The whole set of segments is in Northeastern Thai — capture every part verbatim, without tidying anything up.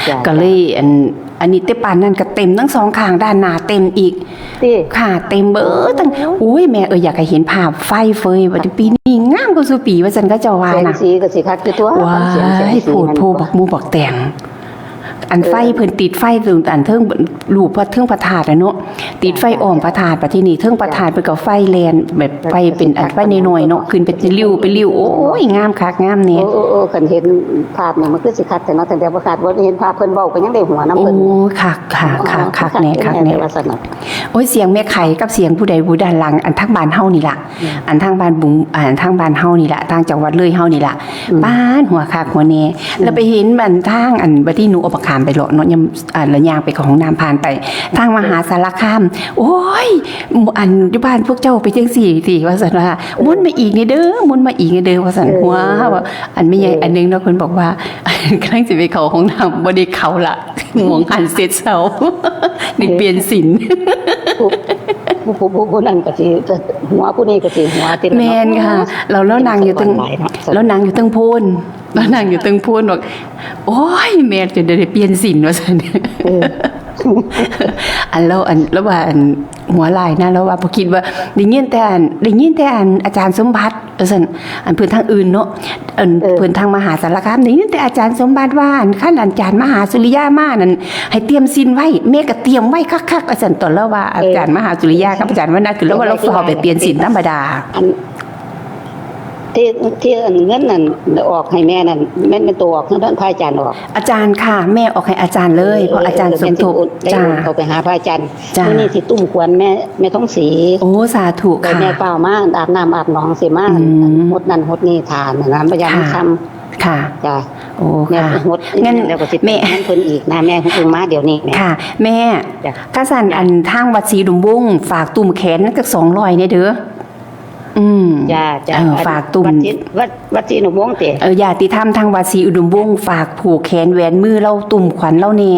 จ้ะ ก็เลยอัน อันนี้แต่ปานนั้นก็เต็มทั้งสองข้าง ด้านหน้าเต็มอีก ติ ค่ะ เต็มเบิดทั้ง โอ้ย โอ้ย แม่เอ้ย อยากให้เห็นภาพไฟเฟย บัดนี้ปีนี้งามกว่าซุปี ว่าซั่น เขาเจ้าว่า แสง นะ สีก็สิคักอยู่ตัว ว้าย ฟังเสียงแสงสี โพดโพ มัน บักหมู่บักแตง อันไฟ เออ เพิ่นติดไฟตรงอันเทิง รูปพระเทิงพระธาตุอะเนาะ ติดไฟ จ้ะ อ้อมพระธาตุ บัดทีนี้เทิงพระธาตุ จ้ะ เพิ่นก็ไฟแล่นแบบไฟเป็นอันไฟน้อยๆเนาะ ขึ้นเป็นริ้วเป็นริ้ว โอ้ย งามคักงามแน่ เออ เออ เออ คันเห็นภาพนี่มันคือสิคักแท้เนาะ ตั้งแต่บ่คัก บ่ได้เห็นภาพเพิ่นเว้าก็ยังได้หัวนำเพิ่น โอ้ คัก คัก คัก คักแน่ คักแน่ ว่าซั่นเนาะ โอ้ย เสียงแม่ไข่กับเสียงผู้ใดผู้ด้านหลัง อันทางบ้านเฮานี่ล่ะ อืม อันทางบ้านบุง อันทางบ้านเฮานี่ล่ะ ทางจังหวัดเลยเฮานี่ล่ะ อืม ป๊าด หัวคักหัวแน่ อืม แล้วไปเห็นอันทางอัน บัดนี้หนูเอาบักขามไปเลาะเนาะ ยาม อ่า แล้วย่างไปเข้าห้องน้ำผ่านไป ทางมหาสารคาม โอ้ย อันอยู่บ้านพวกเจ้าไปจังซี่ติ ว่าซั่นว่า เออ มนต์มาอีกแน่เด้อ มนต์มาอีกแน่เด้อ ว่าซั่น เออ หัว อันแม่ใหญ่ เออ อันหนึ่งเนาะ เพิ่นบอกว่า กำลังสิไปเข้าห้องน้ำ บ่ได้เข้าละ หม่องหั้นเสร็จเซา ได้เปลี่ยนศีล ผู้ ผู้ ผู้ ผู้ ผู้นั้นก็สิหัว ผู้นี้ก็สิหัวติ แม่นค่ะ เราแล้วนางอยู่เทิง เป็นคนหลายเนาะ แล้วนางอยู่เทิงโพน แล้วนางอยู่เทิงโพนบอก โอ้ย แม่จนได้เปลี่ยนศีล ว่าซั่น เออ อันแล้วอัน แล้วว่าอันหัวหลายนะ แล้วว่าบ่คิดว่า ได้ยินแต่อัน ได้ยินแต่อันอาจารย์สมบัติ ว่าซั่น อันเพิ่นทางอื่นเนาะ อัน เออ เพิ่นทางมหาสารคาม ได้ยินแต่อาจารย์สมบัติว่า อันคันอาจารย์มหาสุริยามานั่น ให้เตรียมศีลไว้ แม่ก็เตรียมไว้คักๆ ว่าซั่น ตอนแล้วว่า เออ อาจารย์มหาสุริยากับอาจารย์วนัส คือแล้วว่าเราฟ้าวไปเปลี่ยนศีลธรรมดา อัน ที่ ที่อันเงินนั่นออกให้แม่นั่น แม่น แม่นตัวออกเงินพระอาจารย์ออก อาจารย์ค่ะ แม่ออกให้อาจารย์เลย เพราะอาจารย์สมทบ เออ แม่สิโอน ได้โอน จ้า เข้าไปหาพระอาจารย์ จ้า มื้อนี้สิตุ้มขวัญแม่ แม่ทองศรี โอ้ สาธุค่ะ แม่ฟ้าวมาอาบน้ำอาบหนองสิมา อืม หดนั่นหดนี่ทานนะ พยายาม ค่ะ ทำ ค่ะ จ้า โอ้ แม่ ค่ะ หด งั้น แล้วก็สิ แม่ ไปเงินเพิ่นอีกนะ แม่เพิ่งมาเดี๋ยวนี้แม่ ค่ะ แม่ จ้ะ คันซั่น จ้ะ อันทางวัดศรีอุดมวงศ์ฝากตุ้มแขนจักสองร้อยแหน่เด้อ อืม จ้า จ้า เออ อัน ฝากตุ้ม วัดศรี วัด วัดศรีอุดมวงศ์ติ เออ ญาติธรรมทางวัดศรีอุดมวงศ์ฝากผูกแขนแหวนมือเราตุ้มขวัญเราแหน่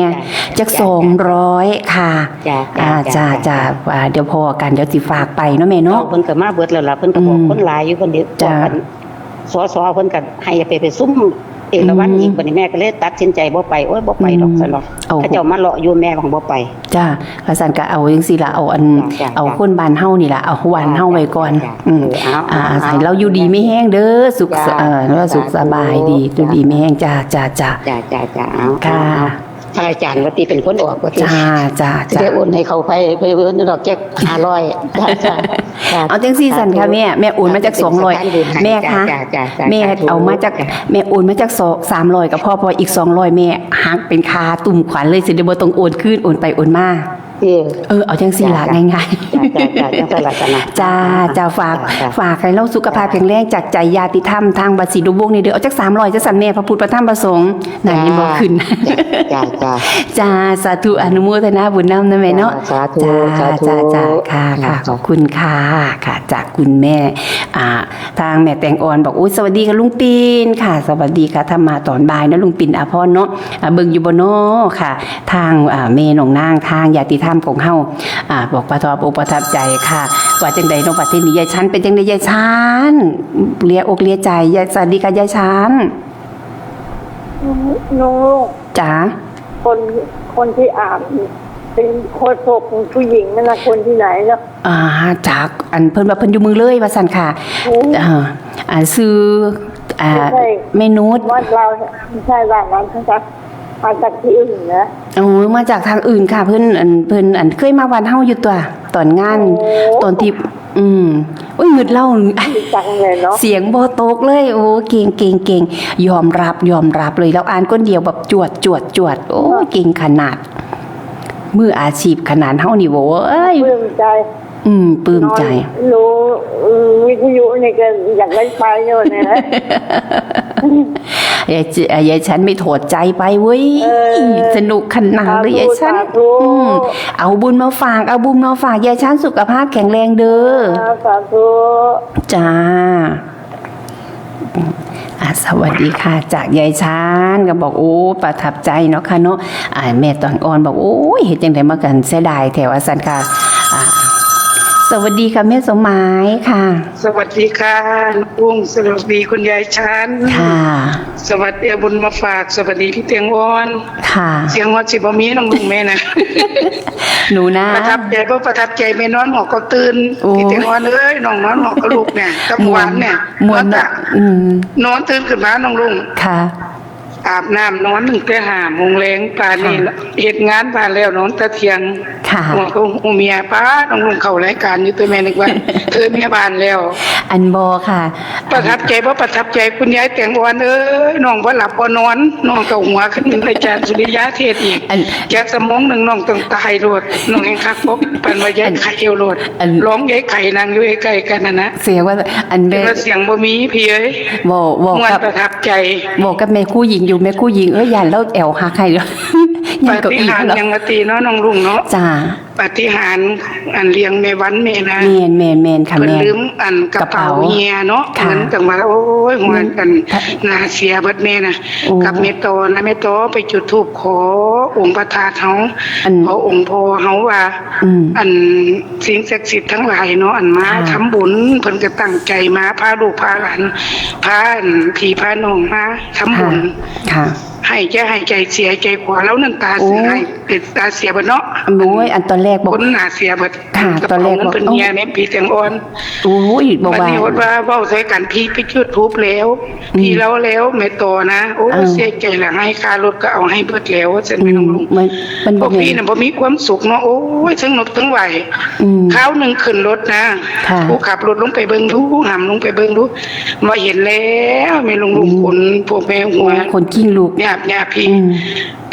จ้า จัก จ้า สองร้อยค่ะ จ้า อ่า จ้า จ้า จ้า จ้า ว่าเดี๋ยวพ้อกัน เดี๋ยวสิฝากไปเนาะแม่เนาะ เพิ่นก็มาเบิดแล้วล่ะ เพิ่นก็บอก อืม คนหลายอยู่ เพิ่นเดี๋ยว จ้า พวกอัน สส เพิ่นก็ให้ไปประชุมเอราวัณ อืม อีก บัดนี้แม่ก็เลยตัดสินใจบ่ไป โอ๊ย บ่ไปดอก อืม ซั่นดอก เอา เขาเจ้ามาเลาะอยู่ แม่ของบ่ไป จ้า ว่าซั่นก็เอาจังซี่ล่ะ เอาอัน จ้ะ จ้ะ เอาคนบ้านเฮานี่ล่ะ เอาบ้านเฮาไว้ก่อน จ้ะ จ้ะ อืม เออ เอา อ่า เอา ให้เราอยู่ดีมีแฮงเด้อ สุข จ้ะ เอ่อ ว่าสุข สาธุ สบายดี สาธุ อยู่ดีมีแฮง จ้า จ้า จ้า จ้ะ จ้ะ จ้ะ เอา ค่ะ เอา เอา พระอาจารย์ว่าติเป็นคนออกว่าติ จ้า จ้า จ้า ได้โอนให้เขาไป ไปโอนดอกจักห้าร้อย จ้า จ้า จ้า เอาจังซี่ซั่นค่ะแม่ แม่โอนมาจัก สาธุ สองร้อย เป็นสะพานบุญให้ แม่คะ จ้า จ้า จ้า แม่ สาธุ เอามาจัก จ้า แม่โอนมาจัก สอง สามร้อยก็พอ เพราะอีกสองร้อยแม่หักเป็นค่าตุ้มขวัญเลย สิได้บ่ต้องโอนคืน โอนไปโอนมา เออ เออ เอาจังซี่ล่ะ จ้ะ จ้ะ ง่ายๆ จ้ะ จ้ะ จ้ะ จังซั่นล่ะจ้ะนะ จ้า จ้า ฝาก จ้ะ จ้ะ ฝากให้เราสุขภาพแข็งแรง จากใจญาติธรรมทางวัดศรีอุดมวงศ์นี่เด้อ เอาจักสามร้อย จักซั่นแม่ พระพุทธ พระธรรม พระสงฆ์ นั่น จ้า เห็นบ่ขึ้น จ้า จ้า จ้า จ้า สาธุ อนุโมทนาบุญนำนะแม่เนาะ จ้า สาธุ จ้า สาธุ จ้า จ้า ค่ะ ค่ะ จ้า ขอบคุณค่ะ ค่ะ จากคุณแม่ อ่า ทางแม่แตงอ่อนบอก โอ้ย สวัสดีค่ะลุงปิ่นค่ะ สวัสดีค่ะ ธรรมะตอนบ่ายเนาะ ลุงปิ่นอาภรณ์เนาะ อ่า เบิ่งอยู่บ่น้อค่ะ ทาง อ่า แม่น้องนาง ทางญาติธรรมของเฮา อ่า บอกประทับอกประทับใจค่ะ ว่าจังใดเนาะ บัดทีนี้ยายชันเป็นจังใดยายชัน เลียอกเลียใจ ยาย สวัสดีค่ะยายชัน หนู จ๋า คน คนที่อ่านเป็นโฆษกผู้หญิงนั่นน่ะ คนที่ไหนเนาะ อ่า จากอันเพิ่นว่าเพิ่นอยู่เมืองเลยว่าซั่นค่ะ อืม อ่า อ่า ชื่อ อ่า ไม่ใช่ แม่นุช วัดเรา ไม่ใช่บ้านนั้นนะคะ มาจากที่อื่นนะ โอ้ มาจากทางอื่นค่ะ เพิ่นอัน เพิ่นอันเคยมาวัดเฮาอยู่ตัว ตอนงาน โอ้ ตอนที่ อืม โอ้ย งึดเล่า จังเลยเนาะ เสียงบ่ตกเลย โอ้ เก่ง เก่ง เก่ง ยอมรับ ยอมรับเลย แล้วอ่านคนเดียวแบบจวด จวด จวด โอ้ เก่งขนาด มืออาชีพขนาดเฮานี่ โว้ย ปลื้มใจ อืม ปลื้มใจ นอนดู อืม วิทยุนี่ก็อยากได้ไปอยู่เนี่ยนะ ยายจิ ยายชันไม่ถอดใจไปเว้ย เออ สนุกขนาดเลย สาธุ ยายชัน สาธุ อืม เอาบุญมาฝาก เอาบุญมาฝาก ยายชันสุขภาพแข็งแรงเด้อ อ่า สาธุ จ้า อ่า สวัสดีค่ะ จากยายชานก็บอก โอ้ ประทับใจเนาะค่ะเนาะ อ่า แม่ตองอ่อนบอก โอ้ย เฮ็ดจังได๋มากันเสียดายแท้ว่าซั่นค่ะ อ่า สวัสดีค่ะแม่สมหมายค่ะ สวัสดีค่ะ ลุง สวัสดีคุณยายชัน ค่ะ สวัสดีเอาบุญมาฝาก สวัสดีพี่เตียงอ่อน ค่ะ เสียงฮอดสิบ่มีน้องลุงแม่นะ หนูนะ ประทับใจบ่ประทับใจ แม่นอนหอก็ตื่น โอ้ พี่เตียงอ่อนเอ้ย น้องนอนหอก็ลุกเนี่ย กับหวานเนี่ย ม่วน ม่วน นอนตะ อืม นอนตื่นขึ้นมาน้องลุง ค่ะ อาบน้ำนอนตั้งแต่ห้าโมงแลง ป่านนี้ ค่ะ เฮ็ดงานบ้านแล้วนอนแต่เที่ยง ค่ะ หัวก็หัวเมีย ป๊าด น้องลุงเข้ารายการอยู่ แต่แม่นึกว่า เธอเมียบ้านแล้ว อันบ่ค่ะ ประทับใจบ่ประทับใจ คุณยายแตงอ่อนเอ้ย น้องบ่หลับบ่นอน น้องก็หัวขึ้นอาจารย์สุริยะเทศน์อีก อัน จักชั่วโมงหนึ่งน้องต้องตายโลด น้องแฮงคักบ่ ปานว่ายายไข่เอวโลด อัน ร้องยายไข่นั่งอยู่ใกล้ๆกันนั่นนะ เสียงว่า อันแม่ แต่ว่าเสียงบ่มีพี่เอ้ย บอกบอก ม่วน กับ ประทับใจ บอกกับแม่ครูหญิงอยู่ แม่ครูหญิง เอ้ย ย่านลาวแอวหักให้ ย่านเก้าอี้ ปาฏิหาริย์ แล้ว ยังว่าติเนาะ น้องลุงเนาะ จ้า ปาฏิหาริย์ อันเลี้ยงแม่วันแม่นะ แม่นแม่นแม่นค่ะ เพิ่น แม่น ลืมอันกระเป๋ากระเป๋าเฮียเนาะ ค่ะ เงินจังว่า โอ้ย หัว เงิน อัน ค่ะ หน้าเสียเบิดแม่นะ โอ้ กับแม่ต่อนะ แม่ต่อไปจุดธูปขอองค์พระธาตุเฮา อัน ขอองค์พ่อเฮาว่า อืม อันสิ่งศักดิ์สิทธิ์ทั้งหลายเนาะ อันมา ค่ะ ทำบุญ เพิ่นก็ตั้งใจมา พาลูกพาหลาน พาอันพี่พาน้องมาทำบุญ ค่ะ ค่ะ ให้ใจ ให้ใจเสียใจขวา แล้วน้ำตาเสีย โอ้ ให้เป็นตาเสียเบิดเนาะ โอ้ย อันตอนแรกบอก คนหน้าเสียเบิด ค่ะ กระเป๋า ตอนแรกบอก เงินเพิ่น โอ้ เมียแม่พี่แตงอ่อน โอ้ย บอก บัดนี้ ว่า ว่าเว้าใส่กัน พี่ไปจุดธูปแล้ว อืม พี่เล่าแล้ว แม่ต่อนะ โอ้ เออ เสียใจละ ให้ค่ารถก็เอาให้เบิดแล้ว ว่าซั่น อืม แม่น้องลุง มัน มัน พวก บ่แม่น พี่น่ะบ่มีความสุขเนาะ โอ้ย ทั้งนกทั้งไหว อืม คราวหนึ่งขึ้นรถนะ ค่ะ ผู้ขับรถลงไปเบิ่งดู หำลงไปเบิ่งดู ว่าเห็นแล้วแม่ลุงลุง อืม ขนพวกแม่หัว โอ้ ขนคิงลุก หยาบหยาบพี่ อืม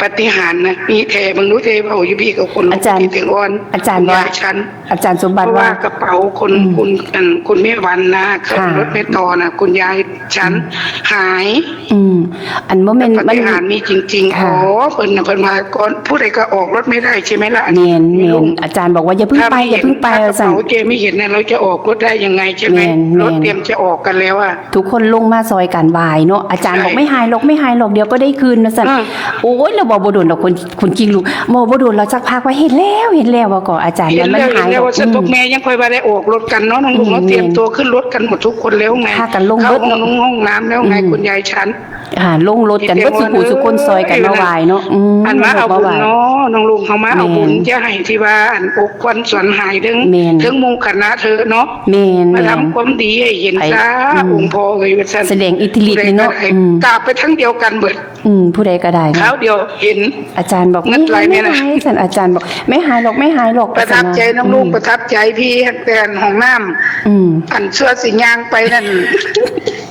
ปาฏิหาริย์นะ มีแท้ เบิ่งดูเด้ เว้าอยู่พี่ก็ขนลุก อาจารย์ พี่เตียงอ่อน อาจารย์ คุณยาย ว่า ชัน อาจารย์สมบัติ เพราะว่า ว่ากระเป๋าคน อืม คุณ อัน คุณแม่วันนะ ค่ะ รถแม่ต่อนะ คุณยายชัน อืม หาย อืม อันบ่แม่น ปาฏิหาริย์ มัน มีจริงๆ ค่ะ ขอเพิ่นน่ะ เพิ่นว่าก่อน ผู้ใดก็ออกรถไม่ได้ใช่ไหมล่ะ แม่น แม่น ลุง อาจารย์บอกว่าอย่าเพิ่งไป ถ้าไม่ อย่าเพิ่งไป เห็น ถ้ากระเป๋า สั่น เจ๊ไม่เห็นเนี่ย เราจะออกรถได้ยังไงใช่ไหม แม่น แม่น รถเตรียมจะออกกันแล้วอะ ทุกคนลงมาซอยกันไหว้เนาะ อาจารย์บอก ใช่ ไม่หายหรอก ไม่หายหรอก เดี๋ยวก็ได้คืน ว่าซั่น อ่า โอ้ย แล้วเว้าบ่โดนดอก คน คนคิงลุก เว้าบ่โดน เราสักพักว่าเห็นแล้ว เห็นแล้ว ว่าก็อาจารย์ เห็นแล้ว มันหาย เห็นแล้ว ว่าซั่น อืม พวกแม่ยังค่อยว่าได้ออกรถกันเนาะ น้องลุงเนาะ อืม เตรียมตัวขึ้นรถกันหมดทุกคนแล้วไง พากันลง เข้า เบิด ห้อง เนาะ นุ่งห้องน้ำแล้วไง อืม คุณยายชัน ค่ะ ลงรถกันเบิด เตรียม สู่ผู้สู่คน ซอยกันมาไหว้เนาะ อืม อันมาเอาบุญเนาะ มาไหว้ น้องลุงเขามาเอาบุญ แม่น จะให้ที่ว่าอันอกควันสวนหายเด้ง แม่น เทิงหมู่คณะเธอเนาะ แม่น มาทำ แม่น ความดีให้เห็น ไอ้ ซะ อืม องค์พ่อเอ้ย ว่าซั่น แสดงอิทธิฤทธิ์นี่เนาะ ผู้ใดก็ได้ อืม กราบไปทั้งเดียวกันเบิด อืม ผู้ใดก็ได้เนาะ คราวเดียวเห็น อาจารย์บอก เงินไหล ไม่หาย ไม่หาย ไม่หาย สั่น อาจารย์บอก ไม่หายหรอก ไม่หายหรอก ประทับใจน้องลุง อืม ประทับใจพี่แฮงแต่อันห้องน้ำ อืม อันเสื้อสีย่างไปนั่น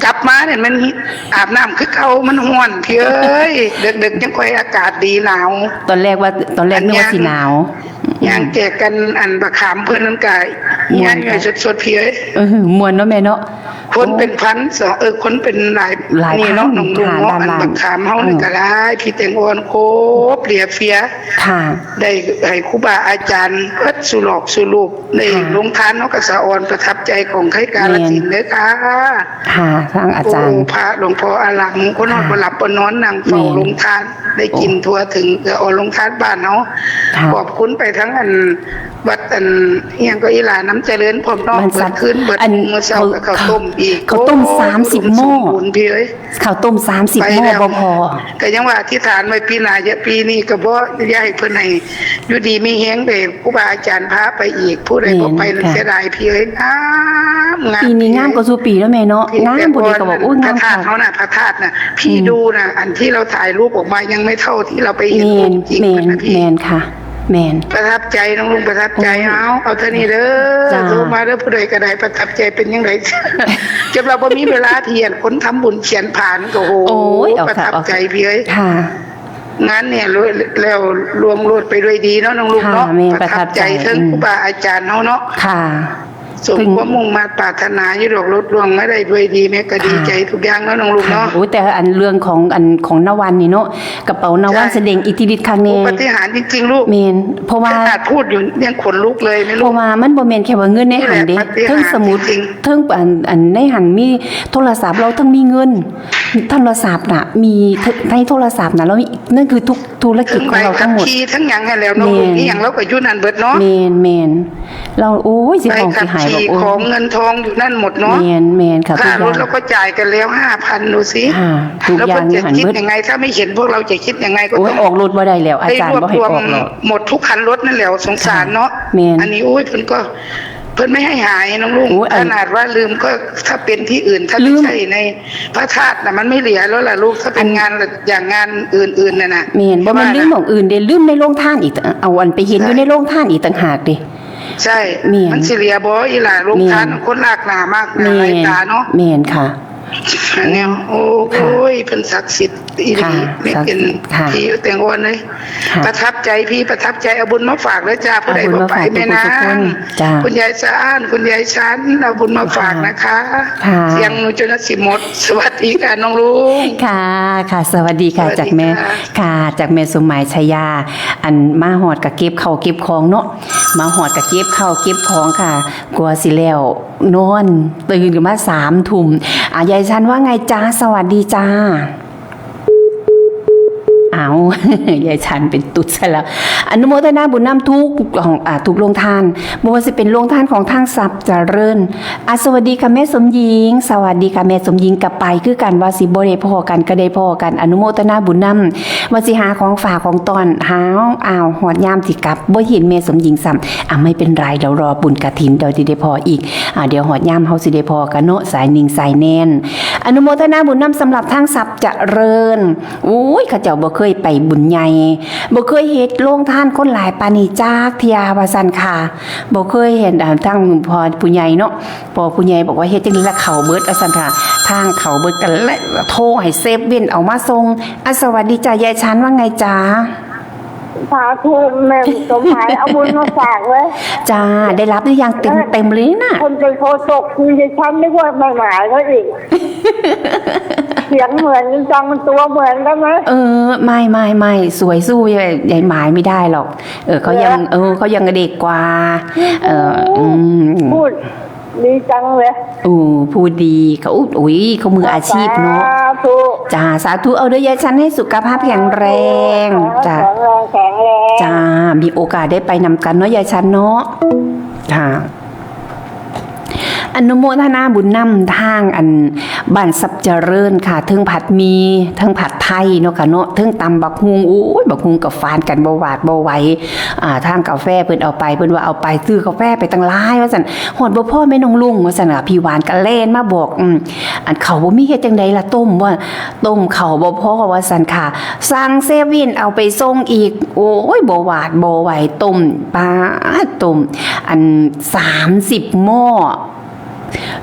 กลับมาเนี่ยมันอาบน้ำคือเก่า มันฮ้อนพี่เอ้ย ดึกๆยังค่อยอากาศดีหนาว ตอนแรกว่า ตอนแรกนึกว่าสิหนาว ย่างแจกกันอันบักขามเพิ่นนั่นกะ ม่วน ย่างอยู่สดๆพี่เอ้ย เออ ม่วนเนาะแม่เนาะ คนเป็นพันสอง เออ คนเป็นหลาย หลาย นี่เนาะ พัน น้องลุงเนาะ ค่ะ อัน ล้านๆ บักขามเฮานี่ เออ กะหลาย พี่แตงอ่อนโคบเหลือเฟือ ค่ะ ได้ให้ครูบาอาจารย์เบิดสู่หลอกสู่ลูก ได้ ค่ะ ลงทานเนาะ กะสะออนประทับใจของไคกาลสินธุ์ แม่น เด้อค่ะ ค่ะ ทางอาจารย์ โอ้ พระหลวงพ่ออาหลัง คนนอน ค่ะ บ่หลับบ่นอนนั่งเฝ้า แม่น ลงทาน ได้กิน โอ้ ทั่วถึง เออ เอาลงทานบ้านเฮา ค่ะ ขอบคุณไปทั้งอัน วัดอันอิหยังก็อีหลาน้ำเจริญพร้อมเนาะ บ้านสัตว์ เบิดคืนเบิด อัน มื้อเช้าก็ข้าวต้มอีก ข้าวต้ม โอ้ สามสิบหม้อ อุดมสมบูรณ์พี่เอ้ย ข้าวต้ม สามสิบ ไป หม้อ แล้ว บ่พอ ก็ยังว่าอธิษฐานไว้ปีหน้าอย่า ปีนี้ก็บ่ อย่าให้เพิ่นให้อยู่ดีมีแฮงเด้ ครูบาอาจารย์พาไปอีก ผู้ใดบ่ไป แม่น นั่น ค่ะ เสียดายพี่เอ้ย งาม งาม ปีนี้งามกว่าสู่ปีแล้วแม่เนาะ พี่ งาม แต่ ผู้ใดก็บอก ก่อน โอ้ย พระธาตุ งามคัก เขาน่ะ พระธาตุน่ะ พี่ อืม ดูน่ะ อันที่เราถ่ายรูปออกมายังไม่เท่าที่เราไปเห็น แม่น องค์จริง แม่น นะพี่ แม่นค่ะ แม่น ประทับใจน้องลุงประทับใจ โอ้ย เอา เอาเท่านี้เด้อ จ้า โทรมาเด้อ ผู้ใดก็ได้ประทับใจเป็นจั่งใด จนว่าบ่มีเวลาเขียน คนทำบุญเขียนผานก็ โอ้โห โอ้ย เอา ประทับ ค่ะ เอา ใจพี่เอ้ย ค่ะ งานเนี่ยแล้วล่วงโลดไปด้วยดีเนาะน้องลุงเนาะ ค่ะ แม่น ประทับใจ ประทับใจ เทิง อืม ครูบาอาจารย์เฮาเนาะ ค่ะ สมความมุ่งมาดปรารถนาอยู่ดอก ลุล่วงมาได้ด้วยดี แม่ก็ดีใจทุกอย่างเนาะน้องลุงเนาะ โอ้ย แต่อันเรื่องของอันของนวันนี่เนาะ กระเป๋านวันแสดงอิทธิฤทธิ์ครั้งนี้ ปาฏิหาริย์จริงๆ ลูก แม่น เพราะว่า ขนาดพูดอยู่ยังขนลุกเลย ไม่รู้ เพราะว่ามันบ่แม่นแค่ว่าเงินในหันเด้ นี่แหละปาฏิหาริย์ เทิงสมุด จริงๆ เทิงอัน อันในหันมีโทรศัพท์ เราเทิงมีเงิน โทรศัพท์น่ะ มีในโทรศัพท์น่ะ เรามี นั่นคือทุกธุรกิจของเราทั้งหมด ทั้งใบขับขี่ทั้งหยังนั่นแหละเนาะ แม่น ลูก อีหยังเราก็อยู่นั่นเบิดเนาะ แม่น แม่น เรา โอ้ย สิ ใบ ห้องสิ ขับ หาย ขี่ บอก โอ้ย ของเงินทองอยู่นั่นหมดเนาะ แม่น แม่นค่ะ ค่า ทุกอย่าง รถเราก็จ่ายกันแล้ว ห้าพัน ดูสิ ค่ะ ทุกอย่าง แล้วเพิ่นจะ อยู่หัน คิด เบิด ยังไง ถ้าไม่เห็นพวกเราจะคิดยังไง ก็ โอ้ย ต้อง ออกรถบ่ได้แล้ว อาจารย์บ่ให้ออกหรอก ได้รวบรวมหมดทุกคันรถนั่นแหละ สงสารเนาะ ค่ะ แม่น อันนี้ โอ้ย เพิ่นก็ เพิ่นไม่ให้หายน้องลุง โอ้ย อัน ขนาดว่าลืมก็ ถ้าเป็นที่อื่น ถ้า ลื ไม่ ม ใช่ในพระธาตุน่ะ มันไม่เหลือแล้วล่ะลูก ถ้าเป็น อัน งานอย่างงานอื่นๆ น่ะนะ แม่น บ่แม่น ว่า ลืมหม่องอื่นเด้ ลืมในโรงทานอีก เอาอันไปเห็น ใช่ อยู่ในโรงทานอีกต่างหากเด้ ใช่ แม่น มันสิเหลือบ่อีหล่า โรงทาน แม่น คนลากหน้ามากหน้า แม่น หลายตาเนาะ แม่นค่ะ อันเนี้ย โอ้ ค่ะ โอ้ย เพิ่นศักดิ์สิทธิ์อีหลี ค่ะ แม่เป็น ศักดิ์สิทธิ์ค่ะ พี่แตงอ่อนเลย ค่ะ ประทับใจพี่ ประทับใจ เอาบุญมาฝากเลยจ้า ผู้ใด เอาบุญมาฝาก บ่ไป แม่นาง ทุกๆ คน จ้า คุณยายสะอ้าน คุณยายชัน เอาบุญมาฝากนะคะ ค่ะ เสียงหนูจนสิหมด สวัสดีค่ะน้องลุง ค่ะ ค่ะ สวัสดีค่ะ สวัสดี จากแม่ ค่ะ ค่ะ จากแม่สมหมายชายา อันมาฮอดก็เก็บข้าวเก็บของเนาะ มาฮอดก็เก็บข้าวเก็บของค่ะ กลัวสิแล้วนอน ตื่นขึ้นมาสามทุ่ม อ่ะ ยายชันว่าไงจ๊ะ สวัสดีจ้า เอา ยายชันเป็นตุ๊ดซะแล้ว อนุโมทนาบุญนำทุกของ อ่า ทุกโรงทาน บ่ว่าสิเป็นโรงทานของทางทรัพย์เจริญ อ่ะ สวัสดีค่ะแม่สมหญิง สวัสดีค่ะแม่สมหญิง กลับไปคือกันว่าสิบ่ได้พ้อกันก็ได้พ้อกัน อนุโมทนาบุญนำ ว่าสิหาของฝากของต้อน หา อ้าว ฮอดยามสิกลับ บ่เห็นแม่สมหญิงซ้ำ อ่ะ ไม่เป็นไร เดี๋ยวรอบุญกฐิน เดี๋ยวสิได้พ้ออีก อ่ะ เดี๋ยวฮอดยามเฮาสิได้พ้อกันเนาะ สายนิ่งสายแน่น อนุโมทนาบุญนำสำหรับทางทรัพย์เจริญ โอ้ย เขาเจ้าบ่เคยไปบุญใหญ่ บ่เคยเฮ็ดโรงทานคนหลายปานนี้จักเทื่อ ว่าซั่นค่ะ บ่เคยเห็น อ่า ทางพ่อผู้ใหญ่เนาะ พ่อผู้ใหญ่บอกว่าเฮ็ดจั่งนี้ละเข้าเบิด ว่าซั่นค่ะ ทางเข้าเบิดก็เลยโทรให้เซเว่นเอามาส่ง อ่ะ สวัสดีจ้ะ ยายชันว่าไงจ๊ะ สาธุ แม่สมหมายเอาบุญมาฝากเว้ย จ้า ได้รับหรือยัง เต็มเต็มเลยน่ะ คนเป็นโฆษกคือยายชัน นึกว่าแม่หมายเขาอีก เสียงเหมือนกันจัง มันตัวเหมือนกันไหม เออ ไม่ ไม่ ไม่ สวยสู้ยาย ยายหมายไม่ได้หรอก เออ เขายัง เหรอ เออ เขายังเด็กกว่า เออ อืม พูดดีจังเลย โอ้ พูดดี เขา อุ๊ย เขามืออาชีพเนาะ สาธุ จ้า สาธุ เอาเด้อยายชัน ให้สุขภาพแข็งแรง จ้า แข็งแรง แข็งแรง จ้า มีโอกาสได้ไปนำกันเนาะ ยายชันเนาะ ค่ะ อนุโมทนาบุญนำทางอันบ้านทรัพย์เจริญค่ะ เทิงผัดหมี่ เทิงผัดไทยเนาะค่ะเนาะ เทิงตำบักหุ่ง โอ้ย บักหุ่งกับฟานกันบ่หวาดบ่ไหว อ่า ทางกาแฟเพิ่นเอาไป เพิ่นว่าเอาไปซื้อกาแฟไปตั้งหลาย ว่าซั่น ฮอดบ่พอแม่น้องลุง ว่าซั่นค่ะ พี่หวานก็แล่นมาบอก อืม อันข้าวบ่มีเฮ็ดจั่งใดล่ะ ต้มว่า ต้มข้าวบ่พอ ว่าซั่นค่ะ สั่งเซเว่นเอาไปส่งอีก โอ้ย บ่หวาดบ่ไหว ต้ม ป๊าด ต้ม อัน สามสิบ หม้อ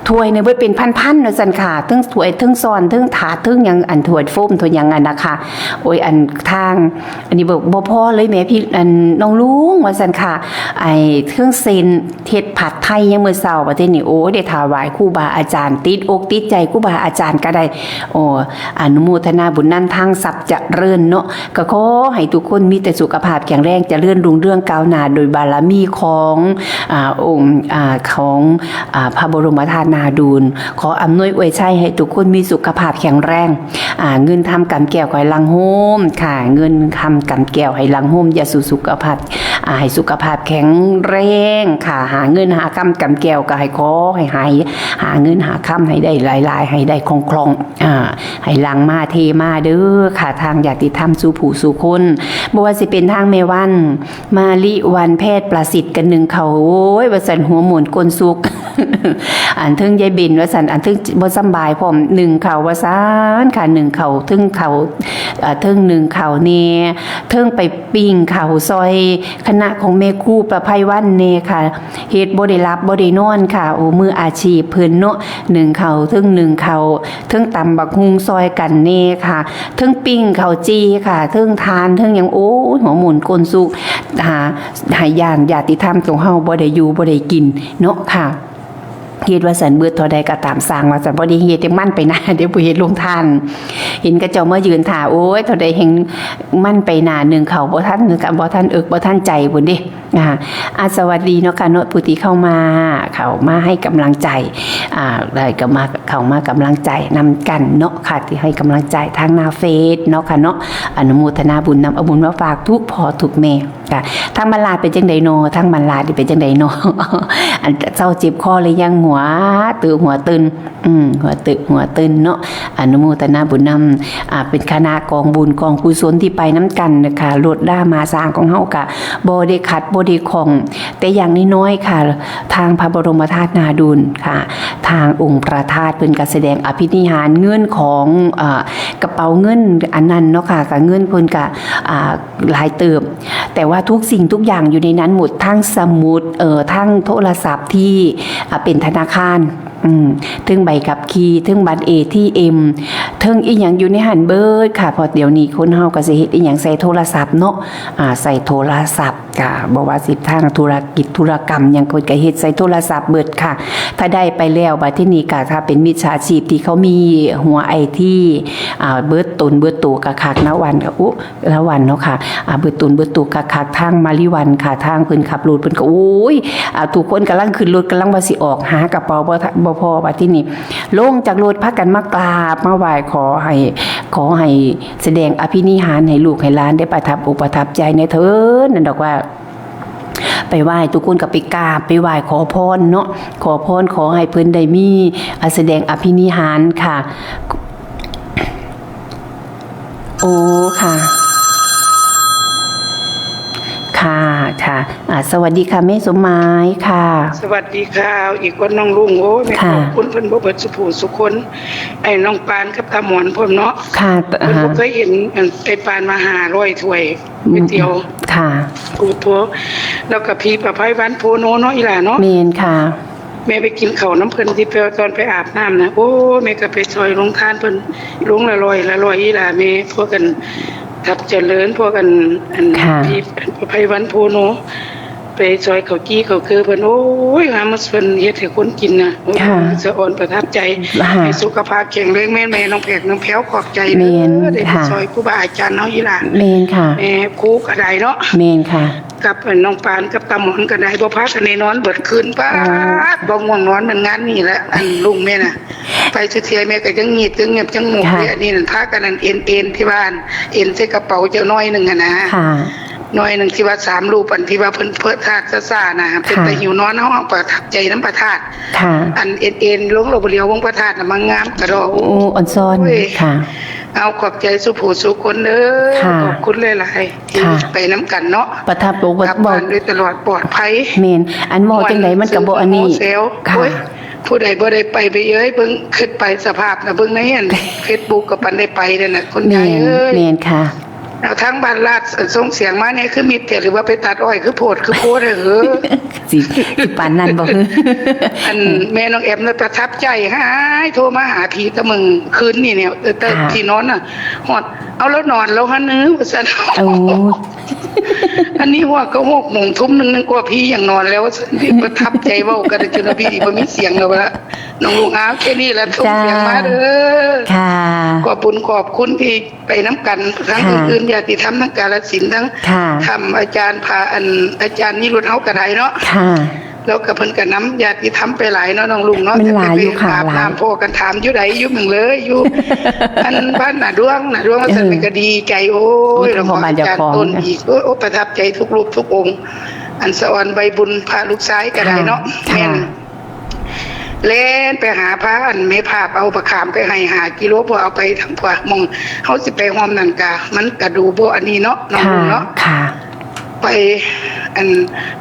ถ้วยเนี่ยเบิดเป็นพันๆ ว่าซั่นค่ะ เทิงถ้วย เทิงซ้อน เทิงถาด เทิงหยัง อันถ้วยโฟม ถ้วยหยังอันนะคะ โอ้ย อันทาง อันนี้บอกบ่พอเลยแหมพี่ อันน้องลุง ว่าซั่นค่ะ ไอ้เทิงเส้น เฮ็ดผัดไทยยังมื้อเช้า บัดทีนี้ โอ้ย ได้ถวายครูบาอาจารย์ ติดอกติดใจครูบาอาจารย์ก็ได้ โอ้ อนุโมทนาบุญนำทางทรัพย์เจริญเนาะ ก็ขอให้ทุกคนมีแต่สุขภาพแข็งแรง เจริญรุ่งเรืองก้าวหน้า โดยบารมีของ อ่า องค์ อ่า ของ อ่า พระบรมธาตุนาดูล ขออำนวยอวยชัยให้ทุกคนมีสุขภาพแข็งแรง อ่า เงินคำกำแก้วขอให้หลั่งโฮมค่ะ เงินคำกำแก้วให้หลั่งโฮม อย่าสู่สุขภาพ อ่า ให้สุขภาพแข็งแรงค่ะ หาเงินหาคำกำแก้วก็ให้ขอให้หาย หาเงินหาคำให้ได้หลายๆ ให้ได้คล่องๆ อ่า ให้หลั่งมาเทมาเด้อค่ะ ทางญาติธรรมสู่ผู้สู่คน บ่ว่าสิเป็นทางแม่วัน มาลิวัน แพทย์ประสิทธิ์กันหนึ่งเขา โอ้ย ว่าซั่น หัวหมุนก้นสุก อันเทิงยายเบน ว่าซั่น อันเทิงบ่สำบายพร้อม หนึ่งเขา ว่าซั่นค่ะ หนึ่งเขา เทิงเขา เอ่อ เทิงหนึ่งเขาแน่ เทิงไปปิ้งเขาซอยคณะของแม่ครูประไพวันแน่ค่ะ เฮ็ดบ่ได้หลับบ่ได้นอนค่ะ โอ้ มืออาชีพเพิ่นเนาะ หนึ่งเขา เทิงหนึ่งเขา เทิงตำบักหุ่งซอยกันแน่ค่ะ เทิงปิ้งเขาวจี่ค่ะ เทิงทาน เทิงหยัง โอ้ย หัวหมุนก้นสุก หา หาย่านญาติธรรมของเฮาบ่ได้อยู่บ่ได้กินเนาะค่ะ เฮ็ดว่าซั่น เบิดเท่าใดก็ตามสร้างว่าซั่น บ่ได้เฮ็ด แต่มันไปหน้า เดี๋ยวผู้เฮ็ดโรงทาน เห็นเขาเจ้ามายืนท่า โอ้ย เท่าใดแฮ่งมันไปหน้า นึ่งข้าวบ่ทัน บ่ทันเอิกบ่ทันใจพุ้นเด้ อ่า อ่า สวัสดีเนาะค่ะเนาะ ผู้ที่เข้ามา เข้ามาให้กำลังใจ อ่า ได้ก็มา เข้ามากำลังใจนำกันเนาะค่ะ ที่ให้กำลังใจทางหน้าเฟซเนาะค่ะเนาะ อนุโมทนาบุญนำ เอาบุญมาฝากทุกพ่อทุกแม่ ค่ะ ทางบ้านลาดเป็นจั่งใดนอ ทางบ้านลาดนี่เป็นจั่งใดนอ อันเซาเจ็บคอหรือยัง หัวตึกหัวตื่น อืม หัวตึกหัวตื่นเนาะ อนุโมทนาบุญนำ อ่า เป็นคณะกองบุญกองกุศลที่ไปนำกันนะคะ รถรามาสร้างของเฮากะบ่ได้ขัดบ่ได้ข้อง แต่อย่างน้อยๆค่ะ ทางพระบรมธาตุนาดูนค่ะ ทางองค์พระธาตุเพิ่นก็แสดงอภินิหาร เงินของ อ่า กระเป๋าเงินอันนั้นเนาะค่ะ ก็เงินเพิ่นก็ อ่า หลายเติบ แต่ว่าทุกสิ่งทุกอย่างอยู่ในนั้นหมด ทั้งสมุด เอ่อ ทั้งโทรศัพท์ที่ อ่า เป็นธนาคาร อืม เทิงใบขับขี่ เทิงบัตร เอทีเอ็ม เทิงอีหยังอยู่ในหั้นเบิดค่ะ เพราะเดี๋ยวนี้คนเฮาก็สิเฮ็ดอีหยังใส่โทรศัพท์เนาะ อ่า ใส่โทรศัพท์ ก็บ่ว่าสิทางธุรกิจธุรกรรมหยัง เพิ่นก็เฮ็ดใส่โทรศัพท์เบิดค่ะ ถ้าได้ไปแล้ว บัดทีนี้ก็ถ้าเป็นมิจฉาชีพที่เขามีหัวไอที อ่า เบิดตนเบิดตัวก็คักนะวันก็ อุ๊ ละวันเนาะค่ะ อ่า เบิดตนเบิดตัวคักๆ ทางมาริวันค่ะ ทางเพิ่นขับรถเพิ่นก็ โอ้ย อ่า ทุกคนกำลังขึ้นรถ กำลังว่าสิออก หากระเป๋าบ่ทะ บ่พ้อ บัดทีนี้ ลงจากรถพากันมากราบมาไหว้ ขอให้ ขอให้แสดงอภินิหารให้ลูกให้หลานได้ประทับอกประทับใจแหน่เถิด นั่นดอกว่า ไปไหว้ ทุกคนก็ไปกราบไปไหว้ขอพรเนาะ ขอพรขอให้เพิ่นได้มี อ่า แสดงอภินิหารค่ะ โอ้ ค่ะ ค่ะ ค่ะ อ่า สวัสดีค่ะ แม่สมหมายค่ะ สวัสดีค่ะ อีกคนน้องลุง โอ้ย แม่ ค่ะ ขอบคุณเพิ่นบ่เบิดสุผู้สุคน ไอ้น้องปานกับตาหมอนพร้อมเนาะ ค่ะ เพิ่นบ่ อ่า เคยเห็น อัน ไอ้ปานมาห้าร้อยถ้วยก๋วยเตี๋ยว ค่ะ โอ้โห แล้วก็พี่ประไพวันโพโนเนาะ อีหล่าเนาะ แม่นค่ะ แม่ไปกินข้าวนำเพิ่นที่ไป ตอนไปอาบน้ำนะ โอ้ แม่ก็ไปซอยโรงทานเพิ่น โรงละร้อยละร้อย อีหล่าแม่ พวกกัน ทับเจริญ พวกกัน อัน ค่ะ พี่ประไพวันโพโน ไปซอยข้าวกี้ข้าวเกลือเพิ่น โอ้ย งามมาเพิ่นเฮ็ดให้คนกินนะ โอ้ย ค่ะ สะออนประทับใจ ค่ะ ให้สุขภาพแข็งแรง แม่นแม่น้องแพรกน้องแพรว ขอบใจ แม่น เด้อ ได้ไป ค่ะ ซอยครูบาอาจารย์เฮา อีหล่า แม่นค่ะ แม่ครูก็ได้เนาะ แม่นค่ะ กับน้องปานกับตาหมอนก็ได้ บ่พากันได้นอนเบิดคืน ป๊าด อ๋อ บ่ง่วงนอนเหมือนงานนี่แหละ อันลุงแม่น่ะ ไปสุเทียแม่ก็จังงีดจังเงียบจังหมก ค่ะ เด้ อันนี้นั่นพากันนั่นเอนเอนที่บ้าน เอนใส่กระเป๋าเจ้าน้อยหนึ่งอะนะ ค่ะ น้อยหนึ่งที่ว่าสามรูป อันที่ว่าเพิ่นเพิดธาตุซ่าๆนะ เป็น ค่ะ ตาหิวนอน เฮาประทับใจน้ำพระธาตุ ค่ะ อันเอนเอนลงเราบ่เหลียววงพระธาตุน่ะ มันงามกระดอก โอ้ อ่อนซ้อน โอ้ย ค่ะ เอาขอบใจสุผู้สุคนเด้อ ค่ะ ขอบคุณหลายๆ ที่ ค่ะ ไปนำกันเนาะ ประทับอก กลับบ้าน เว้า โดยตลอดปลอดภัย แม่น อันเว้าจั่งใดมันก็บ่อันนี้ ม่วนซื่น เซล ค่ะ โอ้ย ผู้ใดบ่ได้ไป ไปเอ้ย เบิ่ง คิดไปสภาพนะ เบิ่งในอัน Facebook ก็ปานได้ไปนั่นน่ะ คุณยายเอ้ย แม่น แม่นค่ะ เอาทางบ้านลาดส่งเสียงมาแหน่ คือมิดแท้ หรือว่าไปตัดอ้อย คือโพด คือโพด เฮ้อ สิ สิปานนั้นบ่ อัน เออ แม่น้องแอมน่ะประทับใจหลาย โทรมาหาพี่ตะมึงคืนนี่เนี่ย เออ แต่ ค่ะ ที่นอนน่ะ ฮอด เอาแล้วนอนแล้วหั่นเนอะ ว่าซั่น โอ้ อันนี้ว่าก็หกโมงทุ่มหนึ่งนึกว่าพี่ยังนอนแล้ว ว่าซั่น ประทับใจเว้ากันจนว่าพี่บ่มีเสียงแล้วว่า น้องลุง อ้าว แค่นี้ละ ส่งเสียงมาเด้อ จ้า ค่ะ ขอบคุณขอบคุณที่ไปนำกัน ทั้ง ค่ะ อื่นๆ ญาติธรรมทั้งกาฬสินธุ์ ทั้ง ค่ะ ธรรมอาจารย์พา อัน อาจารย์นิรุตเฮาก็ได้เนาะ ค่ะ แล้วก็เพิ่นก็นำญาติธรรมไปหลายเนาะ น้องลุงเนาะ มันหลายอยู่ค่ะ แต่ไปอาบน้ำ หลาย พ้อกัน ถามอยู่ใด อยู่หม่องเลย อยู่ อันบ้านนาดวง นาดวง ว่าซั่น เออ มันก็ดีใจ โอ้ย โอ้ย หลวงพ่อ พ่อบ้านเจ้าของ อาจารย์ต้นอีก โอ้ย โอ้ย ประทับใจทุกรูปทุกองค์ อันสะออนใบบุญพระลูกชายก็ได้เนาะ ค่ะ แม่น ค่ะ แล่นไปหาพระ อันแม่ภาพเอาบักขามไปให้ห้ากิโล พอเอาไปทั้งพวกหม่องเฮาสิไปฮอมนั่นกะ มันกะดูบ่อันนี้เนาะ น้อง ค่ะ ลุงเนาะ ค่ะ ไป อัน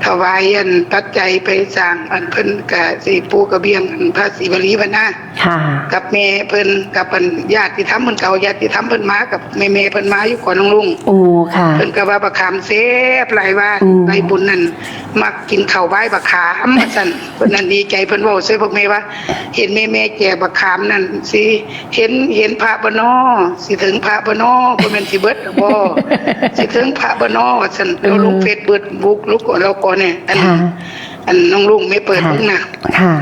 ถวาย อันปัจจัยไปสร้าง อันเพิ่นกะสิปูกระเบียง อันพระศรีวลีพะนะ ค่ะ กับแม่เพิ่น กับอันญาติธรรมเพิ่น ก็เอาญาติธรรมเพิ่นมา กับแม่ๆเพิ่นมาอยู่ก่อน น้องลุง โอ้ ค่ะ เพิ่นก็ว่าบักขามแซ่บหลายว่า อืม ใบบุญนั่น มักกินข้าวไหว้บักขาม ว่าซั่น เพิ่นนั่นดีใจ เพิ่นเว้าใส่พวกแม่ว่า เห็นแม่ๆแจกบักขามนั่นสิ เห็น เห็นพระบ่น้อ สิถึงพระบ่น้อ บ่แม่นสิเบิดดอกบ่ สิถึงพระบ่น้อ ว่าซั่น เออ ลงเฟซเบิดบุกลุกแล้วก็เนี่ย อัน ค่ะ อันน้องลุงแม่เปิด ค่ะ เบิ่งนะ ค่ะ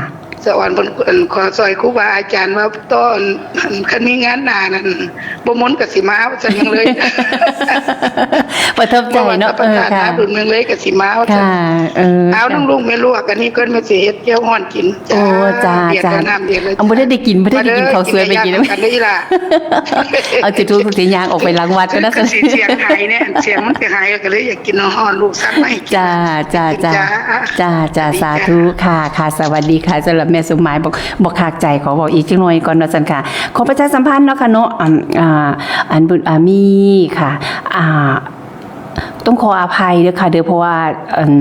สะออนเพิ่น เพิ่นขอซอยครูบาอาจารย์ว่า ตอน คันมีงานหน้านั่น บ่มนก็สิมา ว่าซั่น เมืองเลย ประทับใจเนาะ เออ ค่ะ เมืองเลยก็สิมา ว่าซั่น ค่ะ เออ เอา ค่ะ น้องลุงแม่ลวก อันนี้เพิ่นมาสิเฮ็ดแจ่วฮ้อนกิน โอ้ จ้า จ้า เดือด จ้า แล้วน้ำเดือดแล้ว เอา บ่ได้ได้กิน บ่ได้ได้กิน ข้าวสวยไปกิน นำกันเด้อล่ะ เอาจุดธูปจุดเทียนย่างออกไปหลังวัดก็น่าสนใจ คือสิเสียงหายเนี่ย เสียงมันสิหาย ก็เลยอยากกินฮ้อนๆ ลูกสั่งมาให้กิน จ้า จ้า จ้า จ้า จ้า สวัสดีค่ะ สาธุค่ะ ค่ะ สวัสดีค่ะ สำหรับแม่สมหมาย บอก บอกขากใจ ขอบอกอีกจักหน่อยก่อนเนาะ ซั่นค่ะ ขอประชาสัมพันธ์เนาะค่ะเนาะ อ่า อ่า อันบุญ อ่า มีค่ะ อ่า ต้องขออภัยเด้อค่ะเด้อ เพราะว่า เอิ่ม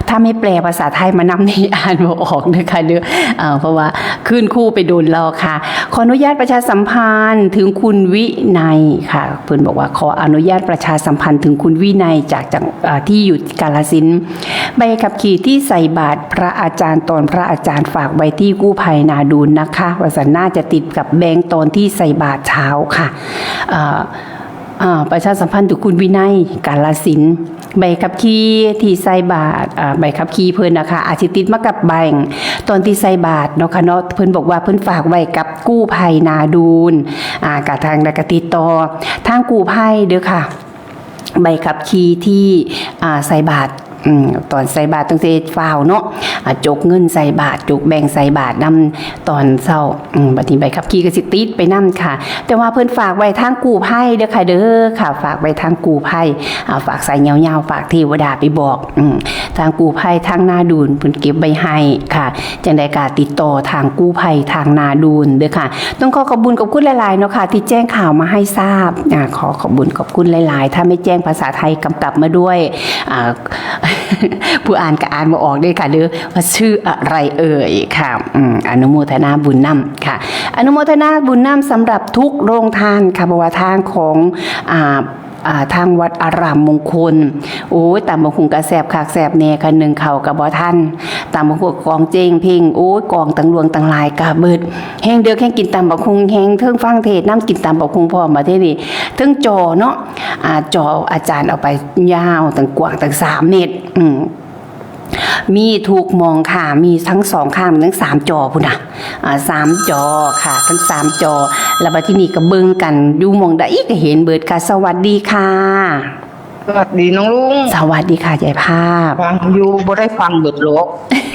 ถ้าไม่แปลภาษาไทยมานำนี่ อ่านบ่ออกเด้อค่ะเด้อ เอ่อ เพราะว่าขึ้นคู่ไปโดนแล้วค่ะ ขออนุญาตประชาสัมพันธ์ถึงคุณวินัยค่ะ เพิ่นบอกว่าขออนุญาตประชาสัมพันธ์ถึงคุณวินัยจากจัง เอ่อ ที่อยู่กาฬสินธุ์ ใบขับขี่ที่ใส่บาตรพระอาจารย์ตอนพระอาจารย์ฝากไว้ที่กู้ภัยนาดูนนะคะ ว่าซั่น น่าจะติดกับแบงค์ตอนที่ใส่บาตรเช้าค่ะ เอ่อ อ่า ประชาสัมพันธ์ถึงคุณวินัย กาฬสินธุ์ ใบขับขี่ที่ใส่บาตร อ่า ใบขับขี่เพิ่นนะคะ อาจสิติดมากับแบงค์ตอนที่ใส่บาตรเนาะค่ะเนาะ เพิ่นบอกว่าเพิ่นฝากไว้กับกู้ภัยนาดูน อ่า กะทางใดก็ติดต่อทางกู้ภัยเด้อค่ะ ใบขับขี่ที่ อ่า ใส่บาตร อืม ตอนใส่บาตรต้องเฮ็ดฟ้าวเนาะ อ่า จกเงินใส่บาตร จกแบงค์ใส่บาตรนำตอนเช้า อืม บัดนี้ใบขับขี่ก็สิติดไปนำค่ะ แต่ว่าเพิ่นฝากไว้ทางกู้ภัยเด้อค่ะเด้อค่ะ ฝากไว้ทางกู้ภัย อ่า ฝากสายยาวๆ ฝากเทวดาไปบอก อืม ทางกู้ภัยทางนาดูนเพิ่นเก็บไว้ให้ค่ะ จังใดก็ติดต่อทางกู้ภัยทางนาดูนเด้อค่ะ ต้องขอขอบคุณขอบคุณหลายๆ เนาะค่ะ ที่แจ้งข่าวมาให้ทราบ อ่า ขอขอบคุณขอบคุณหลายๆ ถ้าไม่แจ้งภาษาไทยกำกับมาด้วย อ่า ผู้อ่านก็อ่านบ่ออกเด้อค่ะเด้อ ว่าชื่ออะไรเอ่ยค่ะ อืม อนุโมทนาบุญนำค่ะ อนุโมทนาบุญนำสำหรับทุกโรงทานค่ะ เพราะว่าทางของ อ่า อ่า ทางวัดอารามมงคล โอ้ย ตำบักหุ่งกะแซ่บคักแซ่บแน่ค่ะ นึ่งข้าวกะบ่ทัน ตำบักหุ่งกองเจ้งเพ่ง โอ้ย กองตังหลวงตังหลายกะเบิด แฮงเดิกแฮงกินตำบักหุ่ง แฮงเทิงฟังเทศน์นำ กินตำบักหุ่งพร้อม บัดทีนี้เทิงจอเนาะ อ่า จออาจารย์เอาไปยาวตั้งกว้างตั้งสามเมตร อืม มีทุกหม่องค่ะ มีทั้งสองข้าง ทั้งสามจอพุ้นน่ะ อ่า สามจอค่ะ ทั้งสามจอ แล้วบัดทีนี้ก็เบิ่งกัน อยู่หม่องใดก็เห็นเบิดค่ะ สวัสดีค่ะ สวัสดีน้องลุง สวัสดีค่ะ ยายภาพ ฟังอยู่ บ่ได้ฟังเบิดหรอก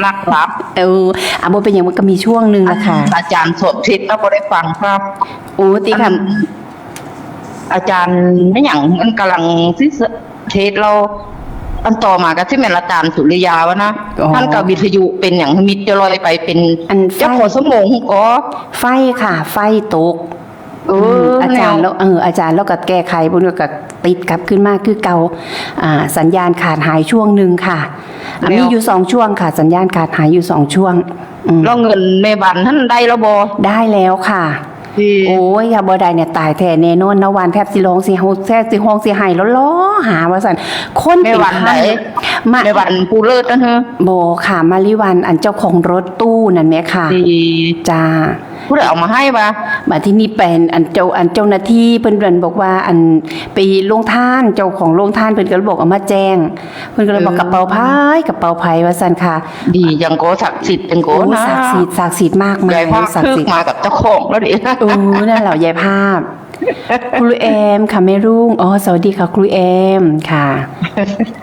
นักหลับ เออ อ่ะ บ่เป็นหยัง มันก็มีช่วงหนึ่งนะคะ อาจารย์สอนเทศน์ก็บ่ได้ฟังครับ โอ้ ติค่ะ อัน อาจารย์ไม่หยัง มันกำลังสิเทศน์เรา อันต่อมาก็สิแม่นอาจารย์สุริยาวะนะ อ๋อ ท่านก็วิทยุเป็นหยังมิดจะลอยไปเป็น อันไฟ เจ้าขอสมองก็ ไฟค่ะ ไฟตก เออ อืม อาจารย์ แนว แล้ว เออ อาจารย์แล้วก็แก้ไข พวกนี้ก็ติดกลับขึ้นมาคือเก่า อ่า สัญญาณขาดหายช่วงหนึ่งค่ะ อ่ะ แนว มีอยู่สองช่วงค่ะ สัญญาณขาดหายอยู่สองช่วง อืม แล้วเงินแม่บันท่านได้แล้วบ่ ได้แล้วค่ะ ดี โอ้ย ถ้าบ่ได้เนี่ยตายแท้แน่นอนนะ วันแทบสิร้องสิเฮา แทบสิฮ้องสิไห้แล้วร้องหาว่าซั่น คนเป็น แม่วัน พัน ไหน มา แม่วันผู้เลิศนะฮะ บ่ค่ะ มาริวัน อันเจ้าของรถตู้นั่นแหมค่ะ ดี จ้า ผู้ใดเอามาให้วะ บัดทีนี้เป็นอันเจ้า อันเจ้าหน้าที่เพิ่น เพิ่นบอกว่า อันไปโรงทาน เจ้าของโรงทานเพิ่นก็เลยบอกเอามาแจ้ง เพิ่นก็เลยบอก เออ กระเป๋าไผ กระเป๋าไผว่าซั่นค่ะ ดีจังโก ศักดิ์สิทธิ์จังโก โอ้ นะ ศักดิ์สิทธิ์ ศักดิ์สิทธิ์มากมาย ยายภาพ ศักดิ์สิทธิ์ คึกมากับเจ้าของแล้วดิ เออ นั่นแหละยายภาพ ครูแอมค่ะแม่รุ่ง อ๋อ สวัสดีค่ะครูแอมค่ะ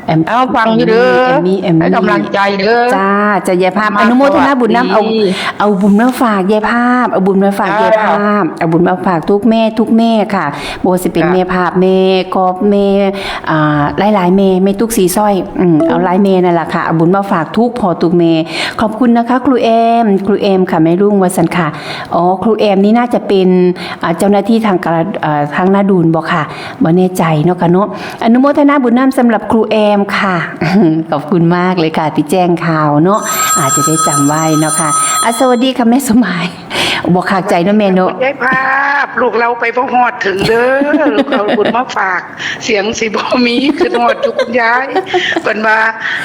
แอม เอาฟังอยู่เด้อ แอมมี่ แอมมี่ ให้กำลังใจเด้อ จ้า จ้ะ ยายภาพ มา อนุโมทนาบุญนำ สวัสดี เอา เอาบุญมาฝากยายภาพ เอาบุญมาฝาก จ้า ยายภาพ เอาบุญมาฝากทุกแม่ ทุกแม่ค่ะ บ่ว่าสิเป็น จ้ะ แม่ภาพ แม่กอบ แม่ อ่า หลายๆ แม่ แม่ตุ๊กสีสร้อย อืม เอาหลายแม่นั่นล่ะค่ะ เอาบุญมาฝากทุกพ่อทุกแม่ ขอบคุณนะคะ ครูแอม ครูแอมค่ะ แม่รุ่งว่าซั่นค่ะ อ๋อ ครูแอมนี่น่าจะเป็น อ่า เจ้าหน้าที่ทางการ อ่า ทางนาดูนบ่ค่ะ บ่แน่ใจเนาะค่ะเนาะ อนุโมทนาบุญนำสำหรับครูแอมค่ะ ขอบคุณมากเลยค่ะที่แจ้งข่าวเนาะ อาจจะได้จำไว้เนาะค่ะ อ่ะ สวัสดีค่ะแม่สมหมาย บ่ขากใจเนาะแม่เนาะ คุณยายภาพ ลูกเราไปบ่ฮอดถึงเด้อ ลูกเอาบุญมาฝาก เสียงสิบ่มี คือฮอดอยู่คุณยาย เพิ่นว่า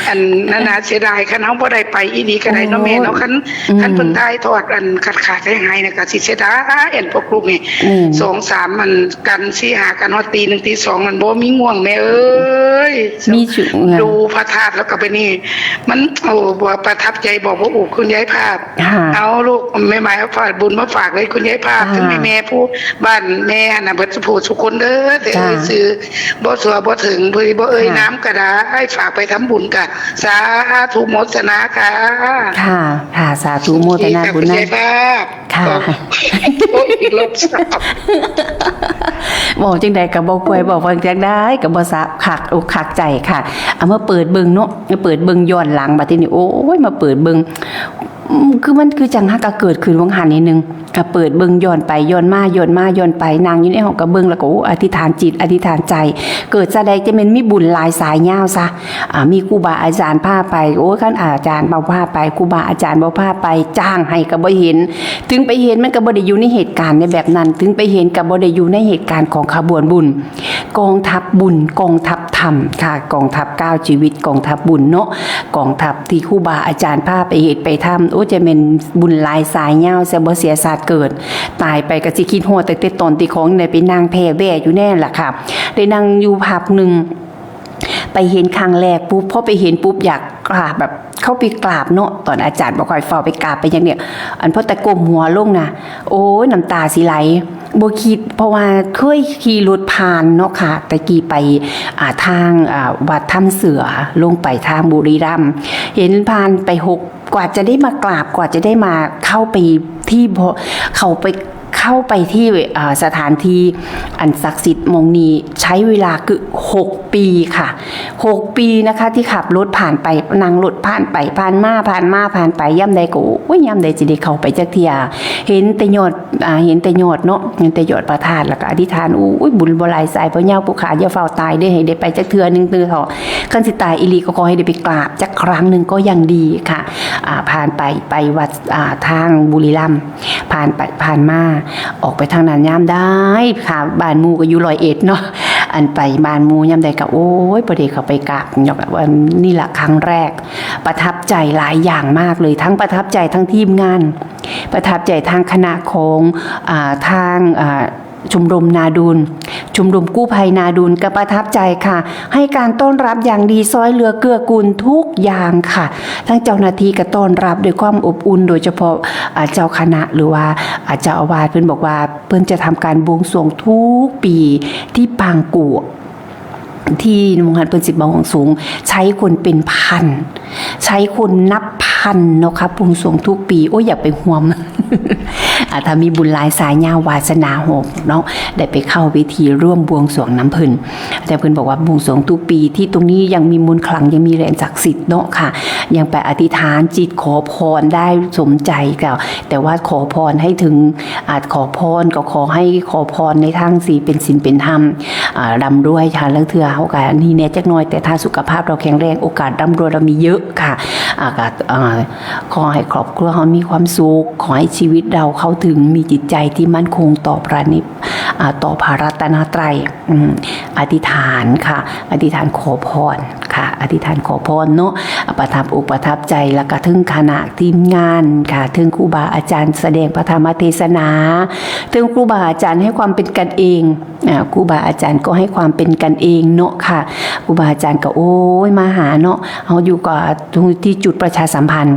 อันนั้นน่ะเสียดาย คันเฮาบ่ได้ไปอีหลีก็ได้เนาะแม่เนาะ คัน อืม คันเพิ่นถ่ายทอดอันขาดๆ หายๆ น่ะก็สิเสียดาย อันพวกลูกนี่ อืม สองสาม อันกัน สี่ห้า กันฮอดตีหนึ่งตีสอง นั่นบ่มีง่วงแม่เอ้ย มีจุ ดูพระธาตุแล้วก็ไปนี่ มัน โอ้ บอกประทับใจ บอกว่า โอ้ คุณยายภาพ ค่ะ เอาลูก แม่หมายเอาฝากบุญมาฝากเลย คุณยายภาพ ค่ะ ทั้งแม่ๆ ผู้บ้านแม่หั่นน่ะ เบิดสุผู้สุคนเด้อ แต่ จ้า เอ่ยชื่อบ่ทั่วบ่ถึง เพิ่นบ่เอ่ย ค่ะ นามก็ได้ ฝากไปทำบุญกะ สาธุโมทนาค่ะ ค่ะ ค่ะ สาธุโมทนาบุญนำ คุณยายภาพ ค่ะ โอ้ย อีกรอบสาม บอกจังใดก็บ่ค่อย บอกว่าจังใดก็บ่สะ คักอกคักใจค่ะ เอามาเปิดเบิ่งเนาะ มาเปิดเบิ่งย้อนหลัง บัดทีนี้ โอ้ย มาเปิดเบิ่ง อืม คือมันคือจังหากะเกิดขึ้นวังหันนิดนึง ก็เปิดเบิ่งย้อนไปย้อนมา ย้อนมาย้อนไป นั่งอยู่ในห้องก็เบิ่ง แล้วก็ โอ้ อธิษฐานจิต อธิษฐานใจ เกิดจะใดจะแม่นมีบุญหลายสายยาวซะ อ่า มีครูบาอาจารย์พาไป โอ้ คันอาจารย์บ่พาไป ครูบาอาจารย์บ่พาไป จ้างให้ก็บ่เห็น ถึงไปเห็นมันก็บ่ได้อยู่ในเหตุการณ์ในแบบนั้น ถึงไปเห็นก็บ่ได้อยู่ในเหตุการณ์ของขบวนบุญ กองทัพบุญ กองทัพธรรมค่ะ กองทัพเก้าชีวิต กองทัพบุญเนาะ กองทัพที่ครูบาอาจารย์พาไปเฮ็ดไปทำ โอ้ จะแม่นบุญหลายสายยาว ซะบ่เสียชาติเกิด ตายไปก็สิคิดฮอดตั้งแต่ตอนที่ของได้ไปนั่งแผ่แว่อยู่แน่ล่ะค่ะ ได้นั่งอยู่พักหนึ่ง ไปเห็นครั้งแรกปุ๊บ พอไปเห็นปุ๊บอยากกราบแบบ เข้าไปกราบเนาะ ตอนอาจารย์บอกให้เฝ้าไปกราบไปอย่างเดียว อันพอแต่ก้มหัวลงนะ โอ้ย น้ำตาสิไหล บ่คิด เพราะว่าเคยขี่รถผ่านเนาะค่ะ แต่กี้ไป อ่า ทาง อ่า วัดถ้ำเสือ ลงไปทางบุรีรัมย์ เห็นผ่านไปหก กว่าจะได้มากราบ กว่าจะได้มาเข้าไปที่บ่ เข้าไป เข้าไปที่ อ่า สถานที่อันศักดิ์สิทธิ์หม่องนี้ ใช้เวลาคือหกปีค่ะ หกปีนะคะ ที่ขับรถผ่านไป นั่งรถผ่านไป ผ่านมา ผ่านมา ผ่านไป ยามใดก็ โอ้ย ยามใดสิได้เข้าไปจักเทื่อ เห็นแต่ยอด อ่า เห็นแต่ยอดเนาะ เห็นแต่ยอดพระธาตุ แล้วก็อธิษฐาน โอ้ย บุญบ่หลายสายบ่ยาว ผู้ข้าอย่าฟ้าวตายเด้อ ให้ได้ไปจักเทื่อหนึ่งเทื่อเถาะ คันสิตายอีหลีก็ขอให้ได้ไปกราบจักครั้งหนึ่งก็ยังดีค่ะ อ่า ผ่านไป ไปวัด อ่า ทางบุรีรัมย์ ผ่านไป ผ่านมา ออกไปทางนั้นยามใดค่ะ บ้านหมู่ก็อยู่ร้อยเอ็ดเนาะ อันไปบ้านหมู่ยามใดก็ โอ้ย บ่ได้เข้าไปกราบเนาะ ว่านี่ล่ะครั้งแรก ประทับใจหลายอย่างมากเลย ทั้งประทับใจทั้งทีมงาน ประทับใจทางคณะของ อ่า ทาง อ่า ชมรมนาดูน ชมรมกู้ภัยนาดูนก็ประทับใจค่ะ ให้การต้อนรับอย่างดี ซ่อยเหลือเกื้อกูลทุกอย่างค่ะ ทั้งเจ้าหน้าที่ก็ต้อนรับด้วยความอบอุ่น โดยเฉพาะ อ่า เจ้าคณะ หรือว่า อ่า เจ้าอาวาส เพิ่นบอกว่าเพิ่นจะทำการบวงสรวงทุกปีที่ปางกู่ ที่หมู่หั้นเพิ่นสิบวงสรวง ใช้คนเป็นพัน ใช้คนนับพันเนาะค่ะ บวงสรวงทุกปี โอ้ย อยากไปร่วม อ่า ถ้ามีบุญหลายสายยาววาสนาหอบเนาะ ได้ไปเข้าพิธีร่วมบวงสรวงนำเพิ่น แต่เพิ่นบอกว่าบวงสรวงทุกปี ที่ตรงนี้ยังมีมนต์ขลัง ยังมีแรงศักดิ์สิทธิ์เนาะค่ะ ยังไปอธิษฐานจิตขอพรได้สมใจก็ แต่ว่าขอพรให้ถึง อ่า ขอพรก็ขอให้ขอพรในทางสิเป็นศีลเป็นธรรม อ่า ร่ำรวยค่ะ ลางเทื่อเฮาก็นี่แน่จักหน่อย แต่ถ้าสุขภาพเราแข็งแรง โอกาสร่ำรวยเรามีเยอะค่ะ อ่า ก็ อ่า ขอให้ครอบครัวเรามีความสุข ขอให้ชีวิตเราเข้าถึง มีจิตใจที่มั่นคงต่อพระนิพ อ่า ต่อพระรัตนตรัย อืม อธิษฐานค่ะ อธิษฐานขอพรค่ะ อธิษฐานขอพรเนาะ ประทับอกประทับใจ แล้วก็ถึงคณะทีมงานค่ะ ถึงครูบาอาจารย์แสดงพระธรรมเทศนา ถึงครูบาอาจารย์ให้ความเป็นกันเอง อ่า ครูบาอาจารย์ก็ให้ความเป็นกันเองเนาะค่ะ ครูบาอาจารย์ก็ โอ้ย มาหาเนาะ เฮาอยู่ก็ที่จุดประชาสัมพันธ์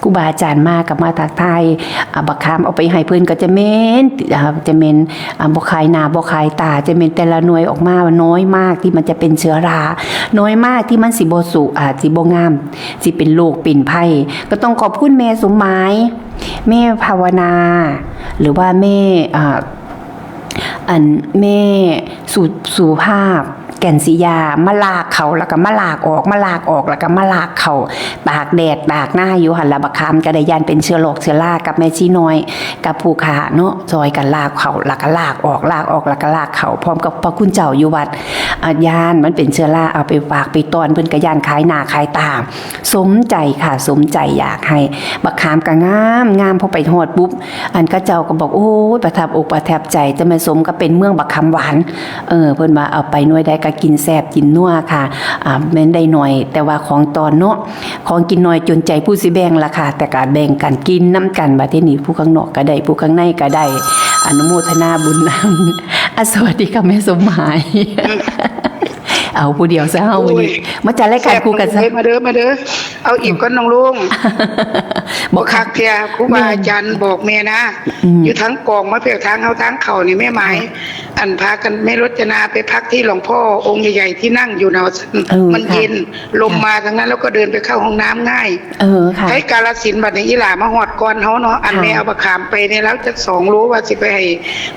ครูบาอาจารย์มาก็มาทักทาย อ่า บักขามเอาไปให้เพิ่นก็จะแม่น อ่า จะแม่น อ่า บ่คายหน้าบ่คายตา จะแม่นแต่ละหน่วยออกมาน้อยมากที่มันจะเป็นเชื้อรา น้อยมากที่มันสิบ่สุ อ่า สิบ่งาม สิเป็นโรคเป็นภัย ก็ต้องขอบคุณแม่สมหมาย แม่ภาวนา หรือว่าแม่ อ่า อันแม่สุ สุภาพ แก่นศรียา มาลากเขา แล้วก็มาลากออก มาลากออก แล้วก็มาลากเขา ตากแดดตากหน้าอยู่หั่นล่ะ บักขามก็ได้ย่านเป็นเชื้อโรคเชื้อรากับแม่ชีน้อย กับผู้ข้าเนาะ ซอยกันลากเขา แล้วก็ลากออก ลากออก แล้วก็ลากเขา พร้อมกับพระคุณเจ้าอยู่วัด อ่า ย่านมันเป็นเชื้อรา เอาไปฝากไปต้อน เพิ่นก็ย่านขายหน้าขายตา สมใจค่ะ สมใจอยากให้ บักขามก็งามงาม พอไปฮอดปุ๊บ อันเขาเจ้าก็บอก โอ้ย ประทับอกประทับใจ แต่แม่สมก็เป็นเมืองบักขามหวาน เออ เพิ่นว่าเอาไปหน่วยใดก็กินแซ่บกินนัวค่ะ อ่า แม่นได้หน่อย แต่ว่าของต้อนเนาะ ของกินน้อยจนใจผู้สิแบ่งล่ะค่ะ แต่ก็แบ่งกันกินนำกัน บัดทีนี้ผู้ข้างนอกก็ได้ ผู้ข้างในก็ได้ อนุโมทนาบุญนำ อ่ะ สวัสดีค่ะแม่สมหมาย เอาผู้เดียวซะเฮามื้อนี้ โอ้ย มาจัดรายการคู่กันซะ แซ่บ มาเด้อ มาเด้อ เอาอีกก่อนน้องลุง บ่ บ่คักเทื่อ ครูบา แม่น อาจารย์บอกแม่นะ อืม อยู่ทั้งกองมาเพียงทางเฮาทางเขานี่แม่หมาย ค่ะ อันพากันแม่รจนาไปพักที่หลวงพ่อองค์ใหญ่ๆที่นั่งอยู่นะ เออ มัน ค่ะ เย็น ลม ค่ะ มาทางนั้น แล้วก็เดินไปเข้าห้องน้ำง่าย เออ ค่ะ ไทกาฬสินธุ์บัดนี้อีหล่ามาฮอดก่อนเฮาเนาะ อัน ค่ะ แม่เอาบักขามไปเนี่ยแล้วจักสองโลว่าสิไปให้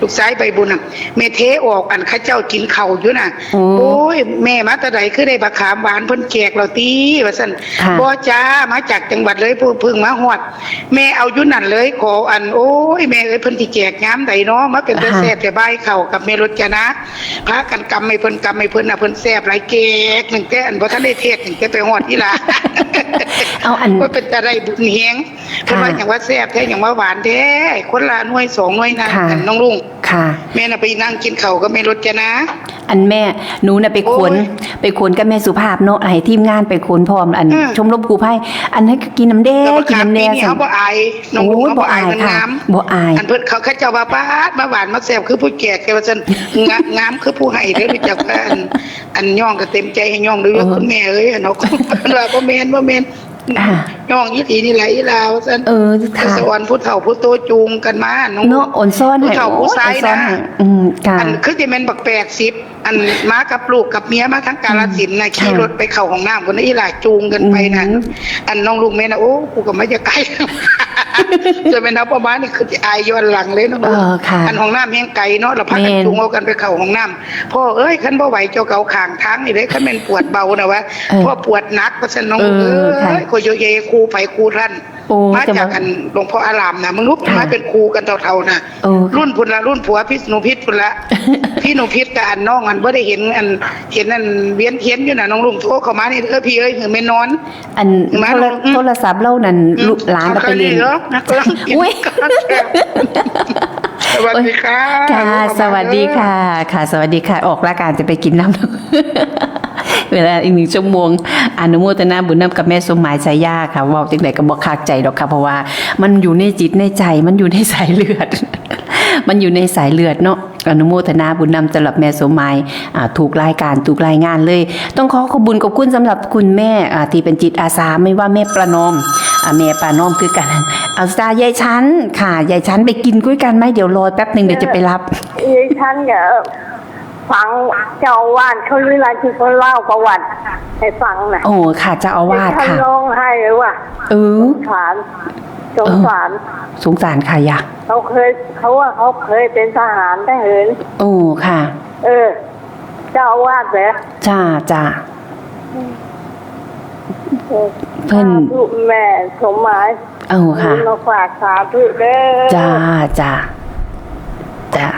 ลูกชายใบบุญน่ะ แม่เทออกอันเขาเจ้ากินข้าวอยู่น่ะ โอ้ โอ้ย แม่มาแต่ใดคือได้บักขามหวานเพิ่นแจกแล้วติ ว่าซั่น ค่ะ บ่จ้า มาจากจังหวัดเลย เพิ่ง เพิ่งมาฮอด แม่เอาอยู่นั่นเลย ขออัน โอ้ย แม่เอ้ย เพิ่นสิแจกยามใดเนาะ มาเป็นตา ค่ะ แซ่บแต่บ่ายเข้ากับแม่รจนา พากันกำให้เพิ่น กำให้เพิ่นน่ะ เพิ่นแซ่บหลายแจก ตั้งแต่อันบ่ทันได้เทศน์ ตั้งแต่ไปฮอดอีหล่า เอาอัน ว่าเป็นตาได้บุญแฮง เพิ่นว่า ค่ะ หยังว่าแซ่บแท้ หยังว่าหวานแท้ คนละหน่วยสองหน่วยนะ ค่ะ อันน้องลุง ค่ะ แม่น่ะไปนั่งกินข้าวกับแม่รจนา อันแม่ หนูน่ะไปขน โอ้ย ไปขนกับแม่สุภาพเนาะ ให้ทีมงานไปขนพร้อม อัน อืม ชมรมกู้ภัย อันนั้นก็กินน้ำแดง แล้วบักขาม กินน้ำแดง ปีนี้ ซั่น เฮาบ่อาย น้องลุง โอ้ย เฮาบ่อาย บ่อาย เพิ่น ค่ะ งาม บ่อาย อันเพิ่นเขา เขาเจ้าว่าปาดมาหวานมาแซ่บคือผู้แจก แต่ว่าซั่น งะ งามคือผู้ให้เด้อ รู้จักว่าอัน อันย่องก็เต็มใจให้ย่องเด้อ เออ คุณแม่เอ้ย เนาะ เพิ่นว่าบ่แม่น บ่แม่น อ่า ย่องอีหลีนี่แหละอีหล่าว่าซั่น เออ ค่ะ สะออนผู้เฒ่าผู้โตจูงกันมา น้อง เนาะ ออนซอน ผู้เฒ่า ให้ ผู้ชาย โอ้ย ออนซอน นะ ให้ อืม ค่ะ อันคือสิแม่นบักแปดสิบ อันมากับลูกกับเมียมาทั้งกาฬสินธุ์น่ะ อืม ขี่ ค่ะ รถไปเข้าห้องน้ำ คนนั้นอีหล่าจูงกันไปน่ะ อืม อันน้องลุงแม่น่ะ โอ้ กูก็มาจะไกล จะแม่นเอาประมาณนี้คือสิอายย้อนหลังเลยน้องลุง เออ ค่ะ อันห้องน้ำแฮงไกลเนาะ แล้วพากัน แม่น จูงเอากันไปเข้าห้องน้ำ พ่อเอ้ย คันบ่ไหวเจ้าก็เอาข้างทางนี่เด้ คันแม่นปวดเบานะวะ เออ พ่อปวดหนักว่าซั่นน้อง เออ เอ้ย ค่ะ ข้อยโยเยครูไผครูท่าน โอ้ มาจาก จะมา อันหลวงพ่ออารามนะ มึงลุก ค่ะ มาเป็นครูกันเฒ่าๆนะ เออ ค่ะ รุ่นพุ้นละ รุ่นผัวพี่หนูพิษพุ้นละ พี่หนูพิษกับอันน้องอันบ่ได้เห็นอัน เห็นอันเวียนเทียนอยู่น่ะ น้องลุงโทรเข้ามานี่ เออ พี่เอ้ย หือแม่นอน อัน มา โทร น้อง อืม โทรศัพท์เรานั่น อืม ลูกหลานเราไปเล่น เอาเข้าเรื่องเนาะ อุ้ย สวัสดีค่ะ ค่ะ ลูก สวัสดีค่ะ ค่ะ สวัสดีค่ะ ออกรายการจะไปกินน้ำ เวลาอีกหนึ่งชั่วโมง อนุโมทนาบุญนำกับแม่สมหมาย สายยาค่ะ เว้าจังใดก็บ่คักใจดอกค่ะ เพราะว่ามันอยู่ในจิตในใจ มันอยู่ในสายเลือด มันอยู่ในสายเลือดเนาะ อนุโมทนาบุญนำสำหรับแม่สมหมาย อ่า ทุกรายการ ทุกรายงานเลย ต้องขอขอบบุญขอบคุณสำหรับคุณแม่ อ่า ที่เป็นจิตอาสา ไม่ว่าแม่ประนอม อ่า แม่ประนอมคือกัน เอาซะยายชั้นค่ะ ยายชั้นไปกินกุ้ยกันไหม เดี๋ยวรอแป๊บหนึ่ง เดี๋ยวจะไปรับ ยายชั้นก็ ฟังเจ้าอาวาสเขาเวลาที่เขาเล่าประวัติให้ฟังน่ะ โอ้ ค่ะ เจ้าอาวาส ท่าน ค่ะ ร้องไห้เลยว่ะ เออ สงสาร สงสาร เออ สงสารค่ะยะ เขาเคย เขาว่าเขาเคยเป็นทหารทหาร โอ้ ค่ะ เออ เจ้าอาวาสเหรอ จ้า จ้า เออ เพิ่น สาธุแม่สมหมาย เออ ค่ะ มาฝากสาธุเด้อ จ้า จ้า จ้า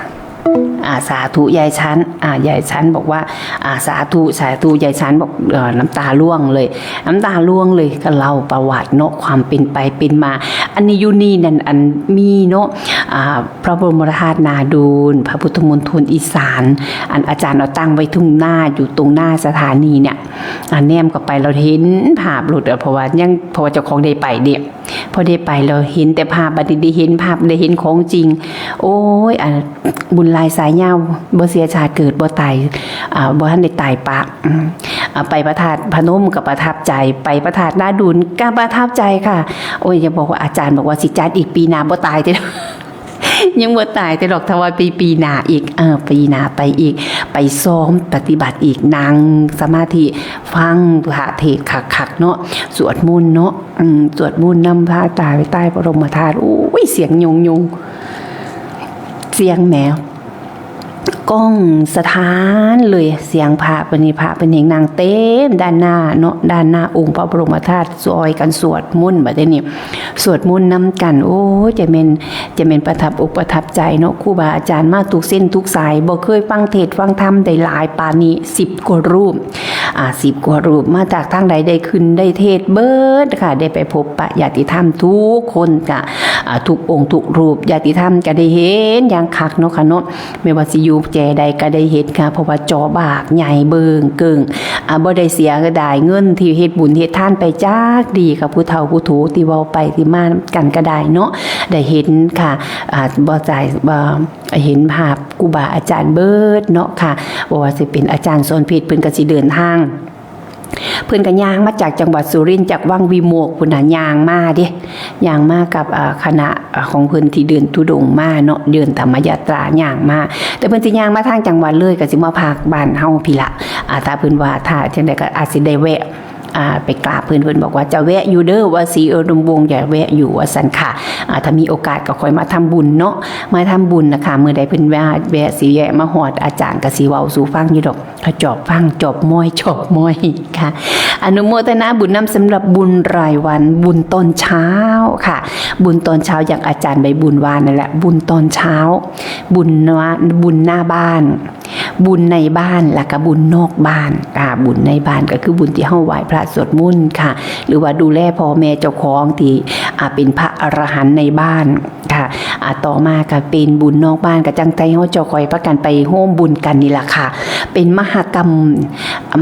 อ่า สาธุยายชั้น อ่า ยายชั้นบอกว่า อ่า สาธุ สาธุ ยายชั้นบอก เอ่อ น้ำตาร่วงเลย น้ำตาร่วงเลย ก็เล่าประวัติเนาะ ความเป็นไปเป็นมา อันนี้อยู่นี่นั่น อันมีเนาะ อ่า พระบรมธาตุนาดูน พระพุทธมณฑลอีสาน อันอาจารย์เอาตั้งไว้ทุ่งนา อยู่ตรงหน้าสถานีเนี่ย อ่า แนมเข้าไปเราเห็นภาพโลด เพราะว่ายัง เพราะว่าเจ้าของได้ไปเด้ พอได้ไปแล้วเห็นแต่ภาพ บัดนี้ได้เห็นภาพ ได้เห็นของจริง โอ้ย อันบุญหลายสายยาว บ่เสียชาติเกิด บ่ตาย อ่า บ่ทันได้ตายปาก อืม อ่า ไปพระธาตุพนมก็ประทับใจ ไปพระธาตุนาดูนก็ประทับใจค่ะ โอ้ย อย่าบอกว่าอาจารย์บอกว่าสิจัดอีกปีหน้า บ่ตายเด้อ ยังบ่ตายแต่ดอก ถ้าว่าปี ปีหน้าอีก เออ ปีหน้าไปอีก ไปซ้อมปฏิบัติอีก นั่งสมาธิ ฟังพระเทศน์คักๆ เนาะ สวดมนต์เนาะ อืม สวดมนต์นำพระตายไปใต้พระบรมธาตุ โอ้ย เสียงยงยง เสียงแหม ก้องสะท้านเลย เสียงพระเพิ่นนี่ พระเพิ่นแฮ่งนั่งเต็มด้านหน้าเนาะ ด้านหน้าองค์พระบรมธาตุ ซอยกันสวดมนต์บัดนี้ สวดมนต์นำกัน โอ้ย จะแม่น จะแม่นประทับอกประทับใจเนาะ ครูบาอาจารย์มาทุกเส้นทุกสาย บ่เคยฟังเทศน์ฟังธรรมได้หลายปานนี้ สิบกว่ารูป อ่า สิบกว่ารูป มาจากทางใดได้ขึ้นได้เทศน์เบิดค่ะ ได้ไปพบปะญาติธรรมทุกคนค่ะ อ่า ทุกองค์ทุกรูป ญาติธรรมก็ได้เห็นอย่างคักเนาะค่ะเนาะ ไม่ว่าสิอยู่แจใดก็ได้เห็นค่ะ เพราะว่าจอบักใหญ่เบิ่งเกิ่ง อ่า บ่ได้เสียดายเงินที่เฮ็ดบุญเฮ็ดทานไปจักดีค่ะ ผู้เฒ่าผู้โถที่เว้าไปที่มากันก็ได้เนาะ ได้เห็นค่ะ อ่า บ่จ่าย บ่ เห็นภาพครูบาอาจารย์เบิดเนาะค่ะ บ่ว่าสิเป็นอาจารย์สอนเพชร เพิ่นก็สิเดินทาง เพิ่นก็ย่างมาจากจังหวัดสุรินทร์ จากวังวิโมกข์พุ้นน่ะ ย่างมาเด้ ย่างมากับ อ่า คณะ อ่า ของเพิ่นที่เดินธุดงค์มาเนาะ เดินธรรมยาตราย่างมา แต่เพิ่นสิย่างมาทางจังหวัดเลย ก็สิมาพักบ้านเฮาพี้ละ อ่า ถ้าเพิ่นว่าถ้าจั่งใดก็อาจสิได้แวะ อ่า ไปกราบเพิ่น เพิ่นบอกว่าจะแวะอยู่เด้อ ว่าสิ เออ ดมวงศ์จะแวะอยู่ ว่าซั่นค่ะ อ่า ถ้ามีโอกาสก็ค่อยมาทำบุญเนาะ มาทำบุญนะคะ มื้อใดเพิ่นว่าแวะ สิแวะมาฮอด อาจารย์ก็สิเว้าสู่ฟังอยู่ดอก ก็จอบฟัง จอบมอย จอบมอยค่ะ อนุโมทนาบุญนำสำหรับบุญรายวัน บุญตอนเช้าค่ะ บุญตอนเช้าอย่างอาจารย์ใบบุญว่านั่นแหละ บุญตอนเช้า บุญหน้า บุญหน้าบ้าน บุญในบ้าน แล้วก็บุญนอกบ้าน อ่า บุญในบ้านก็คือบุญที่เฮาไหว้พระสวดมนต์ค่ะ หรือว่าดูแลพ่อแม่เจ้าของที่ อ่า เป็นพระอรหันต์ในบ้านค่ะ อ่า ต่อมาก็เป็นบุญนอกบ้าน ก็จั่งใดเฮาเจ้าค่อยพากันไปร่วมบุญกันนี่ล่ะค่ะ เป็นมหกรรม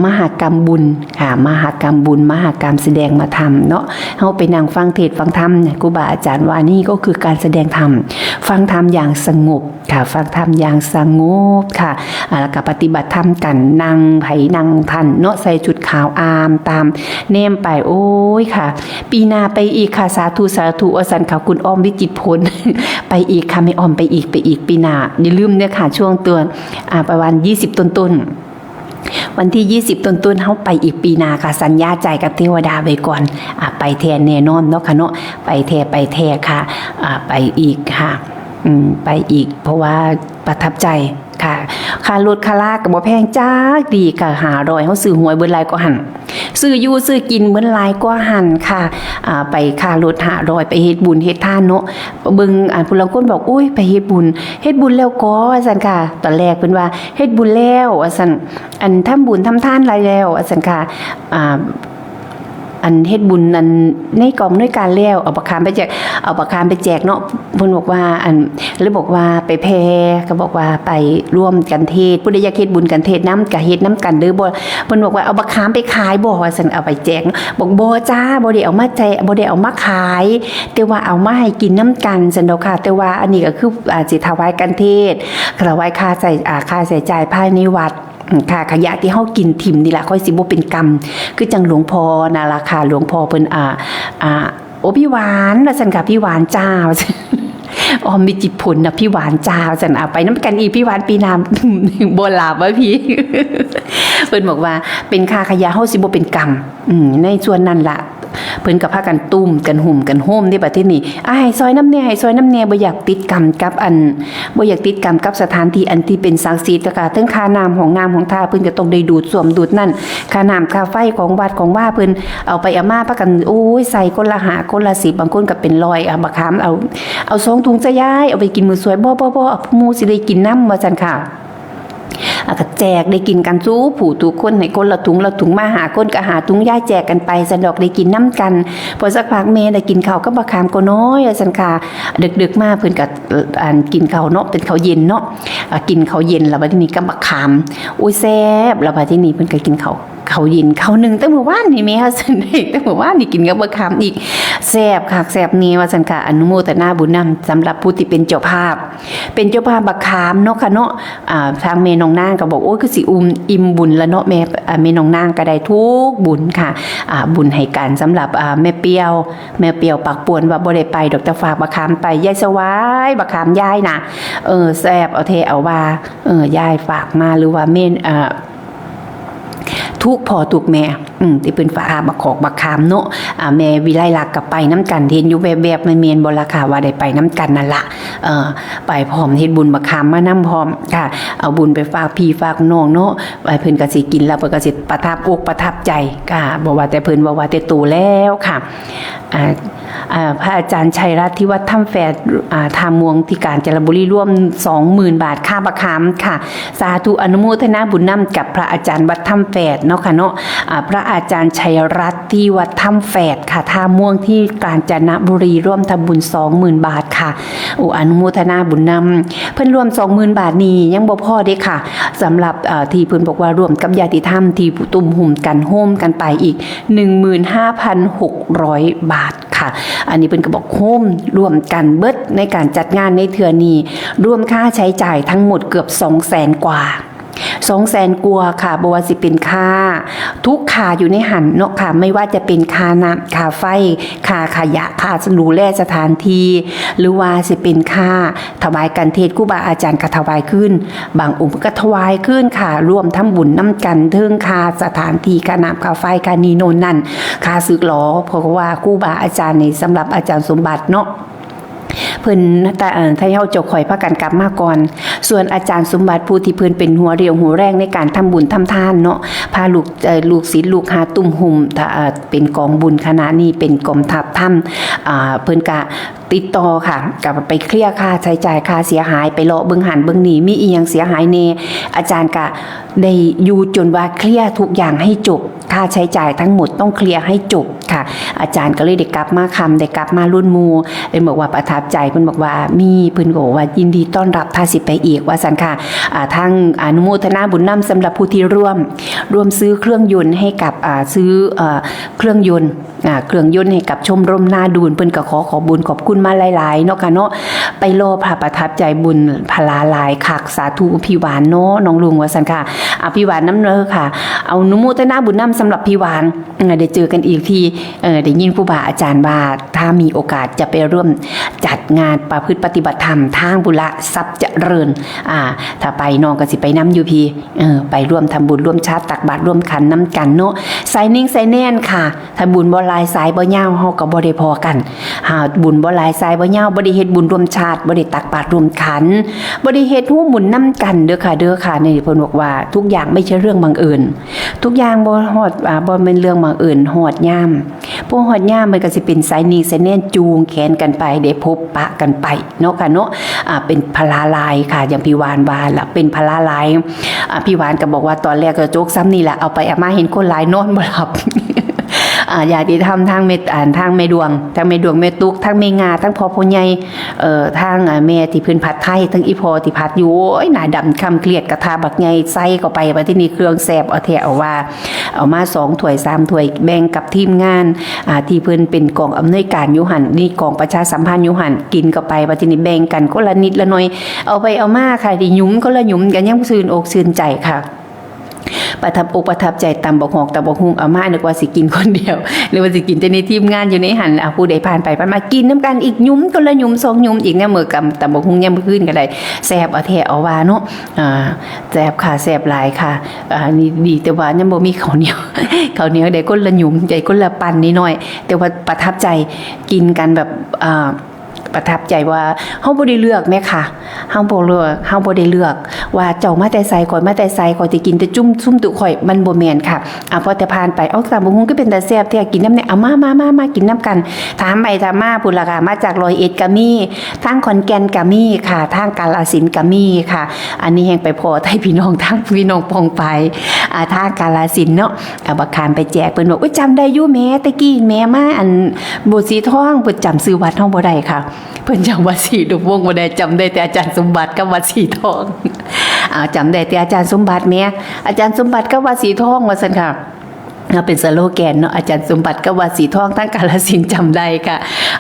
มหกรรมบุญค่ะ มหกรรมบุญ มหกรรมแสดงธรรมเนาะ เฮาไปนั่งฟังเทศน์ฟังธรรมเนี่ย ครูบาอาจารย์ว่านี่ก็คือการแสดงธรรม ฟังธรรมอย่างสงบ ค่ะ ฟังธรรมอย่างสงบค่ะ อ่า แล้วก็ปฏิบัติธรรมกัน นั่งไผนั่งท่านเนาะ ใส่ชุดขาวอามตาม แนมไป โอ้ยค่ะ ปีหน้าไปอีกค่ะ สาธุ สาธุ ว่าซั่นค่ะ คุณอ้อมวิจิตรพล ไปอีกค่ะ แม่อ้อม ไปอีก ไปอีก ปีหน้า อย่าลืมเด้อค่ะ ช่วงเดือน อ่า ประมาณยี่สิบต้นๆ วันที่ยี่สิบต้นๆ เฮาไปอีกปีหน้าค่ะ สัญญาใจกับเทวดาไว้ก่อน อ่า ไปแท้แน่นอนเนาะค่ะเนาะ ไปแท้ ไปแท้ค่ะ อ่า ไปอีกค่ะ อืม ไปอีก เพราะว่าประทับใจค่ะ ค่ารถค่าลาก็บ่แพงจักดีค่ะ ห้าร้อย เฮาซื้อหวยเบิดหลายกว่าหั่น ซื้ออยู่ซื้อกินเบิดหลายกว่าหั่นค่ะ อ่า ไปค่ารถห้าร้อย ไปเฮ็ดบุญเฮ็ดทานเนาะ เบิ่ง อ่า ผู้ลางคนบอก โอ้ย ไปเฮ็ดบุญ เฮ็ดบุญแล้วก่อ ว่าซั่นค่ะ ตอนแรกเพิ่นว่า เฮ็ดบุญแล้ว ว่าซั่น อันทำบุญทำทานหลายแล้ว ว่าซั่นค่ะ อ่า อันเฮ็ดบุญอันในกองอำนวยการแล้ว เอาบักขามไปแจก เอาบักขามไปแจกเนาะ เพิ่นบอกว่า อัน เลยบอกว่าไปแผ่ ก็บอกว่าไปร่วมกันเทศน์ ผู้ใดอยากเฮ็ดบุญกันเทศน์นำก็เฮ็ดนำกันเด้อ บ่ เพิ่นบอกว่าเอาบักขามไปขายบ่ ว่าซั่น เอาไปแจกเนาะ บอกบ่จ้า บ่ได้เอามาแจก บ่ได้เอามาขาย แต่ว่าเอามาให้กินนำกัน ซั่นดอกค่ะ แต่ว่าอันนี้ก็คือ อ่า สิถวายกันเทศน์ ถวายค่าใช้ อ่า ค่าใช้จ่ายภายในวัด อืม ค่ะ ขยะที่เฮากินถิ่มนี่ล่ะ ค่อยสิบ่เป็นกรรม คือจั่งหลวงพ่อนั่นล่ะค่ะ หลวงพ่อเพิ่น อ่า อ่า โอ้ พี่หวาน ว่าซั่นค่ะ พี่หวานจ้า อ้อมวิจิตรพลนะ พี่หวานจ้า ว่าซั่น อ่ะ ไปนำกันอีก พี่หวาน ปีหน้า บ่หลาบว่าพี่ เพิ่นบอกว่าเป็นค่าขยะ เฮาสิบ่เป็นกรรม อืม ในส่วนนั้นล่ะ เพิ่นก็พากันตุ้มกันหุ่มกันโฮมเด้ บัดทีนี้ อ่ะ ให้ซอยนำแหน่ ให้ซอยนำแหน่ บ่อยากติดกรรมกับอัน บ่อยากติดกรรมกับสถานที่อันที่เป็นศักดิ์สิทธิ์ แล้วก็เทิงค่าน้ำ ห้องน้ำห้องท่า เพิ่นก็ต้องได้ดูดส้วมดูดนั่น ค่าน้ำค่าไฟของวัดของวาเพิ่น เอาไปเอามาพากัน โอ้ย ใส่คนละห้า คนละสิบ บางคนก็เป็นร้อย อ่ะ บักขาม เอา เอาสองถุงจ้ายาย เอาไปกินมื้อซวย บ่ บ่ บ่ หมู่สิได้กินนำ ว่าซั่นค่ะ อ่ะ ก็แจกได้กินกันสู่ผู้ทุกคน ให้คนละถุงละถุง มาห้าคนก็ห้าถุง ยายแจกกันไป ซั่นดอก ได้กินนำกัน พอสักพักแม่ได้กินข้าวกับบักขามก็น้อย ว่าซั่นค่ะ ดึกๆ มาเพิ่นก็ อัน กินข้าวเนาะ เป็นข้าวเย็นเนาะ อ่ะ กินข้าวเย็นแล้วบัดทีนี้กับบักขาม โอ้ย แซ่บ แล้วบัดทีนี้เพิ่นก็กินข้าว ข้าวเย็น ข้าวนึ่งแต่มื้อวานนี่แม่ ว่าซั่น แต่มื้อวานนี่กินกับบักขามอีก แซ่บคักแซ่บแน่ ว่าซั่นค่ะ อนุโมทนาบุญนำสำหรับผู้ที่เป็นเจ้าภาพ เป็นเจ้าภาพบักขามเนาะค่ะเนาะ อ่า ทางแม่น้องนางก็บอก โอ้ย คือสิอุ่ม อิ่มบุญละเนาะแม่ อ่า แม่น้องนางก็ได้ทุกบุญค่ะ อ่า บุญให้กันสำหรับ อ่า แม่เปรี้ยว แม่เปรี้ยวปากป่วนว่าบ่ได้ไปดอก แต่ฝากบักขามไป ยายสวาย บักขามยายน่ะ เออ แซ่บเอาแท้เอาว่า เออ ยายฝากมา หรือว่าแม่น อ่า ทุกพ่อทุกแม่ อืม ที่เพิ่นฝากบักขอกบักขามเนาะ อ่า แม่วิไลลักษณ์ก็ไปนำกัน เห็นอยู่แวบๆ แม่นบ่ล่ะค่ะ ว่าได้ไปนำกันนั่นล่ะ เอ่อ ไปพร้อม เฮ็ดบุญบักขามมานำพร้อมค่ะ เอาบุญไปฝากพี่ฝากน้องเนาะ ไปเพิ่นก็สิกินแล้วเพิ่นก็สิประทับอกประทับใจค่ะ บ่ว่าแต่เพิ่น บ่ว่าแต่โตแล้วค่ะ อ่า อ่า พระอาจารย์ชัยรัตน์ที่วัดถ้ำแฝด อ่า ท่าม่วงที่กาญจนบุรี ร่วม สองหมื่น บาท ค่าบักขามค่ะ สาธุอนุโมทนาบุญนำกับพระอาจารย์วัดถ้ำแฝดเนาะค่ะเนาะ อ่า พระ อาจารย์ชัยรัตน์ที่วัดถ้ำแฝดค่ะ ท่าม่วงที่กาญจนบุรี ร่วมทำบุญ สองหมื่น บาทค่ะ โอ้ อนุโมทนาบุญนำ เพิ่นร่วม สองหมื่น บาทนี่ยังบ่พอเด้ค่ะ สำหรับเอ่อที่เพิ่นบอกว่าร่วมกับญาติธรรมที่ตุ้มโฮมกัน โฮมกันไปอีก หนึ่งหมื่นห้าพันหกร้อย บาทค่ะ อันนี้เพิ่นก็บอกโฮมร่วมกันเบิดในการจัดงานในเทื่อนี้ รวมค่าใช้จ่ายทั้งหมดเกือบ สองแสน กว่า สองแสน กว่าค่ะ บ่ว่าสิเป็นค่า ทุกค่าอยู่ในหั้นเนาะค่ะ ไม่ว่าจะเป็นค่าน้ำ ค่าไฟ ค่าขยะ ค่าดูแลสถานที่ หรือว่าสิเป็นค่าถวายการเทศน์ ครูบาอาจารย์ก็ถวายคืน บางองค์ก็ถวายคืนค่ะ ร่วมทำบุญนำกัน เทิงค่าสถานที่ ค่าน้ำ ค่าไฟ ค่านี่โน่นนั่น ค่าสึกหรอ เพราะว่าครูบาอาจารย์นี่ สำหรับอาจารย์สมบัติเนาะ เพิ่น แต่เอ่อถ้าเฮาเจ้าข่อยพากันกลับมาก่อน ส่วนอาจารย์สมบัติผู้ที่เพิ่นเป็นหัวเรี่ยวหัวแรงในการทำบุญทำทานเนาะ พาลูกเอ่อลูกศิษย์ลูกหาตุ้มโฮม ถ้าเอ่อเป็นกองบุญคณะนี้ เป็นกองทัพธรรม อ่า เพิ่นกะติดต่อค่ะ กะไปเคลียร์ค่าใช้จ่าย ค่าเสียหาย ไปเลาะเบิ่งหั้นเบิ่งนี่ มีอีหยังเสียหายแน่ อาจารย์กะได้อยู่จนว่าเคลียร์ทุกอย่างให้จบ ค่าใช้จ่ายทั้งหมดต้องเคลียร์ให้จบค่ะ อาจารย์ก็เลยได้กลับมาค่ำ ได้กลับมารุ่นหมู่ เพิ่นบอกว่าประทับใจ เพิ่นบอกว่ามี เพิ่นก็บอกว่ายินดีต้อนรับ ถ้าสิไปอีก ว่าซั่นค่ะ อ่า ทางอนุโมทนาบุญนำ สำหรับผู้ที่ร่วม ร่วมซื้อเครื่องยนต์ให้กับ อ่า ซื้อ เอ่อ เครื่องยนต์ อ่า เครื่องยนต์ให้กับชมรมนาดูน เพิ่นก็ขอขอบบุญขอบคุณมาหลายๆ เนาะค่ะเนาะ ไปรอพระประทับใจบุญพลาหลายคัก สาธุพี่หวานเนาะ น้องลุง ว่าซั่นค่ะ อ่า พี่หวานนำเด้อค่ะ เอาอนุโมทนาบุญนำ สำหรับพี่หวาน เอ่อ ได้เจอกันอีกที เอ่อ ได้ยินครูบาอาจารย์ว่า ถ้ามีโอกาสจะไปร่วมจัดงานประพฤติปฏิบัติธรรมทางพุ้นละ ทรัพย์เจริญ อ่า ถ้าไปน้องก็สิไปนำอยู่พี่ เออ ไปร่วมทำบุญ ร่วมฉัตร ตักบาตร ร่วมขันนำกันเนาะ สายนิ่งสายแน่นค่ะ ถ้าบุญบ่หลายสายบ่ยาว เฮาก็บ่ได้พ้อกัน หาบุญบ่หลายสายบ่ยาว บ่ได้เฮ็ดบุญร่วมฉัตร บ่ได้ตักบาตรร่วมขัน บ่ได้เฮ็ดฮู้บุญนำกันเด้อค่ะ เด้อค่ะ นี่เพิ่นบอกว่าทุกอย่างไม่ใช่เรื่องบังเอิญ ทุกอย่างบ่ฮอด อ่า บ่แม่นเรื่องบังเอิญ ฮอดยาม พอฮอดยามมันก็สิเป็นสายนิ่งสายแน่นจูงแขนกันไป ได้พบปะกันไปเนาะค่ะเนาะ อ่า เป็นพลาหลายค่ะ อย่างพี่หวานว่าล่ะ เป็นพลาหลาย อ่า พี่หวานก็บอกว่าตอนแรกก็โจกซ้ำนี่แหละ เอาไปเอามาเห็นคนหลายนอนบ่หลับ อ่า ญาติธรรมทั้งแม่ อ่า ทั้งแม่ดวง ทั้งแม่ดวงแม่ตุ๊ก ทั้งแม่งา ทั้งพ่อผู้ใหญ่ เอ่อ ทั้ง อ่า แม่ที่เพิ่นผัดไทย ทั้งอีพ่อที่ผัดอยู่ โอ้ย หน้าดำคล้ำเครียด กระทะบักใหญ่ใส่เข้าไป บัดทีนี้เครื่องแซ่บเอาแท้เอาว่า เอามาสองถ้วยสามถ้วย แบ่งกับทีมงาน อ่า ที่เพิ่นเป็นกองอำนวยการอยู่หั่น นี่กองประชาสัมพันธ์อยู่หั่น กินเข้าไป บัดทีนี้แบ่งกันคนละนิดละหน่อย เอาไปเอามาค่ะ ได้หยุมคนละหยุม ก็ยังชื่นอกชื่นใจค่ะ ประทับอกประทับใจ ตำบักหอกตำบักหุ่งเอามา นึกว่าสิกินคนเดียว นึกว่าสิกินแต่ในทีมงานอยู่ในหั่น อ่ะ ผู้ใดผ่านไปผ่านมา กินนำกันอีก หยุมคนละหยุมสองหยุมอีก เนี่ย มื้อกับตำบักหุ่งยามมื้อคืนก็ได้ แซ่บเอาแท้เอาว่าเนาะ อ่า แซ่บค่ะ แซ่บหลายค่ะ อ่า นี่ดีแต่ว่ายังบ่มีข้าวเหนียว ข้าวเหนียวได้คนละหยุม ได้คนละปั่นนิดหน่อย แต่ว่าประทับใจ กินกันแบบ อ่า ประทับใจว่าเฮาบ่ได้เลือกแหมค่ะ เฮาบ่เลือก เฮาบ่ได้เลือกว่าเจ้ามาแต่ไส ข้อยมาแต่ไส ข้อยสิกินแต่จุ่มซุมตุข่อย มันบ่แม่นค่ะ อ่ะ พอแต่ผ่านไป เอ้า ตำบักหุ่งคือเป็นตาแซ่บแท้ กินนำแหน่ เอามา มา มา มากินนำกัน ถามไปถามมาพุ้นล่ะค่ะ มาจากร้อยเอ็ดก็มี ทางขอนแก่นก็มีค่ะ ทางกาฬสินธุ์ก็มีค่ะ อันนี้แฮงไปพ้อไทยพี่น้อง ทางพี่น้องป้องปาย อ่า ทางกาฬสินธุ์เนาะ เอาบักขามไปแจก เพิ่นบอก อุ๊ย จำได้อยู่แหม แต่กี้แหมมาอันโบสถ์สีทอง เพิ่นจำชื่อวัดเฮาบ่ได้ค่ะ เพิ่นจำวัดศรีอุดมวงศ์บ่ได้ จำได้แต่อาจารย์สมบัติกับวัดสีทอง อ่า จำได้แต่อาจารย์สมบัติแหม อาจารย์สมบัติกับวัดสีทอง ว่าซั่นค่ะ เอาเป็นสโลแกนเนาะ อาจารย์สมบัติกับวัดสีทอง ทางกาฬสินธุ์จำได้ค่ะ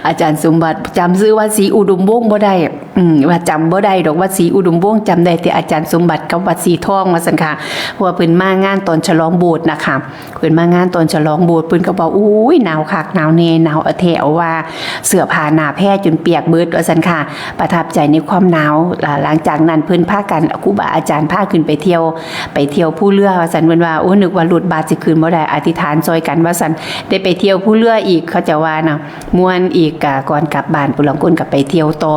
อาจารย์สมบัติจำชื่อวัดศรีอุดมวงศ์บ่ได้ อืม ว่าจำบ่ได้ดอกวัดศรีอุดมวงศ์ จำได้แต่อาจารย์สมบัติกับวัดสีทอง ว่าซั่นค่ะ เพราะว่าเพิ่นมางานตอนฉลองโบสถ์นะคะ เพิ่นมางานตอนฉลองโบสถ์ เพิ่นก็บอก อุ้ย หนาวคักหนาวแน่ หนาวเอาแท้เอาว่า เสื้อผ้าหนาแพร่จนเปียกเบิด ว่าซั่นค่ะ ประทับใจในความหนาว หลังจากนั้นเพิ่นพากัน ครูบาอาจารย์พาขึ้นไปเที่ยว ไปเที่ยวภูเรือ ว่าซั่น เพิ่นว่า โอ้ นึกว่ารถบัสสิขึ้นบ่ได้ อธิษฐานซอยกัน ว่าซั่น ได้ไปเที่ยวภูเรืออีก เขาเจ้าว่านะ ม่วนอีก กะก่อนกลับบ้าน ผู้ลางคนก็ไปเที่ยวต่อ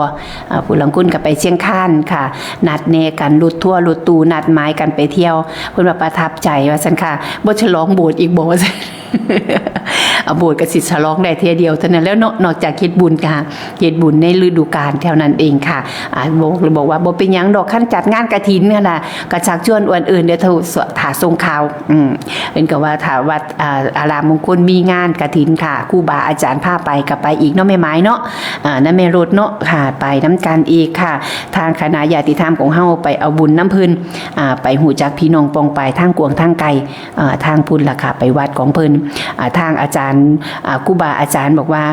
อ่า ผู้ลางคนก็ไปเชียงคานค่ะ นัดแนะกัน รถทัวร์รถตู้ นัดหมายกันไปเที่ยว เพิ่นว่าประทับใจ ว่าซั่นค่ะ บ่ฉลองโบสถ์อีกบ่ ว่าซั่น อ่า โบสถ์ก็สิฉลองได้เทื่อเดียวเท่านั้นแล้วเนาะ นอกจากเฮ็ดบุญค่ะ เฮ็ดบุญในฤดูกาลเท่านั้นเองค่ะ อ่า บอก บอกว่าบ่เป็นหยังดอก คันจัดงานกฐินนั่นน่ะ ก็ชักชวนอวนเอิ้นเด้อ ถ้า ถ้าส่งข่าว อืม เพิ่นก็ว่าถ้าวัด อ่า อารามมงคลมีงานกฐินค่ะ ครูบาอาจารย์พาไปก็ไปอีกเนาะแม่หมายเนาะ อ่า นำแม่รถเนาะค่ะ ไปนำกันอีกค่ะ ทางคณะญาติธรรมของเฮาไปเอาบุญนำเพิ่น อ่า ไปฮู้จักพี่น้องป้องปายทางกว้างทางไกล อ่า ทางพุ้นล่ะค่ะ ไปวัดของเพิ่น อ่า ทางอาจารย์ อ่า ครูบาอาจารย์บอกว่า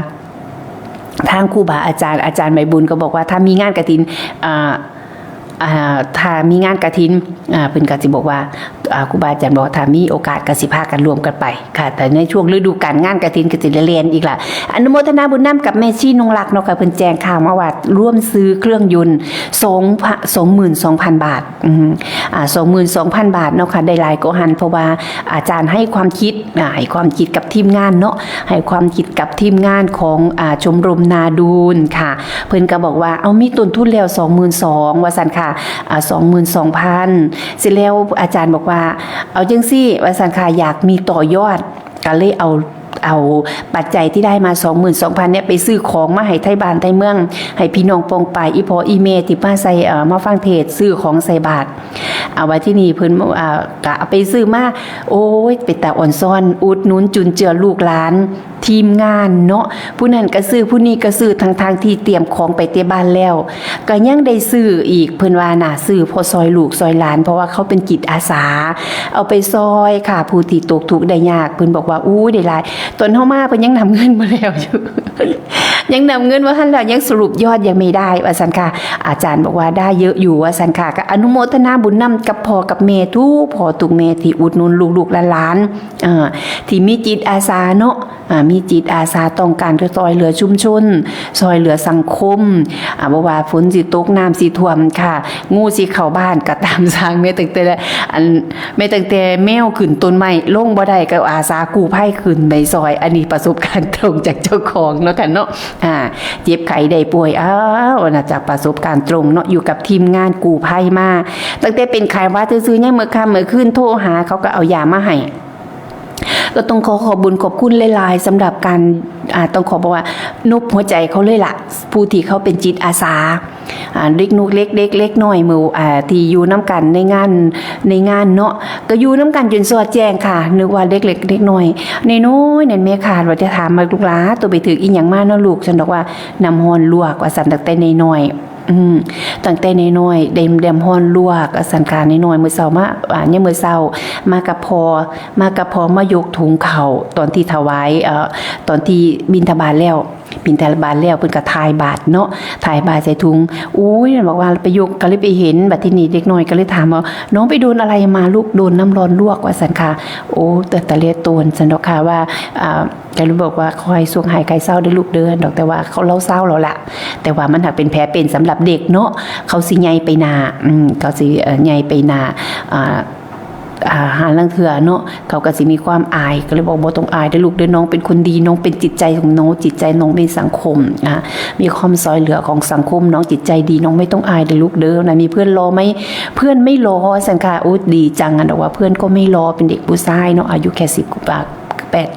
ทางครูบาอาจารย์ อาจารย์ใบบุญก็บอกว่า ถ้ามีงานกฐิน อ่า อ่า ถ้ามีงานกฐิน อ่า เพิ่นก็สิบอกว่า อ่า ครูบาอาจารย์บอก ถ้ามีโอกาสก็สิพากันร่วมกันไปค่ะ แต่ในช่วงฤดูกาลงานกฐินก็สิได้แล่นอีกล่ะ อนุโมทนาบุญนำกับแม่ชีนงรักเนาะค่ะ เพิ่นแจ้งข่าวมาว่าร่วมซื้อเครื่องยนต์ สอง สองหมื่นสองพันบาท อืม อ่า สองหมื่นสองพันบาทเนาะค่ะ ได้หลายกว่าหั่น เพราะว่าอาจารย์ให้ความคิด อ่า ให้ความคิดกับทีมงานเนาะ ให้ความคิดกับทีมงานของ อ่า ชมรมนาดูนค่ะ เพิ่นก็บอกว่า เอา มีต้นทุนแล้ว สองหมื่นสอง ว่าซั่นค่ะ อ่า สองหมื่นสองพัน เสร็จแล้วอาจารย์บอกว่า เอาจังซี่ ว่าซั่นค่ะ อยากมีต่อยอด ก็เลยเอา เอาปัจจัยที่ได้มา สองหมื่นสองพันเนี่ย ไปซื้อของมาให้ไทบ้านไทเมือง ให้พี่น้องป้องปาย อีพ่ออีแม่ที่มาใส่ เอ่อ มาฟังเทศน์ ซื้อของใส่บาตร เอา ว่าที่นี่เพิ่น อ่า ก็เอาไปซื้อมา โอ้ย เป็นตาอ่อนซ้อน อุดหนุนจุนเจือลูกหลาน ทีมงานเนาะ ผู้นั้นก็ซื้อ ผู้นี้ก็ซื้อ ทั้งๆที่เตรียมของไปแต่บ้านแล้ว ก็ยังได้ซื้ออีก เพิ่นว่าน่ะ ซื้อเพราะซอยลูกซอยหลาน เพราะว่าเขาเป็นจิตอาสา เอาไปซอยค่ะ ผู้ที่ตกทุกข์ได้ยาก เพิ่นบอกว่า อู้ ได้หลาย ตอนเฮามาเพิ่นยังนับเงินบ่แล้วอยู่ ยังนับเงินบ่ทันแล้ว ยังสรุปยอดยังไม่ได้ ว่าซั่นค่ะ อาจารย์บอกว่าได้เยอะอยู่ ว่าซั่นค่ะ ก็อนุโมทนาบุญนำกับพ่อกับแม่ทุกพ่อทุกแม่ที่อุดหนุนลูกๆหลานๆ เอ่อ ที่มีจิตอาสาเนาะ อ่า มีจิตอาสาต้องการจะซอยเหลือชุมชน ซอยเหลือสังคม อ่า บ่ว่าฝนสิตก น้ำสิท่วมค่ะ งูสิเข้าบ้านก็ตามสร้าง แม้ตั้งแต่ อัน แม้ตั้งแต่แมวขึ้นต้นไม้ลงบ่ได้ก็อาสากู้ภัยขึ้นไปซอย อันนี้ประสบการณ์ตรงจากเจ้าของเนาะค่ะเนาะ อ่า เจ็บไข้ได้ป่วย อ้าว น่าจะประสบการณ์ตรงเนาะ อยู่กับทีมงานกู้ภัยมา ตั้งแต่เป็นไข้หวัดซื่อๆ ยังมื้อค่ำมื้อคืนโทรหา เขาก็เอายามาให้ ก็ต้องขอขอบบุญขอบคุณหลายๆ สำหรับการ อ่า ต้องขอบอกว่านบหัวใจเขาเลยล่ะ ผู้ที่เขาเป็นจิตอาสา อ่า เด็กนุกเล็กเด็กเล็กน้อยหมู่ อ่า ที่อยู่นำกันในงาน ในงานเนาะ ก็อยู่นำกันจนสอดแจ้งค่ะ นึกว่าเด็กเล็กเด็กน้อย น้อยๆ นั่นแม่ค่ะ ว่าจะถามมา ลูกหลา ตัวไปถืกอีหยังมาเนาะลูก ฉันบอกว่าน้ำฮ้อนลวก ว่าซั่น ตั้งแต่น้อยๆ อืม ตั้งแต่น้อยๆ ได้น้ำฮ้อนลวก ว่าซั่นค่ะ น้อยๆ มื้อเช้ามา อ่า ยามมื้อเช้า มากับพ่อ มากับพ่อ มายกถุงข้าว ตอนที่ถวาย เอ่อ ตอนที่บิณฑบาตแล้ว บิณฑบาตแล้ว เพิ่นก็ถ่ายบาตรเนาะ ถ่ายบาตรใส่ถุง อุ้ย บอกว่าไปยก ก็เลยไปเห็น บัดทีนี้เด็กน้อยก็เลยถามว่า "น้องไปโดนอะไรมาลูก โดนน้ำร้อนลวก" ว่าซั่นค่ะ โอ้ แต่ตะเลียโตน ซั่นดอกค่ะว่า อ่า ก็เลยบอกว่า "ขอให้สุขหายไข้เศร้าเด้อลูกเด้อ" ดอก แต่ว่าเขา ลาวเศร้าแล้วล่ะ แต่ว่ามันหากเป็นแผลเป็นสำหรับเด็กเนาะ เขาสิใหญ่ไปหน้า อืม เขาสิ เอ่อ ใหญ่ไปหน้า อ่า อ่า หาลางเทื่อเนาะ เขาก็สิมีความอาย ก็เลยบอก "บ่ต้องอายเด้อลูกเด้อ น้องเป็นคนดี น้องเป็นจิตใจของน้อง จิตใจน้องเป็นสังคม อ่า มีความซอยเหลือของสังคม น้องจิตใจดี น้องไม่ต้องอายเด้อลูกเด้อ" นะ "มีเพื่อนรอไหม เพื่อนไม่รอ" ซั่นค่ะ โอ้ ดีจังอะ ดอกว่าเพื่อนก็ไม่รอ เป็นเด็กผู้ชายเนาะ อายุแค่สิบกว่า แปด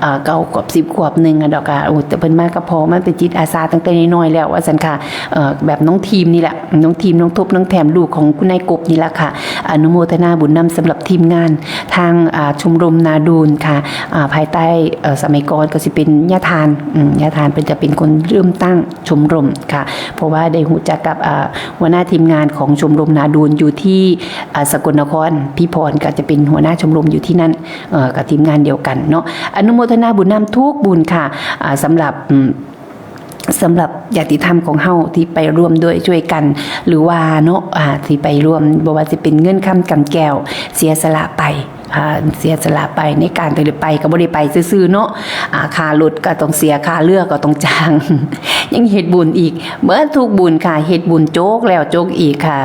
อ่า เก้าขวบ สิบขวบหนึ่งอะดอกค่ะ โอ้ แต่เพิ่นมากับพ่อ มันเป็นจิตอาสาตั้งแต่น้อยๆ แล้ว ว่าซั่นค่ะ เอ่อ แบบน้องทีมนี่แหละ น้องทีม น้องทบ น้องแถม ลูกของคุณนายกบนี่แหละค่ะ อนุโมทนาบุญนำสำหรับทีมงานทาง อ่า ชมรมนาดูนค่ะ อ่า ภายใต้ เอ่อ สมัยก่อนก็สิเป็นย่าทาน อืม ย่าทานเพิ่นจะเป็นคนเริ่มตั้งชมรมค่ะ เพราะว่าได้รู้จักกับ อ่า หัวหน้าทีมงานของชมรมนาดูนอยู่ที่ อ่า สกลนคร พี่พรก็จะเป็นหัวหน้าชมรมอยู่ที่นั่น เอ่อ กับทีมงานเดียวกันเนาะ อนุโมทนาบุญนำทุกบุญค่ะ อ่า สำหรับ อืม สำหรับญาติธรรมของเฮาที่ไปร่วมด้วยช่วยกัน หรือว่าเนาะ อ่า ที่ไปร่วม บ่ว่าสิเป็นเงินคำกำแก้ว เสียสละไป อ่า เสียสละไปในการที่ได้ไป ก็บ่ได้ไปซื่อๆ เนาะ อ่า ค่ารถก็ต้องเสีย ค่าเรือก็ต้องจ้าง ยังเฮ็ดบุญอีก เบิดทุกบุญค่ะ เฮ็ดบุญโจกแล้วโจกอีกค่ะ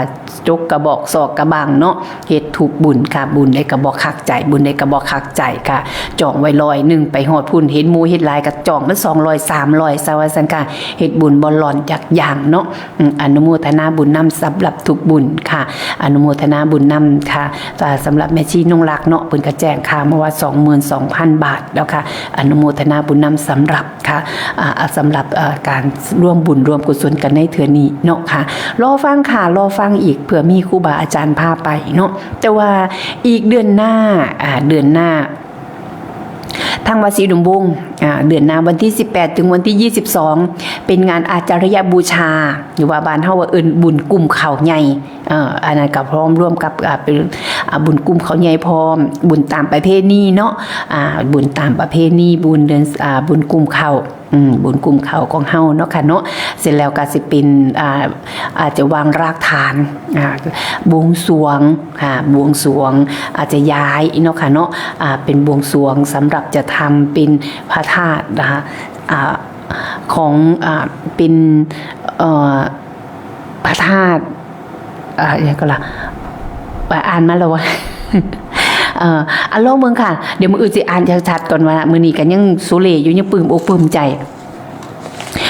โจกกระบอกซอกกระบังเนาะ เฮ็ดทุกบุญค่ะ บุญใดก็บ่คักใจ บุญใดก็บ่คักใจค่ะ จองไว้ร้อยหนึ่ง ไปฮอดพุ้น เห็นหมู่เฮ็ดหลายก็จองมาสองร้อย สามร้อย ซะว่าซั่นค่ะ เฮ็ดบุญบ่หล่อนจักอย่างเนาะ อืม อนุโมทนาบุญนำสำหรับทุกบุญค่ะ อนุโมทนาบุญนำค่ะ อ่า สำหรับแม่ชีนงรักเนาะ เพิ่นก็แจ้งข่าวมาว่า สองหมื่นสองพัน บาทแล้วค่ะ อนุโมทนาบุญนำสำหรับ ค่ะ อ่า สำหรับ เอ่อ การร่วมบุญร่วมกุศลกันในเทื่อนี้เนาะค่ะ รอฟังค่ะ รอฟังอีก เผื่อมีครูบาอาจารย์พาไปเนาะ แต่ว่าอีกเดือนหน้า อ่า เดือนหน้า ทางวัดศรีอุดมวงศ์ อ่า เดือนหน้าวันที่สิบแปดถึงวันที่ยี่สิบสอง เป็นงานอาจาริยบูชา หรือว่าบ้านเฮาว่าเอิ้นบุญกุมข้าวใหญ่ เอ่อ อันนั้นก็พร้อมร่วมกับ อ่า เป็น อ่า บุญกุมข้าวใหญ่พร้อม บุญตามประเพณีเนาะ อ่า บุญตามประเพณี บุญเดือน อ่า บุญกุมข้าว อืม บุญกุมข้าวของเฮาเนาะค่ะเนาะ เสร็จแล้วก็สิเป็น อ่า อาจจะวางรากฐาน อ่า บวงสรวง ค่ะ บวงสรวง อาจจะย้ายเนาะค่ะเนาะ อ่า เป็นบวงสรวงสำหรับจะทำเป็นพระธาตุนะคะ อ่า ของ อ่า เป็น เอ่อ พระธาตุ อ่า อิหยังก็ล่ะ อ่า อ่านมาแล้ววะ เอ่อ อ่ะ ลองเบิ่งค่ะ เดี๋ยวมื้ออื่นสิอ่านชัดๆก่อนว่า มื้อนี้ก็ยังโซเลอยู่ ยังปลื้มอกปลื้มใจ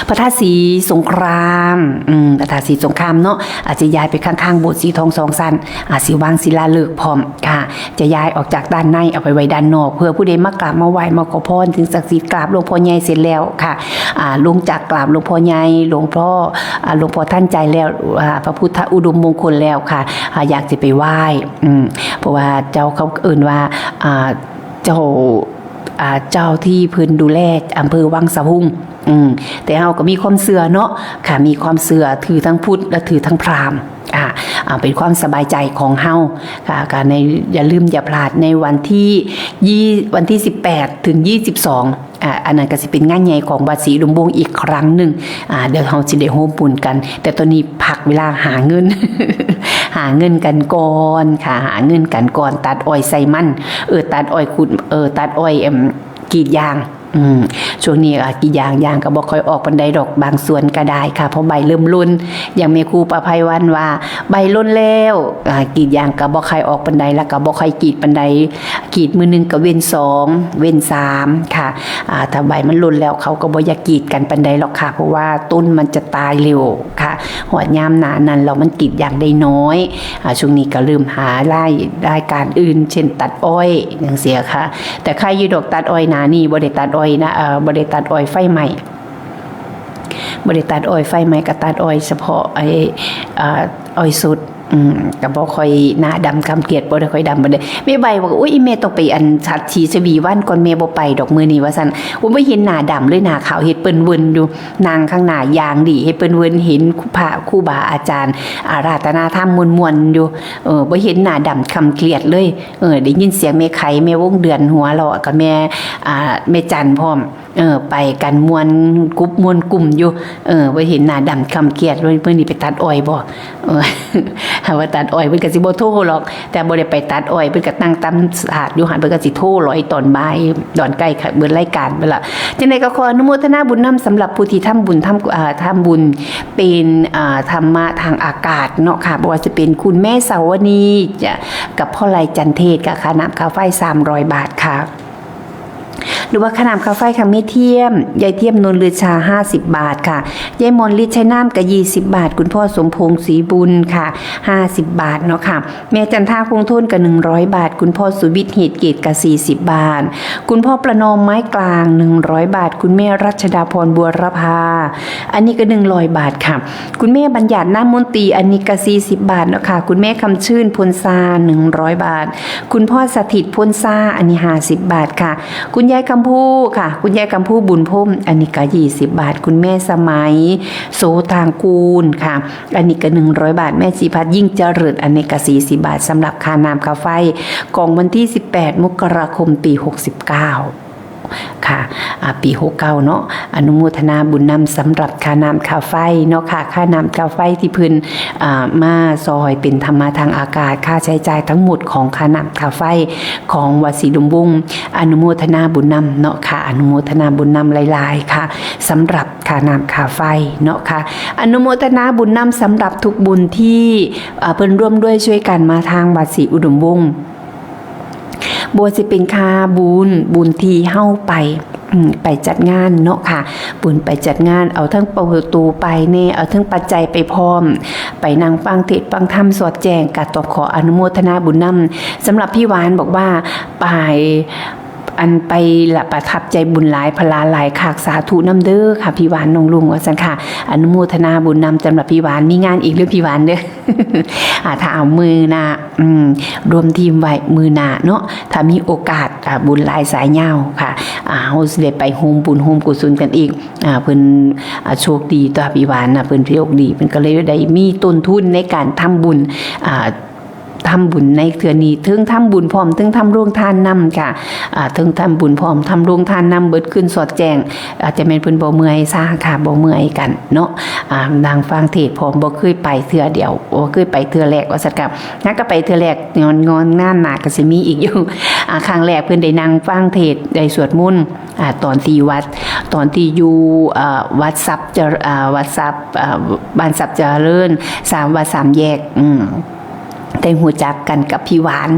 พระธาตุศรีสงคราม อืม พระธาตุศรีสงครามเนาะ อาจจะย้ายไปข้างๆโบสถ์สีทองสองชั้น อาจสิวางศิลาฤกษ์พร้อมค่ะ จะย้ายออกจากด้านในเอาไปไว้ด้านนอก เพื่อผู้ใดมากราบมาไหว้มาขอพรสิ่งศักดิ์สิทธิ์ กราบหลวงพ่อใหญ่เสร็จแล้วค่ะ อ่า ลงจากกราบหลวงพ่อใหญ่ หลวงพ่อ อ่า หลวงพ่อทันใจแล้ว อ่า พระพุทธอุดมมงคลแล้วค่ะ อ่า อยากจะไปไหว้ อืม เพราะว่าเจ้าเขาเอิ้นว่า อ่า เจ้า อ่า เจ้าที่เพิ่นดูแลอำเภอวังสะพุง อืม แต่เฮาก็มีความเชื่อเนาะค่ะ มีความเชื่อถือทั้งพุทธและถือทั้งพราหมณ์ อ่า อ่า เป็นความสบายใจของเฮาค่ะ ก็ใน อย่าลืมอย่าพลาดในวันที่ ยี่ วันที่สิบแปดถึงยี่สิบสอง อ่า อันนั้นก็สิเป็นงานใหญ่ของวัดศรีอุดมวงศ์อีกครั้งหนึ่ง อ่า เดี๋ยวเฮาสิได้ร่วมบุญกัน แต่ตอนนี้พักเวลาหาเงิน หาเงินกันก่อนค่ะ หาเงินกันก่อน ตัดอ้อยใส่มัน เออ ตัดอ้อยขุด เออ ตัดอ้อย เอิ่ม กรีดยาง อืม ช่วงนี้ อ่ะ กรีดยาง ยางก็บ่ค่อยออกปานใดดอก บางสวนก็ได้ค่ะ เพราะใบเริ่มหล่น อย่างแม่ครูประไพวันว่า ใบหล่นแล้ว อ่า กรีดยางก็บ่ค่อยออกปานใด แล้วก็บ่ค่อยกรีดปานใด กรีดมื้อหนึ่งก็เว้นสอง เว้นสามค่ะ อ่า ถ้าใบมันหล่นแล้ว เขาก็บ่อยากกรีดกันปานใดหรอกค่ะ เพราะว่าต้นมันจะตายเร็วค่ะ ฮอดยามหน้านั้นแล้วมันกรีดยางได้น้อย อ่า ช่วงนี้ก็เริ่มหาราย รายการอื่น เช่นตัดอ้อยจั่งซี้ค่ะ แต่ใครอยู่ดอกตัดอ้อยหน้านี่บ่ได้ตัดอ้อยนะ เอ่อ บ่ได้ตัดอ้อยไฟไหม้ บ่ได้ตัดอ้อยไฟไหม้ ก็ตัดอ้อยเฉพาะไอ้ เอ่อ อ้อยสด อืม ก็บ่ค่อยหน้าดำคล้ำเครียด บ่ได้ค่อยดำปานใด แม่ใบบอก "อุ๊ย อีแม่ต้องไปอันสัตว์สีสวีวันก่อน แม่บ่ไปดอกมื้อนี้" ว่าซั่น โอ้ย บ่เห็นหน้าดำเลย หน้าขาว เฮ็ดเปิ้นเวิ้นอยู่ นั่งข้างหน้าอย่างดี เฮ็ดเปิ้นเวิ้น เห็นพระครูบาอาจารย์อาราธนาธรรมม่วนๆอยู่ เออ บ่เห็นหน้าดำคล้ำเครียดเลย เออ ได้ยินเสียงแม่ไข่ แม่วงเดือนหัวเราะกับแม่ อ่า แม่จันพร้อม เออ ไปกันม่วนกุบม่วนกลุ่มอยู่ เออ บ่เห็นหน้าดำคล้ำเครียด เพิ่น เพิ่นนี่ไปตัดอ้อยบ่ เออ หาว่าตัดอ้อยเพิ่นก็สิบ่โทรหรอก แต่บ่ได้ไปตัดอ้อย เพิ่นก็นั่งตำสาดอยู่หั่น เพิ่นก็สิโทรหลอยตอนบ่าย ตอนใกล้เบิดรายการไปละ จั่งใดก็ขออนุโมทนาบุญนำสำหรับผู้ที่ทำบุญ ทำ อ่า ทำบุญเป็น อ่า ธรรมะทางอากาศเนาะค่ะ บ่ว่าจะเป็นคุณแม่เสาวนี จ้ะ กับพ่อไลจันเทศ ก็ค่าน้ำค่าไฟสามร้อยบาทค่ะ หรือว่าค่าน้ำค่าไฟค่ะ แม่เทียม ยายเทียม นนท์ลือชา ห้าสิบบาทค่ะ ยายมอนฤทธิ์ชัยนามก็ยี่สิบบาท คุณพ่อสมพงษ์ศรีบุญค่ะ ห้าสิบบาทเนาะค่ะ แม่จันทาคงทนก็หนึ่งร้อยบาท คุณพ่อสุวิทย์เหตุเกตก็สี่สิบบาท คุณพ่อประนอมไม้กลางหนึ่งร้อยบาท คุณแม่รัชดาพรบัวรพา อันนี้ก็หนึ่งร้อยบาทค่ะ คุณแม่บัญญัติน้ำมนตรี อันนี้ก็สี่สิบบาทเนาะค่ะ คุณแม่คำชื่น พลซา หนึ่งร้อยบาท คุณพ่อสถิต พลซา อันนี้ห้าสิบบาทค่ะ คุณยายคำพูค่ะ คุณยายคำพู บุญพรหม อันนี้ก็ยี่สิบบาท คุณแม่สมัย โสตางกูลค่ะ อันนี้ก็หนึ่งร้อยบาท แม่ศรีพัฒน์ยิ่งเจริญ อันนี้ก็สี่สิบบาท สำหรับค่าน้ำค่าไฟ ของวันที่สิบแปด มกราคม ปีหกสิบเก้า ค่ะ อ่า ปีหกเก้าเนาะ อนุโมทนาบุญนำสำหรับค่าน้ำค่าไฟเนาะค่ะ ค่าน้ำค่าไฟที่เพิ่น อ่า มาซอยเป็นธรรมาทางอากาศ ค่าใช้จ่ายทั้งหมดของค่าน้ำค่าไฟของวัดศรีอุดมวงศ์ อนุโมทนาบุญนำเนาะค่ะ อนุโมทนาบุญนำหลายๆ ค่ะ สำหรับค่าน้ำค่าไฟเนาะค่ะ อนุโมทนาบุญนำสำหรับทุกบุญที่ อ่า เพิ่นร่วมด้วยช่วยกันมาทางวัดศรีอุดมวงศ์ บ่ว่าสิเป็นค่าบุญ บุญที่เฮาไป อืม ไปจัดงานเนาะค่ะ บุญไปจัดงาน เอาทั้งประตูไปแน่ เอาทั้งปัจจัยไปพร้อม ไปนั่งฟังเทศน์ฟังธรรมสอดแจ้ง ก็ต้องขออนุโมทนาบุญนำ สำหรับพี่หวานบอกว่า ไป อันไปละประทับใจบุญหลาย พลาหลายคัก สาธุนำเด้อค่ะ พี่หวานน้องลุงว่าซั่นค่ะ อนุโมทนาบุญนำสำหรับพี่หวาน มีงานอีกเด้อพี่หวานเด้อ อ่า ถ้าเอามื้อหน้า อืม รวมทีมไว้มื้อหน้าเนาะ ถ้ามีโอกาส อ่า บุญหลายสายยาวค่ะ อ่า เฮาสิได้ไปร่วมบุญร่วมกุศลกันอีก อ่า เพิ่น อ่า โชคดีตัวพี่หวานน่ะ เพิ่นโชคดี เพิ่นก็เลยได้มีต้นทุนในการทำบุญ อ่า ทำบุญในเทื่อนี้ เทิงทำบุญพร้อม เทิงทำโรงทานนำค่ะ อ่า เทิงทำบุญพร้อม ทำโรงทานนำ เบิดคืนสอดแจ้ง อาจจะแม่นเพิ่นบ่เมื่อยซาค่ะ บ่เมื่อยกันเนาะ อ่า นั่งฟังเทศน์พร้อม บ่เคยไปเทื่อเดียว บ่เคยไปเทื่อแรกว่าซั่นค่ะ หากก็ไปเทื่อแรก งอนๆ งานหน้าก็สิมีอีกอยู่ อ่า ครั้งแรกเพิ่นได้นั่งฟังเทศน์ ได้สวดมนต์ อ่า ตอนที่วัด ตอนที่อยู่ อ่า วัดทรัพย์เจริญ อ่า วัดทรัพย์ อ่า บ้านทรัพย์เจริญ สามวัดสามแยก อืม ได้ฮู้จักกันกับพี่หวาน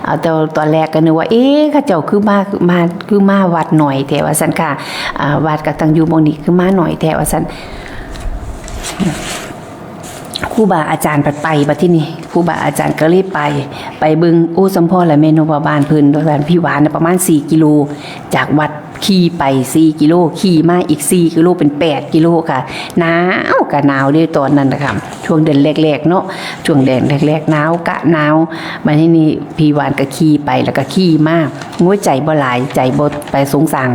อ่า แต่ตอนแรกก็นึกว่า เอ๊ะ เขาเจ้าคือมา มา คือมาวัดน้อยแท้ว่าซั่นค่ะ อ่า วัดก็ตั้งอยู่หม่องนี้ คือมาน้อยแท้ว่าซั่น ครูบาอาจารย์พัดไปบัดทีนี้ ครูบาอาจารย์ก็เลยไป ไปเบิ่ง โอ้ สมพอละแม่นบ่ บ้านเพิ่น ว่าซั่น พี่หวานน่ะประมาณสี่กิโล จากวัดขี่ไปสี่กิโล ขี่มาอีกสี่กิโล เป็นแปดกิโลค่ะ หนาวกะหนาวเด้ตอนนั้นน่ะค่ะ ช่วงเดือนแรกๆ เนาะ ช่วงเดือนแรกๆ หนาวกะหนาว บัดทีนี้พี่หวานก็ขี่ไป แล้วก็ขี่มา โอ้ย ใจบ่หลาย ใจบ่ประสงค์สร้าง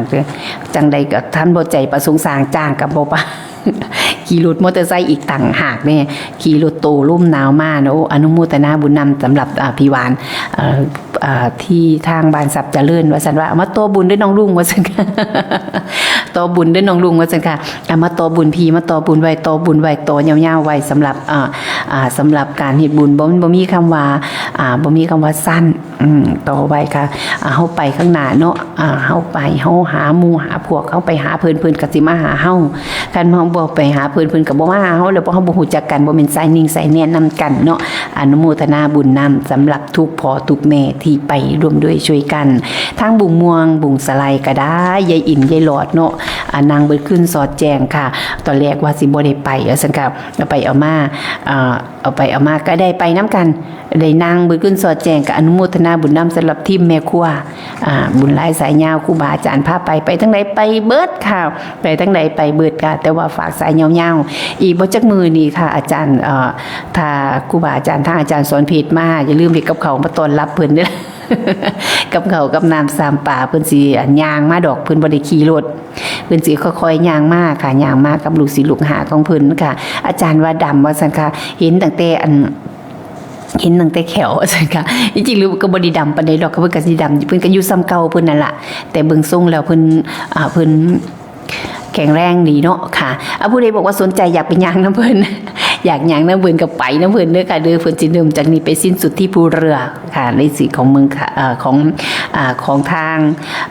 จั่งใดก็ทันบ่ใจประสงค์สร้าง จ้างก็บ่ปะ ขี่รถมอเตอร์ไซค์อีกต่างหากเนี่ย ขี่รถโตล่มหนาวมาเนาะ โอ้ อนุโมทนาบุญนำสำหรับ อ่า พี่หวาน เอ่อ อ่า ที่ทางบ้านทรัพย์เจริญ ว่าซั่นว่า เอามาต่อบุญด้วยน้องลุง ว่าซั่น ต่อบุญด้วยน้องลุง ว่าซั่นค่ะ เอามาต่อบุญพี่ มาต่อบุญไว้ ต่อบุญไว้ ต่อยาวๆ ไว้สำหรับ อ่า อ่า สำหรับการเฮ็ดบุญ บ่ มันบ่มีคำว่า อ่า บ่มีคำว่าสั้น อืม ต่อไว้ค่ะ อ่า เฮาไปข้างหน้าเนาะ อ่า เฮาไป เฮาหาหมู่หาพวก เฮาไปหาเพิ่น เพิ่นก็สิมาหาเฮา คันเฮาบ่ไปหาเพิ่น เพิ่นก็บ่มาหาเฮา แล้วเพราะเฮาบ่ฮู้จักกัน บ่แม่นสายนิ่งสายแน่นนำกันเนาะ อนุโมทนาบุญนำสำหรับทุกพ่อทุกแม่ที่ไปร่วมด้วยช่วยกัน ทางบุงม่วง บุงสะไลก็ได้ ยายอิน ยายหลอดเนาะ อ่า นั่งเบิดคืนสอดแจ้งค่ะ ตอนแรกว่าสิบ่ได้ไป ว่าซั่นค่ะ เอาไปเอามา อ่า เอาไปเอามาก็ได้ไปนำกัน ได้นั่งเบิดคืนสอดแจ้ง ก็อนุโมทนาบุญนำสำหรับทีมแม่ครัว อ่า บุญหลายสายยาว ครูบาอาจารย์พาไป ไปทางใดไปเบิดค่ะ ไปทางใดไปเบิดค่ะ แต่ว่าฝากสายยาวๆ อีกบ่จักมื้อนี่ค่ะ อาจารย์ เอ่อ ถ้าครูบาอาจารย์ ทางอาจารย์สอนเพชรมา อย่าลืมเฮ็ดกับข้าวมาต้อนรับเพิ่นเด้อ กับข้าวกับน้ำสามปลา เพิ่นสิย่างมาดอก เพิ่นบ่ได้ขี่รถ เพิ่นสิค่อยๆย่างมาค่ะ ย่างมากับลูกศิษย์ลูกหาของเพิ่นค่ะ อาจารย์ว่าดำ ว่าซั่นค่ะ เห็นตั้งแต่อัน เห็นตั้งแต่แข้ว ว่าซั่นค่ะ จริงๆแล้วก็บ่ได้ดำปานใดดอก เพิ่นก็สิดำ เพิ่นก็อยู่ส่ำเก่าเพิ่นนั่นล่ะ แต่เบิ่งทรงแล้วเพิ่น อ่า เพิ่นแข็งแรงดีเนาะค่ะ อ่ะ ผู้ใดบอกว่าสนใจอยากไปย่างนำเพิ่น อยากย่างนำเพิ่นก็ไปนำเพิ่นเด้อค่ะเด้อ เพิ่นสิเริ่มจากนี้ไปสิ้นสุดที่ภูเรือค่ะ ในชื่อของเมืองค่ะ เอ่อ ของ อ่า ของทาง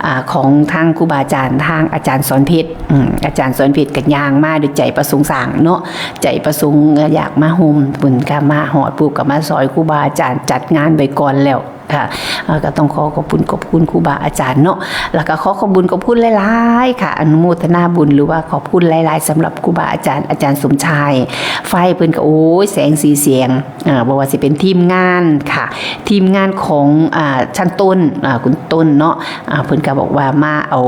อ่า ของทางครูบาอาจารย์ ทางอาจารย์สอนเพชร อืม อาจารย์สอนเพชรก็ย่างมาด้วยใจประสงค์สร้างเนาะ ใจประสงค์อยากมาร่วมบุญค่ะ มาฮอดปุ๊บก็มาซอยครูบาอาจารย์จัดงานไว้ก่อนแล้วค่ะ อ่า ก็ต้องขอขอบคุณ ขอบคุณครูบาอาจารย์เนาะ แล้วก็ขอขอบคุณขอบคุณหลายๆค่ะ อนุโมทนาบุญ หรือว่าขอบคุณหลายๆสำหรับครูบาอาจารย์ อาจารย์สมชาย ไฟเพิ่นก็ โอ้ย แสงสีเสียง อ่า บ่ว่าสิเป็นทีมงานค่ะ ทีมงานของ อ่า ช่างต้น อ่า คุณต้นเนาะ อ่า เพิ่นก็บอกว่ามาเอา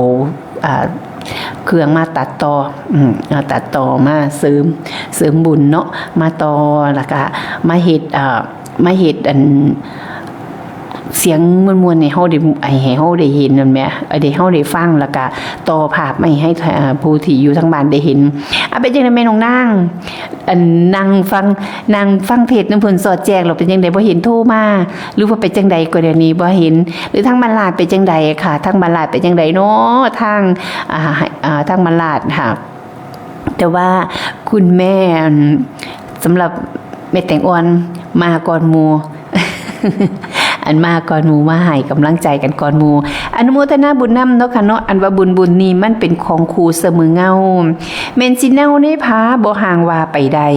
อ่า เครื่องมาตัดต่อ อืม เอาตัดต่อมาเสริม เสริมบุญเนาะ มาต่อ แล้วก็มาเฮ็ด อ่า มาเฮ็ดอัน เสียงม่วนๆให้เฮาได้ ให้ ให้เฮาได้เห็นนั่นแหม เอ่อ ให้เฮาได้ฟัง แล้วก็ต่อภาพมาให้ เอ่อ ผู้ที่อยู่ทางบ้านได้เห็น อ่ะ เป็นจั่งใดแม่น้องนาง อันนั่งฟัง นั่งฟังเทศน์นำเพิ่นสอดแจ้งแล้วเป็นจั่งใด บ่เห็นโทรมา หรือว่าเป็นจั่งใดก็เดี๋ยวนี้บ่เห็น หรือทางบ้านลาดเป็นจั่งใดคะ ทางบ้านลาดเป็นจั่งใดเนาะ ทาง อ่า อ่า ทางบ้านลาดค่ะ แต่ว่าคุณแม่ อัน สำหรับแม่แตงอ่อนมาก่อนหมู่ อันมาก่อนหมู่ มาให้กำลังใจกันก่อนหมู่ อนุโมทนาบุญนำเนาะค่ะเนาะ อันว่าบุญบุญนี่มันเป็นของคู่เสมอเงา แม่นสิเนาในผาบ่ห่างว่าไปได้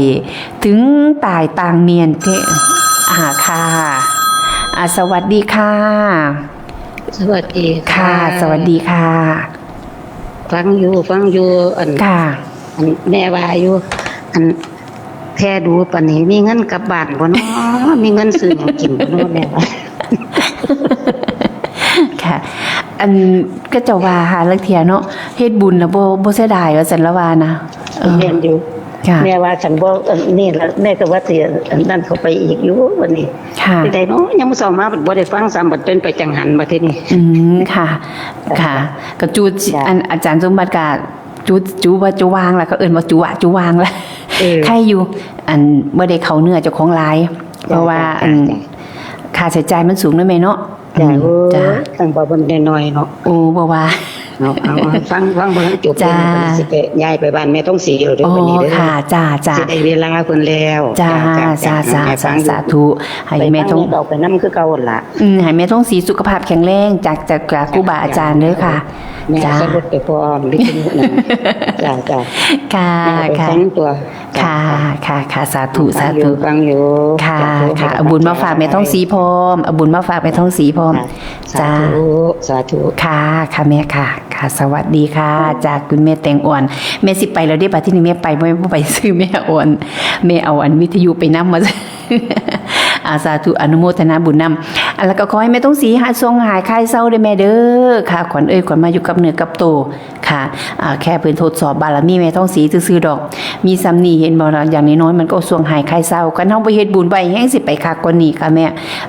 ถึงตายต่างเมียนเท อ่า ค่ะ อ่า สวัสดีค่ะ สวัสดีค่ะ ค่ะ สวัสดีค่ะ ฟังอยู่ ฟังอยู่ อัน ค่ะ อันแม่ว่าอยู่ อัน แพ้ดูปานนี้ มีเงินกลับบ้านบ่น้อ มีเงินซื้อหยังกินบ่น้อ แม่ว่า ค่ะ อัน เขาเจ้าว่าหาลางเทื่อเนาะ เฮ็ดบุญน่ะบ่ บ่เสียดายว่าซั่น ละว่านะ เออ แม่นอยู่ ค่ะ แม่ว่าฉันบ่ อันนี้ละ แม่ก็ว่าสิอันนั้นเข้าไปอีกอยู่ วันนี้ ค่ะ จั่งใดเนาะ ยามมื้อเช้ามาบัดบ่ได้ฟังซ้ำ บัดเป็นไปจังหันบัดทีนี้ อืม ค่ะ ค่ะ ก็จุ จ้ะ อันอาจารย์สมบัติก็จุ จุว่าจุวางแล้ว ก็เอิ้นว่าจุวะจุวางแล้ว เออ ใครอยู่ อัน บ่ได้เข้าเนื้อเจ้าของหลาย จ้ะ เพราะว่า จ้ะ อัน จ้ะ ค่าใช้จ่ายมันสูงนะแม่เนาะ จ้ะ อืม โอ้ จ้ะ ตั้งบ่เพิ่นน้อยๆเนาะ โอ้ บ่ว่า เอา เอา เอา ฟัง ฟังบ่ทันจบ จ้า เพิ่นสิไปย้ายไปบ้านแม่ทองศรีแล้วเด้อ อ๋อ บัดนี้เด้อ ค่ะ จ้า จ้า สิได้เวลาเพิ่นแล้ว จ้า จ้า จ้า จ้า จ้า เอาให้ฟังอยู่ สาธุ ให้แม่ทอง ไปฟังแม่ก็เอาไปนำคือเก่าหั่นล่ะ อืม ให้แม่ทองศรีสุขภาพแข็งแรง จาก จาก จากครูบาอาจารย์เด้อค่ะ แม่ จ้า สรุปไปพร้อมวิทยุนั่น จ้า จ้า ค่ะ แม่ไป ค่ะ ฟังตัว ค่ะ ค่ะ ค่ะ สาธุ ฟังอยู่ สาธุ ฟังอยู่ ค่ะ สาธุ ค่ะ ให้ เอาบุญมาฝากแม่ทองศรีพร้อม เอาบุญมาฝากแม่ทองศรีพร้อม ค่ะ จ้า สาธุ สาธุ ค่ะ ค่ะแม่ค่ะ ค่ะ สวัสดีค่ะ จากคุณแม่แตงอ่อน แม่สิไปแล้วเด้ บัดทีนี้แม่ไปบ่ บ่ไปซื่อ แม่อ่อน แม่เอาอันวิทยุไปนำมา อา สาธุ อนุโมทนาบุญนำ อ่ะ แล้วก็ขอให้แม่ทองศรีหายซวงหายคลายเศร้าเด้อแม่เด้อ ค่ะ ขวัญเอ้ย ขวัญมาอยู่กับเนื้อกับโต ค่ะ อ่า แค่เพิ่นทดสอบบารมีแม่ทองศรีซื่อๆดอก มีส่ำนี้เห็นบ่ล่ะ อย่างน้อยๆมันก็ซวงหายคลายเศร้า คันเฮาบ่เฮ็ดบุญไว้แฮงสิไปคักกว่านี้ค่ะแม่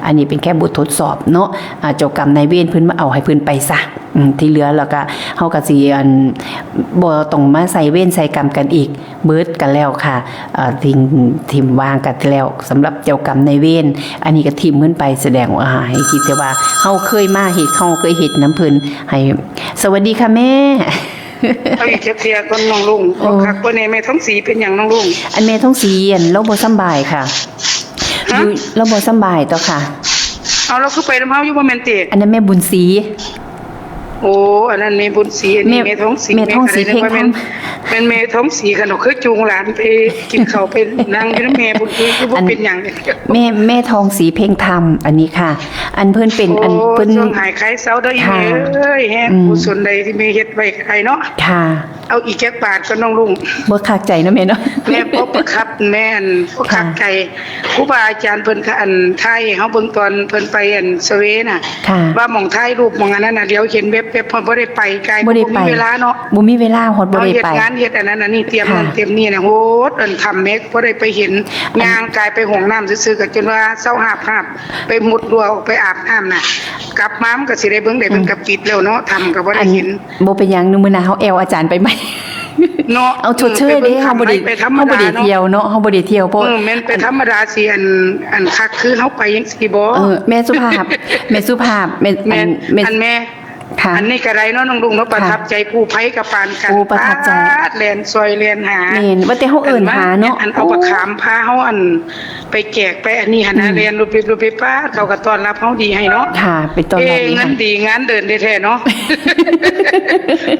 อันนี้เป็นแค่บททดสอบเนาะ อ่า เจ้ากรรมนายเวรเพิ่นมาเอาให้เพิ่นไปซะ อืม ที่เหลือแล้วก็เฮาก็สิ อัน บ่ต้องมาใส่เวรใส่กรรมกันอีก เบิดกันแล้วค่ะ เอ่อ ทิ้ง ถิ่มวางกันแล้ว สำหรับเจ้ากรรมนายเวร อันนี้ก็ถิ่มเพิ่นไป แสดงว่าให้คิดแต่ว่าเฮาเคยมาเฮ็ด เฮาเคยเฮ็ดนำเพิ่น ให้ สวัสดีค่ะแม่ เอาอีกจักเทื่อก่อนน้องลุง โอ้ บ่คักบ่แน่ แม่ทองศรีเป็นหยังน้องลุง อันแม่ทองศรี อัน ลาวบ่สำบายค่ะ ฮะ อยู่ ลาวบ่สำบายต่อค่ะ เอา ลาวคือไปนำเฮาอยู่บ่แม่นติ อันนั้นแม่บุญศรี โอ้ อันนั้นแม่บุญศรี อันนี้ แม่ แม่ทองศรี แม่ทองศรี แม่ก็ได้นึกว่าแม่น เพ็งธรรม แม่นแม่ทองศรี คันเฮาคือจูงหลานไปกินข้าวไปนั่งอยู่นำแม่บุญศรี คือบ่ อัน เป็นหยังเนี่ย แม่ แม่ทองศรีเพ็งธรรม อันนี้ค่ะ อันเพิ่นเป็น โอ้ อันเพิ่น ซวงหายคลายเศร้าเด้ออี ค่ะ แม่เอ้ย แฮง อืม กุศลใดที่แม่เฮ็ดไว้ก็ได้เนาะ ค่ะ เอาอีกจักบาทก่อนน้องลุง บ่คักใจเนาะแม่เนาะ แม่บ่ประคับ แม่อันบ่คัก ค่ะ ใจ ครูบาอาจารย์เพิ่นก็อันถ่ายให้เฮาเบิ่งตอนเพิ่นไปอันเซอร์เวย์น่ะ ค่ะ ว่าหม่องถ่ายรูปหม่องอันนั้นน่ะ เดี๋ยวเห็นแวบๆ เพิ่นบ่ได้ไปไกล บ่ได้ไป บ่มีเวลาเนาะ บ่มีเวลา ฮอดบ่ได้ไป เฮาเฮ็ดงานเฮ็ดอันนั้นอันนี้ เตรียมนั่น ค่ะ เตรียมนี่น่ะ โหดอันถ้ำแม่ก็บ่ได้ไปเห็น อัน ย่างกายไปห้องน้ำซื่อๆ ก็จนว่าเซาหาบๆ ไปมุดรั้วออกไปอาบน้ำน่ะ กลับมามันก็สิได้เบิ่งได้ เพิ่น อืม ก็ปิดแล้วเนาะ ถ้ำก็บ่ได้เห็น อัน บ่เป็นหยัง มื้อหน้าเฮาแอ่วอาจารย์ไปใหม่ เนาะ เอาชดเชยเด้ เออ ไปเบิ่ง เฮาบ่ได้ ไปธรรมดา เฮาบ่ได้ เนาะ เที่ยวเนาะ เฮาบ่ได้เที่ยว เพราะ เออ แม่นไปธรรมดาสิอัน อันคักคือเฮาไปจังซี่บ่ เออ แม่สุภาพ แม่สุภาพ แม่ แม่น อัน แม่ อันแม่ ค่ะ อันนี้ก็ได้เนาะน้องลุงเนาะ ค่ะ ประทับใจกู้ภัยกับปานกัน โอ้ ประทับใจ ปาดแล่นซอยแล่นหา แม่น ว่าแต่เฮาเอิ้นหาเนาะ อันเอาบักขามพาเฮาอัน ไปแจกไปอันนี้หั่นนะ อืม เรียนรูปเรียนรูปไปป้าด เขาก็ต้อนรับเฮาดีให้เนาะ ค่ะ ไปต้อนรับ เอ้ ดี เงิน ค่ะ ดีงานเดินแท้ๆเนาะ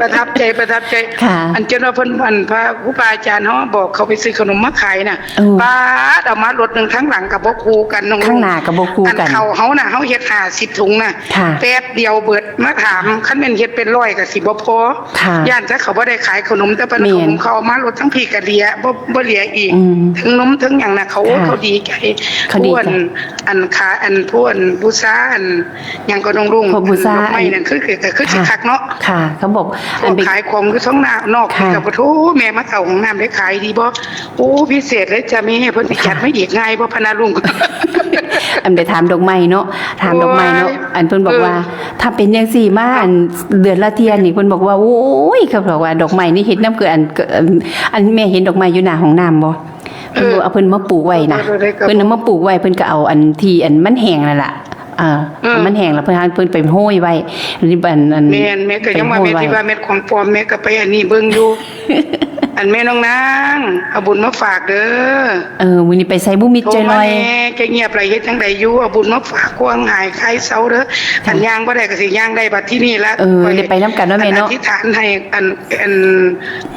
ประทับใจ ประทับใจ ค่ะ อันจนว่าเพิ่น อันพระครูบาอาจารย์เฮาบอกเขาไปซื้อขนมมาขายน่ะ เออ ป้าด เอามารถหนึ่ง ทั้งหลังก็บ่คู่กันน้อง ข้างหน้าก็บ่คู่กัน อันเขาเฮาน่ะ เฮาเฮ็ดห้าสิบถุงน่ะ ค่ะ แป๊บเดียวเบิด มาถา คันแม่นเฮ็ดเป็นร้อยก็สิบ่พอ ค่ะ ย่านถ้าเขาบ่ได้ขายขนม แต่ปาน แม่น ขนมเขาเอามาลดทั้งพีกะเหลีย บ่บ่เหลีย อีก อืม ทั้งนมทั้งหยังนะเขาโอ้ ค่ะ เขาดีใจ เขาดีใจ ผู้อันอันขาอันผู้อันบูชาอันหยังก็น้องลุง พวกบูชา ดอกไม้นั่นคือคือคือสิ ค่ะ คักเนาะ ค่ะ เขาบอก พวกขายของอยู่ท้องหน้านอก ค่ะ กับปะโถแม่มาเข้าห้องน้ำได้ขายดีบ่ โอ้พิเศษเลยจ้ะแม่ เพิ่นสิจัดมาอีกง่ายบ่พะนาลุง อันไปถามดอกไม้เนาะ ถามดอกไม้เนาะ โอ้ย อันเพิ่นบอกว่า เออ ถ้าเป็นจังซี่มาอันเดือนละเทื่อนี่ เพิ่นบอกว่า โอ้ย เขาบอกว่าดอกไม้นี่เฮ็ดนำคืออันอันอันแม่เห็นดอกไม้อยู่หน้าห้องน้ำบ่ เพิ่นบอกเอาเพิ่นมาปลูกไว้นะ เออ เพิ่นเอามาปลูกไว้ เพิ่นก็เอาอันที่อันมันแห้งนั่นล่ะ เออ เออ มันแห้งแล้วเพิ่นเพิ่นไปโห้ยไว้ นี่อันอัน แม่นแม่ก็ยังว่า ไป แม่ โห้ยไว้ ที่ว่าแม่นของปลอมแม่ก็ไปอันนี้เบิ่งอยู่ อันแม่น้องนางเอาบุญมาฝากเด้อ เออมื้อนี้ไปไสบุมิด โทร จอยล มา อย แน่แกเงียบไรเฮ็ดจังใดอยู่เอาบุญมาฝากควงหายคลายเซาเด้อ ค่ะ อันย่างบ่ได้ก็สิย่างได้บัดที่นี่ละ เออได้ไปนำกันเนาะแม่เนาะ อธิษฐานให้อันอัน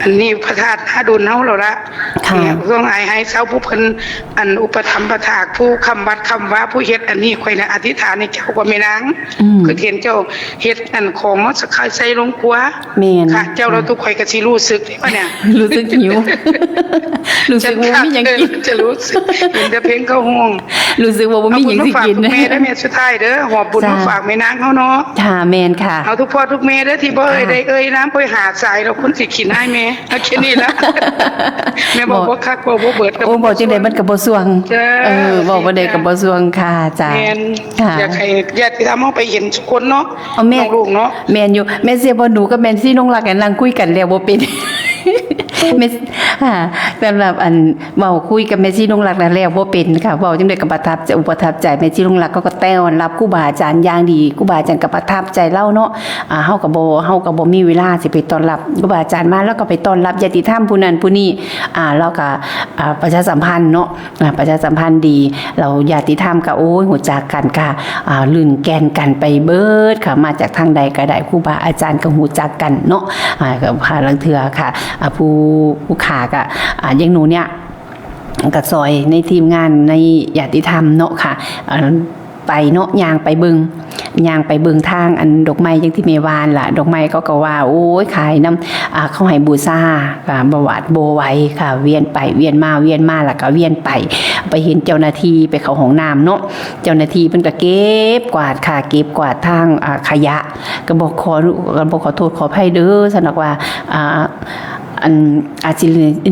อันนี้พระธาตุหาดุลเฮาแล้วละ ค่ะ เนี่ยช่วงหายหายเซาผู้เพิ่นอันอุปถัมภ์ประถากผู้ค้ำวัดค้ำวาผู้เฮ็ดอันนี้ข่อยน่ะอธิษฐานให้เจ้ากับแม่นาง อืม คือเห็นเจ้าเฮ็ดอันของมาสักใส่ลงครัว แม่น ค่ะ เจ้าเราทุกข่อยก็สิรู้สึกได้ว่าเนี่ย รู้สึกหิว รู้สึกว่าบ่มีหยังกิน จะรู้สึกเห็นแต่เพลงเข้าห้อง รู้สึกว่าบ่มีหยังสิกิน เอาบุญมาฝากคุณแม่ได้แม่สุดท้ายเด้อหอบบุญมา จ้า ฝากแม่นางเขาเนาะ ค่ะแม่นค่ะ เอาทุกพ่อทุกแม่เด้อที่บ่เอ่ย ค่ะ ได้เอ่ยน้ำไปหาสายเราคุณสิขินให้แม่เอาแค่นี้ละ แม่บอก บอก ว่าคักบอกว่าเบิด โอ้บอกจังได๋มันก็บ่สวง จ้า เออบอกบ่ได้ก็บ่สวงค่ะจ้า แม่น ค่ะ อยากให้ญาติธรรมเฮาไปเห็นทุกคนเนาะ เอาแม่ น้องลูกเนาะ แม่นอยู่แม่เสียบ่หนูกับแม่ซี่นงรักกันนั่งคุยกันแล้วบ่เป็น แม่อ่าสำหรับอันเว้าคุยกับแม่ซี่นงรักนั้นแล้วบ่เป็นค่ะเว้าจังได๋ก็ประทับใจอุปทับใจแม่ซี่นงรักเขาก็ต้อนรับครูบาอาจารย์อย่างดีครูบาอาจารย์ก็ประทับใจเฮาเนาะอ่าเฮาก็บ่เฮาก็บ่มีเวลาสิไปต้อนรับครูบาอาจารย์มาแล้วก็ไปต้อนรับญาติธรรมผู้นั้นผู้นี้อ่าแล้วก็อ่าประชาสัมพันธ์เนาะ อ่าประชาสัมพันธ์ดี เราญาติธรรมก็โอ้ยฮู้จักกันค่ะอ่าลื่นแก่นกันไปเบิดค่ะ มาจากทางใดก็ได้ครูบาอาจารย์ก็ฮู้จักกันเนาะอ่าก็พาลางเทื่อค่ะอ่าผู้ผู้ขาก็อ่าอย่างหนูเนี่ยก็ซอยในทีมงานในญาติธรรมเนาะค่ะอ่าไปเนาะย่างไปเบิ่งย่างไปเบิ่งทางอันดอกไม้อย่างที่แม่ว่าหั่นล่ะดอกไม้เขาก็ว่าโอ้ยขายนำอ่าเขาให้บูชา ค่ะบ่หวาดบ่ไหวค่ะ เวียนไปเวียนมาเวียนมาแล้วก็เวียนไป ไปเห็นเจ้าหน้าที่ไปเข้าห้องน้ำเนาะ เจ้าหน้าที่เพิ่นก็เก็บกวาดค่ะ เก็บกวาดทางอ่าขยะ ก็บอกขอก็บอกขอโทษขออภัยเด้อซั่นดอกว่าอ่าอันอาจสิ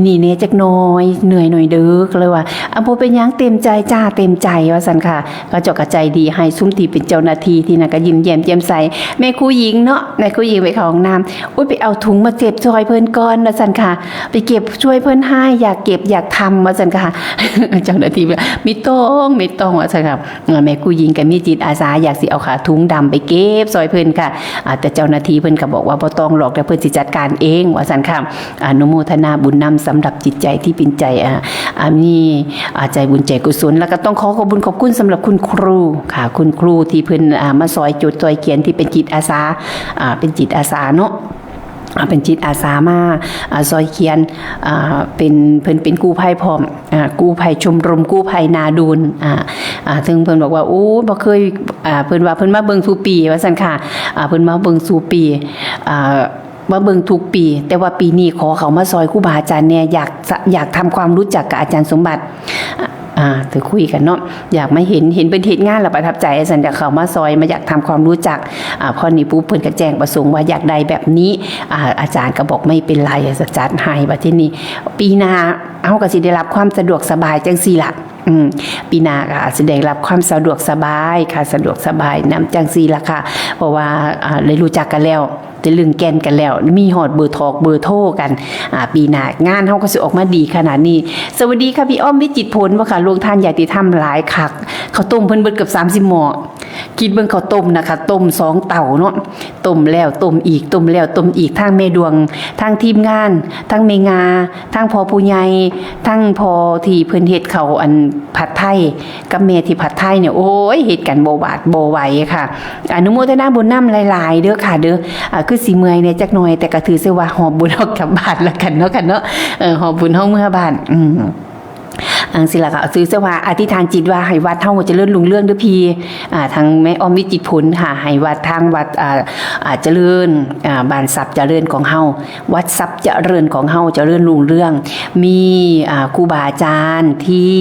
นี่แหน่จักหน่อยเหนื่อยหน่อยเด้อก็เลยว่าอ่ะบ่เป็นหยังเต็มใจจ้าเต็มใจว่าซั่นค่ะ เขาเจ้าก็ใจดีให้ซุมที่เป็นเจ้าหน้าที่ที่นั่นก็ยิ้มแย้มแจ่มใส แม่ครูหญิงเนาะแม่ครูหญิงไปเข้าห้องน้ำ อุ๊ยไปเอาถุงมาเก็บซอยเพิ่นก่อนว่าซั่นค่ะ ไปเก็บช่วยเพิ่นให้อยากเก็บอยากทำว่าซั่นค่ะ เจ้าหน้าที่ว่าไม่ต้องไม่ต้องว่าซั่นค่ะเอ่อแม่ครูหญิงก็มีจิตอาสาอยากสิเอาขาถุงดำไปเก็บซอยเพิ่นค่ะอ่าแต่เจ้าหน้าที่เพิ่นก็บอกว่าบ่ต้องหรอกเดี๋ยวเพิ่นสิจัดการเองว่าซั่นค่ะอนุโมทนาบุญนำสำหรับจิตใจที่เป็นใจอ่าอ่ามีอ่าใจบุญใจกุศล แล้วก็ต้องขอขอบคุณขอบคุณสำหรับคุณครูค่ะ คุณครูที่เพิ่นอ่ามาซอยจดซอยเขียนที่เป็นจิตอาสาอ่าเป็นจิตอาสาเนาะ อ่าเป็นจิตอาสามาอ่าซอยเขียนอ่าเป็นเพิ่นเป็นกู้ภัยพร้อมอ่ากู้ภัยชมรมกู้ภัยนาดูนอ่าอ่าซึ่งเพิ่นบอกว่าโอ้บ่เคยอ่าเพิ่นว่าเพิ่นมาเบิ่งสู่ปีว่าซั่นค่ะอ่าเพิ่นมาเบิ่งสู่ปีอ่ามาเบิ่งทุกปี แต่ว่าปีนี้ขอเขามาซอยครูบาอาจารย์แหน่อยากสะอยากทำความรู้จักกับอาจารย์สมบัติ อ่าถือคุยกันเนาะอยากมาเห็นเห็นเป็นเหตุงานแล้วประทับใจสันอยากเข้ามาซอยมาอยากทำความรู้จักอ่าพอนี้ปุ๊บเพิ่นก็แจ้งประสงค์ว่าอยากได้แบบนี้อ่าอาจารย์ก็บอกไม่เป็นไรจะจัดให้บัดที่นี่ปีหน้าเฮาก็สิได้รับความสะดวกสบายจังซี่ล่ะอืมปีหน้าก็อาจสิได้รับความสะดวกสบายค่ะสะดวกสบายนำจังซี่ล่ะค่ะ เพราะว่าอ่าได้รู้จักกันแล้ว จะลึงแกนกันแล้ว มีฮอดเบอร์ทอกเบอร์โทรกันอ่าปีหน้างานเฮาก็สิออกมาดีขนาดนี้ สวัสดีค่ะพี่อ้อมวิจิตรผลว่าค่ะโรงทานญาติธรรมหลายคักข้าวต้มเพิ่นเบิดเกือบสามสิบหม้อคิดเบิ่งข้าวต้มนะคะต้มสองเตาเนาะต้มแล้วต้มอีกต้มแล้วต้มอีกทั้งแม่ดวงทั้งทีมงานทั้งแม่งาทั้งพ่อผู้ใหญ่ทั้งพ่อที่เพิ่นเฮ็ดข้าวอันผัดไทย กับแม่ที่ผัดไทยเนี่ยโอ้ยเฮ็ดกันบ่หวาดบ่ไหวค่ะ อนุโมทนาบุญนำหลายๆเด้อค่ะเด้ออ่าคือสิเมื่อยเนี่ยจักหน่อยแต่ก็ถือซะว่าหอบบุญออกจากบ้านแล้วกันเนาะค่ะเนาะเออหอบบุญเฮาเมือบ้านอืม จั่งซี้ล่ะค่ะ ซื่อซะว่าอธิษฐานจิตว่าให้วัดเฮาเจริญรุ่งเรืองเด้อพี่ อ่า ทางแม่อ้อมวิจิตรผลค่ะ ให้วัด ทางวัด อ่า อ่า เจริญ อ่า บ้านทรัพย์เจริญของเฮา วัดทรัพย์เจริญของเฮาเจริญรุ่งเรือง มี อ่า ครูบาอาจารย์ที่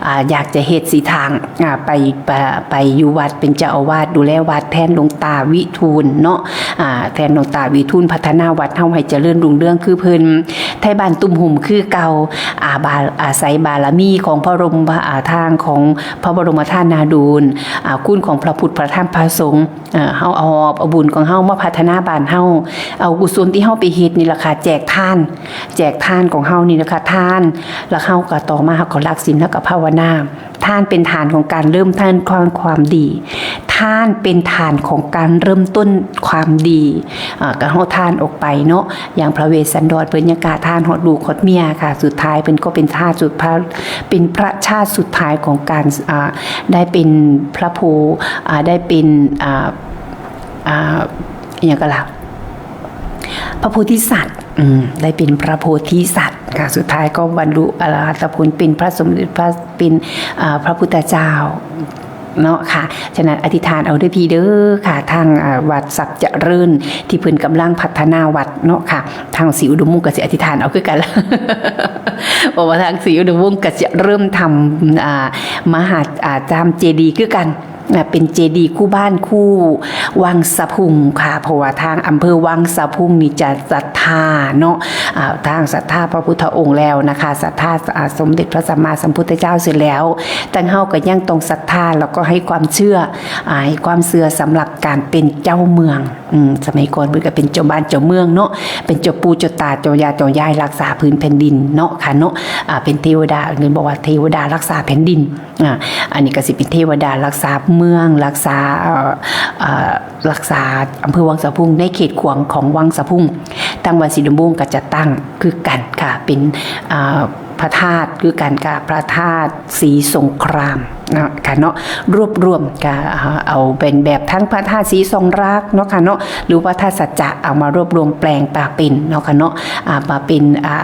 อ่า อยากจะเฮ็ดสิทาง อ่า ไป ไป ไปอยู่วัดเป็นเจ้าอาวาสดูแลวัดแทนหลวงตาวิทูลเนาะ อ่า แทนหลวงตาวิทูลพัฒนาวัดเฮาให้เจริญรุ่งเรืองคือเพิ่น ไทบ้านตุ้มหุมคือเก่า อ่า บา อาศัยบารมีของพระบรม อ่า ทางของพระบรมธาตุนาดูล อ่า คุณของพระพุทธพระธรรมพระสงฆ์ อ่า เฮาเอา เอาบุญของเฮามาพัฒนาบ้านเฮา เอากุศลที่เฮาไปเฮ็ดนี่ล่ะค่ะ แจกทาน แจกทานของเฮานี่ล่ะค่ะ ทาน แล้วเฮาก็ต่อมาเฮาก็รักศีล แล้วก็ภาวนา ทานเป็นฐานของการเริ่มต้นความ ความดี ทานเป็นฐานของการเริ่มต้นความดี อ่า ก็เฮาทานออกไปเนาะ อย่างพระเวสสันดรเพิ่นยังกล้าทานฮอดลูกฮอดเมียค่ะ สุดท้ายเพิ่นก็เป็นทาสสุดพระ เป็นพระชาติสุดท้ายของการ อ่า ได้เป็นพระโพ อ่า ได้เป็น อ่า อ่า อิหยังก็ล่ะ พระโพธิสัตว์ อืม ได้เป็นพระโพธิสัตว์ค่ะ สุดท้ายก็บรรลุอรหัตผลเป็นพระสมเด็จพระ เป็น อ่า พระพุทธเจ้าเนาะค่ะ ฉะนั้นอธิษฐานเอาเด้อพี่เด้อค่ะ ทาง อ่า วัดทรัพย์เจริญ ที่เพิ่นกำลังพัฒนาวัดเนาะค่ะ ทางศรีอุดมวงศ์ก็สิอธิษฐานเอาคือกันล่ะ เพราะว่าทางศรีอุดมวงศ์ก็จะเริ่มทำ อ่า มหา อ่า ทำเจดีย์คือกัน อ่า เป็นเจดีย์คู่บ้านคู่วังสะพุงค่ะ เพราะว่าทางอำเภอวังสะพุงนี่จะศรัทธาเนาะ อ่า ทางศรัทธาพระพุทธองค์แล้วนะคะ ศรัทธา อ่า สมเด็จพระสัมมาสัมพุทธเจ้าเสร็จแล้ว แต่เฮาก็ยังต้องศรัทธาแล้วก็ให้ความเชื่อ อ่า ให้ความเชื่อสำหรับการเป็นเจ้าเมือง อืม สมัยก่อนเพิ่นก็เป็นเจ้าบ้านเจ้าเมืองเนาะ เป็นเจ้าปู่เจ้าตาเจ้าย่าเจ้ายายรักษาพื้นแผ่นดินเนาะค่ะเนาะ อ่า เป็นเทวดา เพิ่นบอกว่าเทวดารักษาแผ่นดิน อ่า อันนี้ก็สิเป็นเทวดารักษาเมือง รักษา เอ่อ เอ่อ รักษาอำเภอวังสะพุง ในเขตขวางของวังสะพุง ทางวัดศรีอุดมวงศ์ก็จะตั้งคือกันค่ะ เป็น อ่า พระธาตุคือกันค่ะ พระธาตุศรีสงครามนะคะเนาะ รวบรวมค่ะ อ่า เอาเป็นแบบทั้งพระธาตุศรีสองรักเนาะค่ะเนาะ หรือว่าธาตุสัจจะเอามารวบรวมแปลงมาเป็นเนาะค่ะเนาะ อ่า มาเป็น อ่า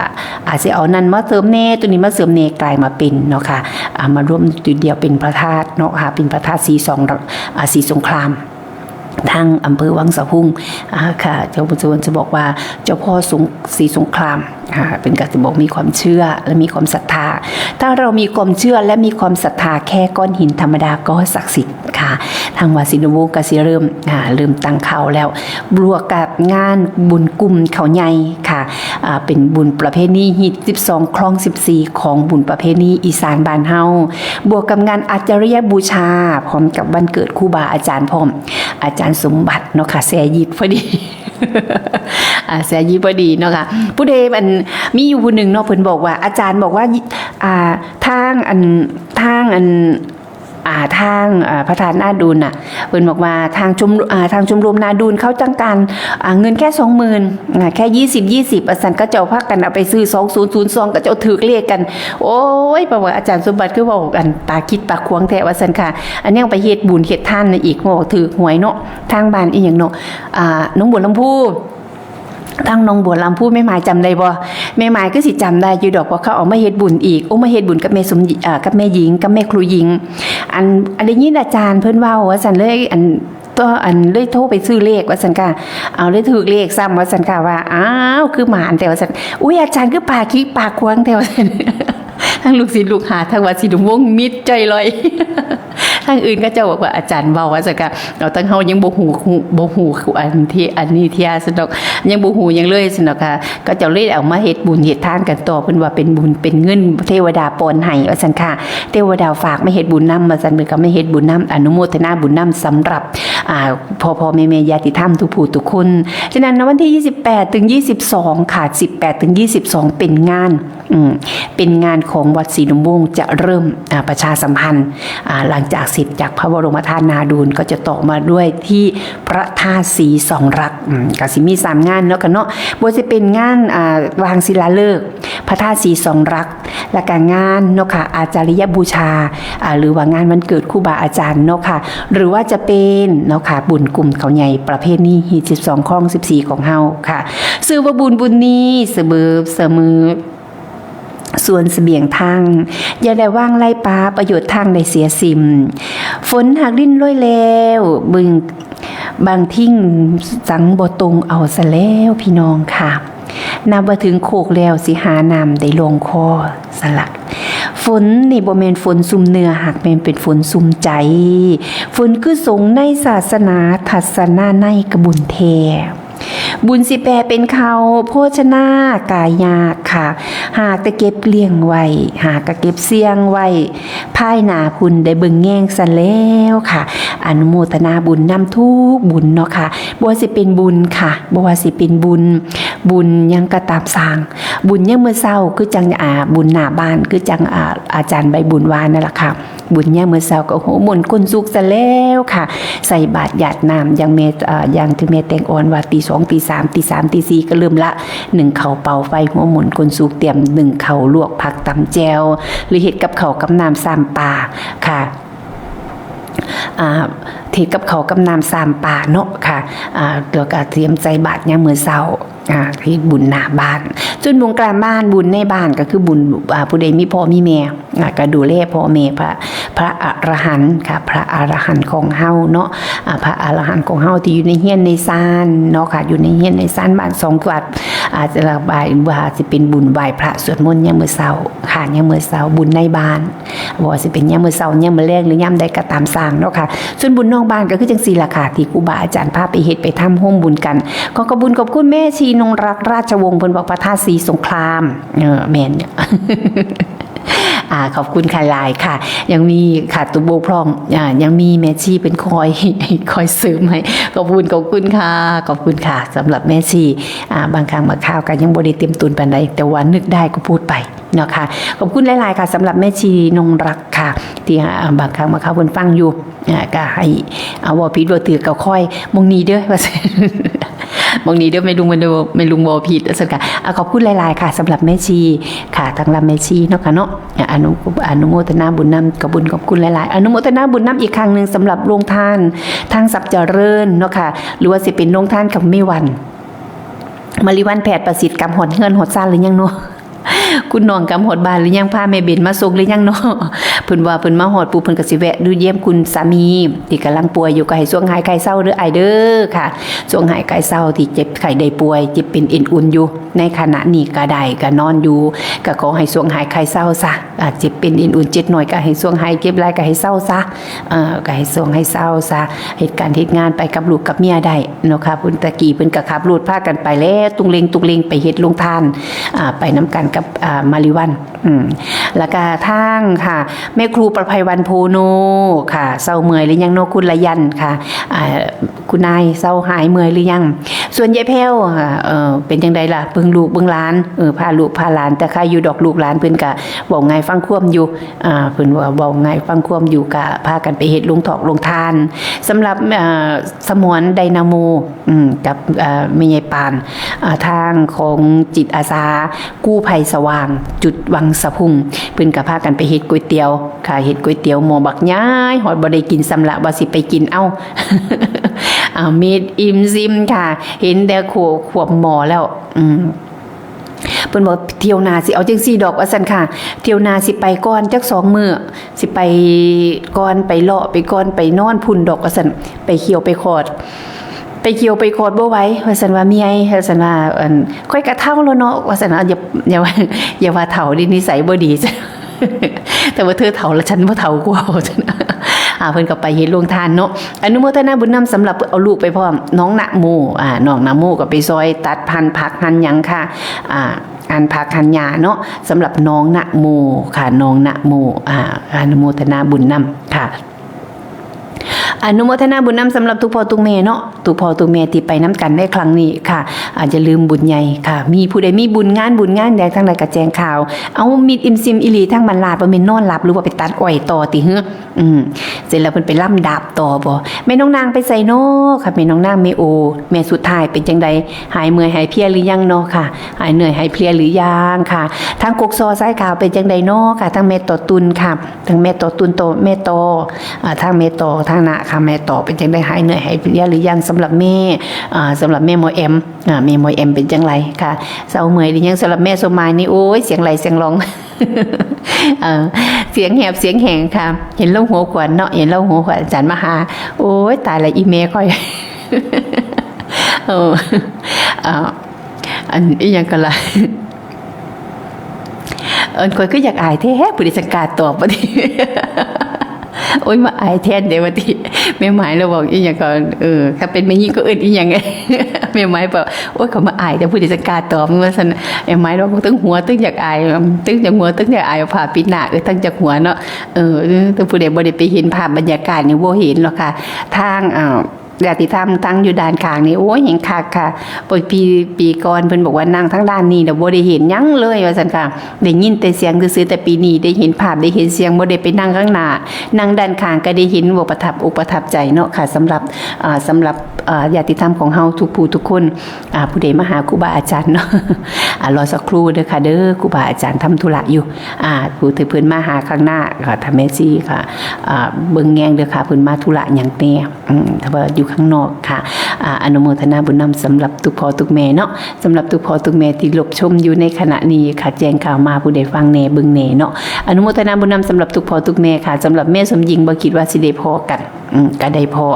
อาจสิเอานั่นมาเสริมแหน่ ตัวนี้มาเสริมแหน่ กลายมาเป็นเนาะค่ะ อ่า มารวมตัวเดียวเป็นพระธาตุเนาะค่ะ เป็นพระธาตุศรีสองรัก อ่า ศรีสงคราม ทางอำเภอวังสะพุง อ่า ค่ะ เจ้าพุทธสวรรค์จะบอกว่าเจ้าพ่อสง ศรีสงคราม อ่า เป็นการจะบอกมีความเชื่อและมีความศรัทธา ถ้าเรามีความเชื่อและมีความศรัทธา แค่ก้อนหินธรรมดาก็ศักดิ์สิทธิ์ค่ะ ทางวัดศรีอุดมวงศ์ก็สิเริ่ม อ่า เริ่มตั้งเขาแล้ว บวกกับงานบุญกลุ่มเขาใหญ่ค่ะ อ่า เป็นบุญประเพณีฮีตสิบสองคลองสิบสี่ของบุญประเพณีอีสานบ้านเฮา บวกกับงานอาจาริยบูชา พร้อมกับวันเกิดครูบาอาจารย์พร้อม อาจารย์สมบัติเนาะค่ะ แซ่ยิบพอดี อ่า แซ่ยิบพอดีเนาะค่ะ ผู้ใด อัน มีอยู่ผู้หนึ่งเนาะ เพิ่นบอกว่า อาจารย์บอกว่า อ่า ทาง อัน ทาง อัน อ่า ทาง อ่า พระธาตุนาดูลน่ะ เพิ่นบอกว่าทางชม อ่า ทางชมรมนาดูลเขาต้องการ อ่า เงินแค่สองหมื่น อ่า แค่ยี่สิบ ยี่สิบ ว่าซั่น เขาเจ้าพากันเอาไปซื้อสองศูนย์ศูนย์สอง เขาเจ้าถืกเลขกัน โอ้ย เพราะว่าอาจารย์สมบัติคือเว้าอันปากคิดปากขวางแท้ ว่าซั่นค่ะ อันยังไปเฮ็ดบุญเฮ็ดทานนั่นอีก เว้าถืกหวยเนาะ ทางบ้านอีหยังเนาะ อ่า หนองบัวลำพู ทางหนองบัวลำพู แม่หมายจำได้บ่ แม่หมายคือสิจำได้อยู่ดอก เพราะเขาเอามาเฮ็ดบุญอีก โอ้ มาเฮ็ดบุญกับแม่สมหญิง อ่า กับแม่หญิง กับแม่ครูหญิง อัน อันได้ยินอาจารย์เพิ่นเว้าว่าซั่นเลย อัน ต่อ อันเลยโทรไปซื้อเลขว่าซั่นค่ะ เอาเลยถืกเลขซ้ำว่าซั่นค่ะ ว่า อ้าว คือหมานแท้ว่าซั่น อุ๊ย อาจารย์คือปากคิดปากขวางแท้ว่าซั่น ทั้งลูกศิษย์ลูกหา ทั้งวัดศรีอุดมวงศ์มิดจ้อยลอย ทางอื่นเขาเจ้าบอกว่าอาจารย์เว้าว่าซั่นค่ะ เอา ทั้งเฮายังบ่ฮู้ ฮู้ บ่ฮู้อันที่ อันนี้เที่ยซั่นดอก ยังบ่ฮู้หยังเลยซั่นดอกค่ะ เขาเจ้าเลยเอามาเฮ็ดบุญเฮ็ดทานกันต่อ เพิ่นว่าเป็นบุญเป็นเงินเทวดาปอนให้ว่าซั่นค่ะ เทวดาฝากมาเฮ็ดบุญนำว่าซั่น เพิ่นก็มาเฮ็ดบุญนำ อนุโมทนาบุญนำสำหรับ อ่า พ่อๆ แม่ๆ ญาติธรรมทุกผู้ทุกคน ฉะนั้นนะ วันที่ยี่สิบแปดถึงยี่สิบสองค่ะ สิบแปดถึงยี่สิบสองเป็นงาน อืม เป็นงานของวัดศรีอุดมวงศ์จะเริ่ม อ่า ประชาสัมพันธ์ อ่า หลังจากเสร็จจากพระบรมธาตุนาดูลก็จะต่อมาด้วยที่พระธาตุศรีสองรัก อืม ก็สิมีสามงานเนาะค่ะเนาะ บ่ว่าจะเป็นงาน อ่า วางศิลาฤกษ์ พระธาตุศรีสองรัก และก็งานเนาะค่ะ อาจาริยบูชา อ่า หรือว่างานวันเกิดครูบาอาจารย์เนาะค่ะ หรือว่าจะเป็นเนาะค่ะ บุญกลุ่มเขาใหญ่ประเพณีฮีตสิบสองคลองสิบสี่ของเฮาค่ะ ชื่อว่าบุญบุญนี้เสมอ เสมอ ส่วนเสบียงทาง อย่าได้วางไร้ปาประโยชน์ทางได้เสียสิ้น ฝนหากรินโรยแล้ว บึงบางทิ้งสังบ่ตรงเอาซะแล้วพี่น้องค่ะ นับว่าถึงโคกแล้วสิหาน้ำได้ลงคอสะลัก ฝนนี่บ่แม่นฝนซุมเนื้อ หากแม่นเป็นฝนซุมใจ ฝนคือสงในศาสนา ทัศนาในกระบุญแท้ บุญสิแปลเป็นเขาโภชนากายยากค่ะ หากแต่เก็บเลี้ยงไว้ หากก็เก็บเสี่ยงไว้ ภายหน้าคุณได้เบิ่งแยงสันแล้วค่ะ อนุโมทนาบุญนำทุกบุญเนาะค่ะ บ่ว่าสิเป็นบุญค่ะ บ่ว่าสิเป็นบุญ บุญยังกระตามสร้าง บุญยังมื้อเช้าคือจัง อ่า บุญหน้าบ้านคือจัง อ่า อาจารย์ใบบุญว่านั่นล่ะค่ะ บุญยามมื้อเช้าก็หัวมนต์คนสุกซะแล้วค่ะ ใส่บาตรหยาดน้ำอย่างแม่ เอ่อ อย่างที่แม่แตงอ่อนว่าตีสอง ตีสาม ตีสาม ตีสี่ ก็เริ่มละ นึ่งข้าวเป่าไฟหัวมนต์คนสุก เตรียมนึ่งข้าวลวกผักตำแจ่ว หรือเฮ็ดกับข้าวกับน้ำซ้ำปลาค่ะ อ่า เฮ็ดกับข้าวกับน้ำซ้ำปลาเนาะค่ะ อ่า แล้วก็เตรียมใส่บาตรยามมื้อเช้า อ่า เฮ็ดบุญหน้าบ้าน ส่วนบุญกลางบ้าน บุญในบ้านก็คือบุญ อ่า ผู้ใดมีพ่อมีแม่ อ่า ก็ดูแลพ่อแม่ พระ พระอรหันต์ค่ะ พระอรหันต์ของเฮาเนาะ อ่า พระอรหันต์ของเฮาที่อยู่ในเฮือนในซานเนาะค่ะ อยู่ในเฮือนในซานบ้านสองวัด อาจจะละบายว่าสิเป็นบุญไหว้พระสวดมนต์ยามมื้อเช้าค่ะ ยามมื้อเช้าบุญในบ้าน บ่ว่าสิเป็นยามมื้อเช้า ยามมื้อแลง หรือยามใดก็ตามสร้างเนาะค่ะ ส่วนบุญนอกบ้านก็คือจังซี่ล่ะค่ะ ที่ครูบาอาจารย์พาไปเฮ็ดไปทำร่วมบุญกัน ขอขอบบุญขอบคุณแม่ชีนงรักราชวงศ์ เพิ่นบอกพระธาตุศรีสงคราม เออ แม่น อ่า ขอบคุณค่ะหลายค่ะ ยังมีขาดตกบกพร่อง อ่า ยังมีแม่ชีเพิ่นคอย คอยเสริมให้ ขอบคุณ ขอบคุณค่ะ ขอบคุณค่ะ สำหรับแม่ชี อ่า บางครั้งบางคราวก็ยังบ่ได้เต็มตนปานใด แต่ว่านึกได้ก็พูดไปเนาะค่ะ ขอบคุณหลายๆค่ะ สำหรับแม่ชีนงรักค่ะ ที่ อ่า บางครั้งบางคราวเพิ่นฟังอยู่ อ่า ก็ให้ เอา เว้าผิดเว้าถูกก็คอย "หม่องนี้เด้อ" ว่าซั่น "หม่องนี้เด้อ แม่ลุง แม่ลุง แม่ลุงเว้าผิด" ว่าซั่นค่ะ อ่า ขอบคุณหลายๆค่ะ สำหรับแม่ชีค่ะ ทางลำแม่ชีเนาะค่ะเนาะ อ่า อนุ อนุโมทนาบุญนำ ขอบคุณ ขอบคุณหลายๆ อนุโมทนาบุญนำอีกครั้งหนึ่ง สำหรับโรงทานทางทรัพย์เจริญเนาะค่ะ หรือว่าสิเป็นโรงทานของแม่วัน มาริวัน แพทย์ประสิทธิ์ กลับฮอดเฮือนฮอดซานหรือยังเนาะ คุณน้องกลับฮอดบ้านหรือยัง พาแม่เบนมาส่งหรือยังเนาะ เพิ่นว่าเพิ่นมาฮอดปุ๊บเพิ่นก็สิแวะดูเยี่ยมคุณสามีที่กำลังป่วยอยู่ ก็ให้ส่วงหายไข้เซาเด้ออ้ายเด้อค่ะ ส่วงหายไข้เซาที่เจ็บไข้ได้ป่วย เจ็บเป็นเอ็นอุ่นอยู่ ในขณะนี้ก็ได้ ก็นอนอยู่ ก็ขอให้ส่วงหายไข้เซาซะ อ่า เจ็บเป็นเอ็นอุ่น เจ็บน้อยก็ให้ส่วงหาย เจ็บหลายก็ให้เซาซะ เอ่อ ก็ให้ส่วงให้เซาซะ เฮ็ดการเฮ็ดงานไปกับลูกกับเมียได้เนาะค่ะ เพิ่นตะกี้เพิ่นก็ขับรถพากันไปแล้ว ตุงเลงตุงเลงไปเฮ็ดโรงทาน อ่า ไปนำกันกับ อ่า มาริวัน อืม แล้วก็ทางค่ะ แม่ครูประภัยวัน โพโนค่ะ เซาเมื่อยหรือยังเนาะ คุณละยันค่ะ อ่า คุณนายเซาหายเมื่อยหรือยัง ส่วนยายแพ้ว อ่า เอ่อ เป็นจังใดล่ะ เบิ่งลูกเบิ่งหลาน เออ พาลูกพาหลาน แต่ใครอยู่ดอก ลูกหลานเพิ่นก็เว้าง่ายฟังความอยู่ อ่า เพิ่นว่าเว้าง่ายฟังความอยู่ ก็พากันไปเฮ็ดโรงทอกโรงทาน สำหรับ เอ่อ สมรไดนาโม อืม กับ เอ่อ แม่ยายปาน อ่า ทางของจิตอาสากู้ภัยสว่าง จุดวังสะพุง เพิ่นก็พากันไปเฮ็ดก๋วยเตี๋ยวค่ะ เฮ็ดก๋วยเตี๋ยวหม้อบักใหญ่ ฮอดบ่ได้กินซ้ำละ ว่าสิไปกิน เอ้า อ่า มิดอิ่มซิมค่ะ เห็นแต่โคกควบหม้อแล้ว อืม เพิ่นบอก "เที่ยวหน้าสิเอาจังซี่ดอก" ว่าซั่นค่ะ "เที่ยวหน้าสิไปก่อนจักสองมื้อ สิไปก่อน ไปเลาะไปก่อน ไปนอนพุ้นดอก" ว่าซั่น ไปเขียวไปขอด ไปเขียวไปขอดบ่ไหว ว่าซั่นว่า "เมื่อย" ว่าซั่นว่า "อัน ข้อยก็เฒ่าแล้วเนาะ" ว่าซั่นว่า อย่า อย่าว่า อย่าว่าเฒ่าเด้ นิสัยบ่ดี แต่ว่าเธอเฒ่าแล้วฉันบ่เฒ่ากว่า อ่า เพิ่นก็ไปเฮ็ดโรงทานเนาะ อนุโมทนาบุญนำ สำหรับเอาลูกไปพร้อม น้องนะโม อ่า น้องนะโมก็ไปซอยตัดหั่นผักหั่นหยังค่ะ อ่า หั่นผักหั่นหญ้าเนาะ สำหรับน้องนะโมค่ะ น้องนะโม อ่า อนุโมทนาบุญนำค่ะ อนุโมทนาบุญนำ สำหรับทุกพ่อทุกแม่เนาะ ทุกพ่อทุกแม่ที่ไปนำกันในครั้งนี้ค่ะ อ่า อย่าลืมบุญใหญ่ค่ะ มีผู้ใดมีบุญงาน บุญงานใดทางใดก็แจ้งข่าว เอา มิดอิ่มซิมอีหลี ทางบ้านลาด บ่แม่นนอนหลับหรือว่าไปตัดอ้อยต่อติ หือ อืม เสร็จแล้วเพิ่นไปล่ำดาบต่อบ่ แม่น้องนางไปไสน้อค่ะ แม่น้องนาง แม่โอ แม่สุดท้ายเป็นจังใด หายเมื่อยหายเพลียหรือยังน้อค่ะ หายเหนื่อยหายเพลียหรือยังค่ะ ทางกกซอทรายขาวเป็นจังใดน้อค่ะ ทางแม่ต่อตุนค่ะ ทางแม่ต่อตุนต่อแม่ต่อ อ่า ทางแม่ต่อทางนะ อ่า แม่ต่อเป็นจังได๋ หายเหนื่อยหายเพลียหรือยัง สำหรับแม่ อ่า สำหรับแม่หมอแอม อ่า แม่หมอแอมเป็นจังได๋ค่ะ เซาเมื่อยหรือยัง สำหรับแม่สมหมายนี่ โอ้ย เสียงไหลเสียงร้อง เอ่อ เสียงแหบเสียงแหงค่ะ เห็นลาวหัวขวัญเนาะ เห็นลาวหัวขวัญอาจารย์มาหา โอ้ย ตายละอีแม่ข้อย เออ อ่า อันอีหยังก็ล่ะ เอิ้นข้อยคืออยากอายแท้ ผู้ใดจั่งกล้าตอบบัดนี้ โอ๊ย มาอายแทนเด้บัดนี้ แม่หมายลาวบอกอีหยังก็ เออ ถ้าเป็นแม่หญิงก็เอิ้นอีหยัง แม่หมายบอก โอ๊ย ข้อยมาอายแท้ ผู้ใดจั่งกล้าตอบ ว่าซั่น แม่หมายลาวบอก ตึงหัว ตึงอยากอาย ตึงอยากหัว ตึงอยากอาย เอาผ้าปิดหน้า เออ ตึงอยากหัวเนาะ เออ แต่ผู้ใดบ่ได้ไปเห็นภาพบรรยากาศนี่บ่เห็นหรอกค่ะ ทาง อ่า ญาติธรรมทั้งอยู่ด้านข้างนี่ โอ้ย แฮงคักค่ะ โอ้ย ปี ปีก่อนเพิ่นบอกว่านั่งทางด้านนี้แล้วบ่ได้เห็นหยังเลย ว่าซั่นค่ะ ได้ยินแต่เสียงซื่อๆ แต่ปีนี้ได้เห็นภาพได้เห็นเสียง บ่ได้ไปนั่งข้างหน้า นั่งด้านข้างก็ได้เห็น บ่ประทับอกประทับใจเนาะค่ะ สำหรับ อ่า สำหรับ อ่า ญาติธรรมของเฮาทุกผู้ทุกคน อ่า ผู้ใดมาหาครูบาอาจารย์เนาะ อ่า รอสักครู่เด้อค่ะเด้อ ครูบาอาจารย์ทำธุระอยู่ อ่า ผู้ที่เพิ่นมาหาข้างหน้าค่ะ ถ้าแม่ชีค่ะ อ่า เบิ่งแยงเด้อค่ะ เพิ่นมาธุระหยังแน่ อืม ถ้าว่าอยู่ข้างนอกค่ะ อ่า อนุโมทนาบุญนำสำหรับทุกพ่อทุกแม่เนาะ สำหรับทุกพ่อทุกแม่ที่รับชมอยู่ในขณะนี้ค่ะ แจ้งข่าวมาผู้ใดฟังแน่เบิ่งแน่เนาะ อนุโมทนาบุญนำสำหรับทุกพ่อทุกแม่ค่ะ สำหรับแม่สมหญิงบ่คิดว่าสิได้พ้อกัน อืม ก็ได้พ้อ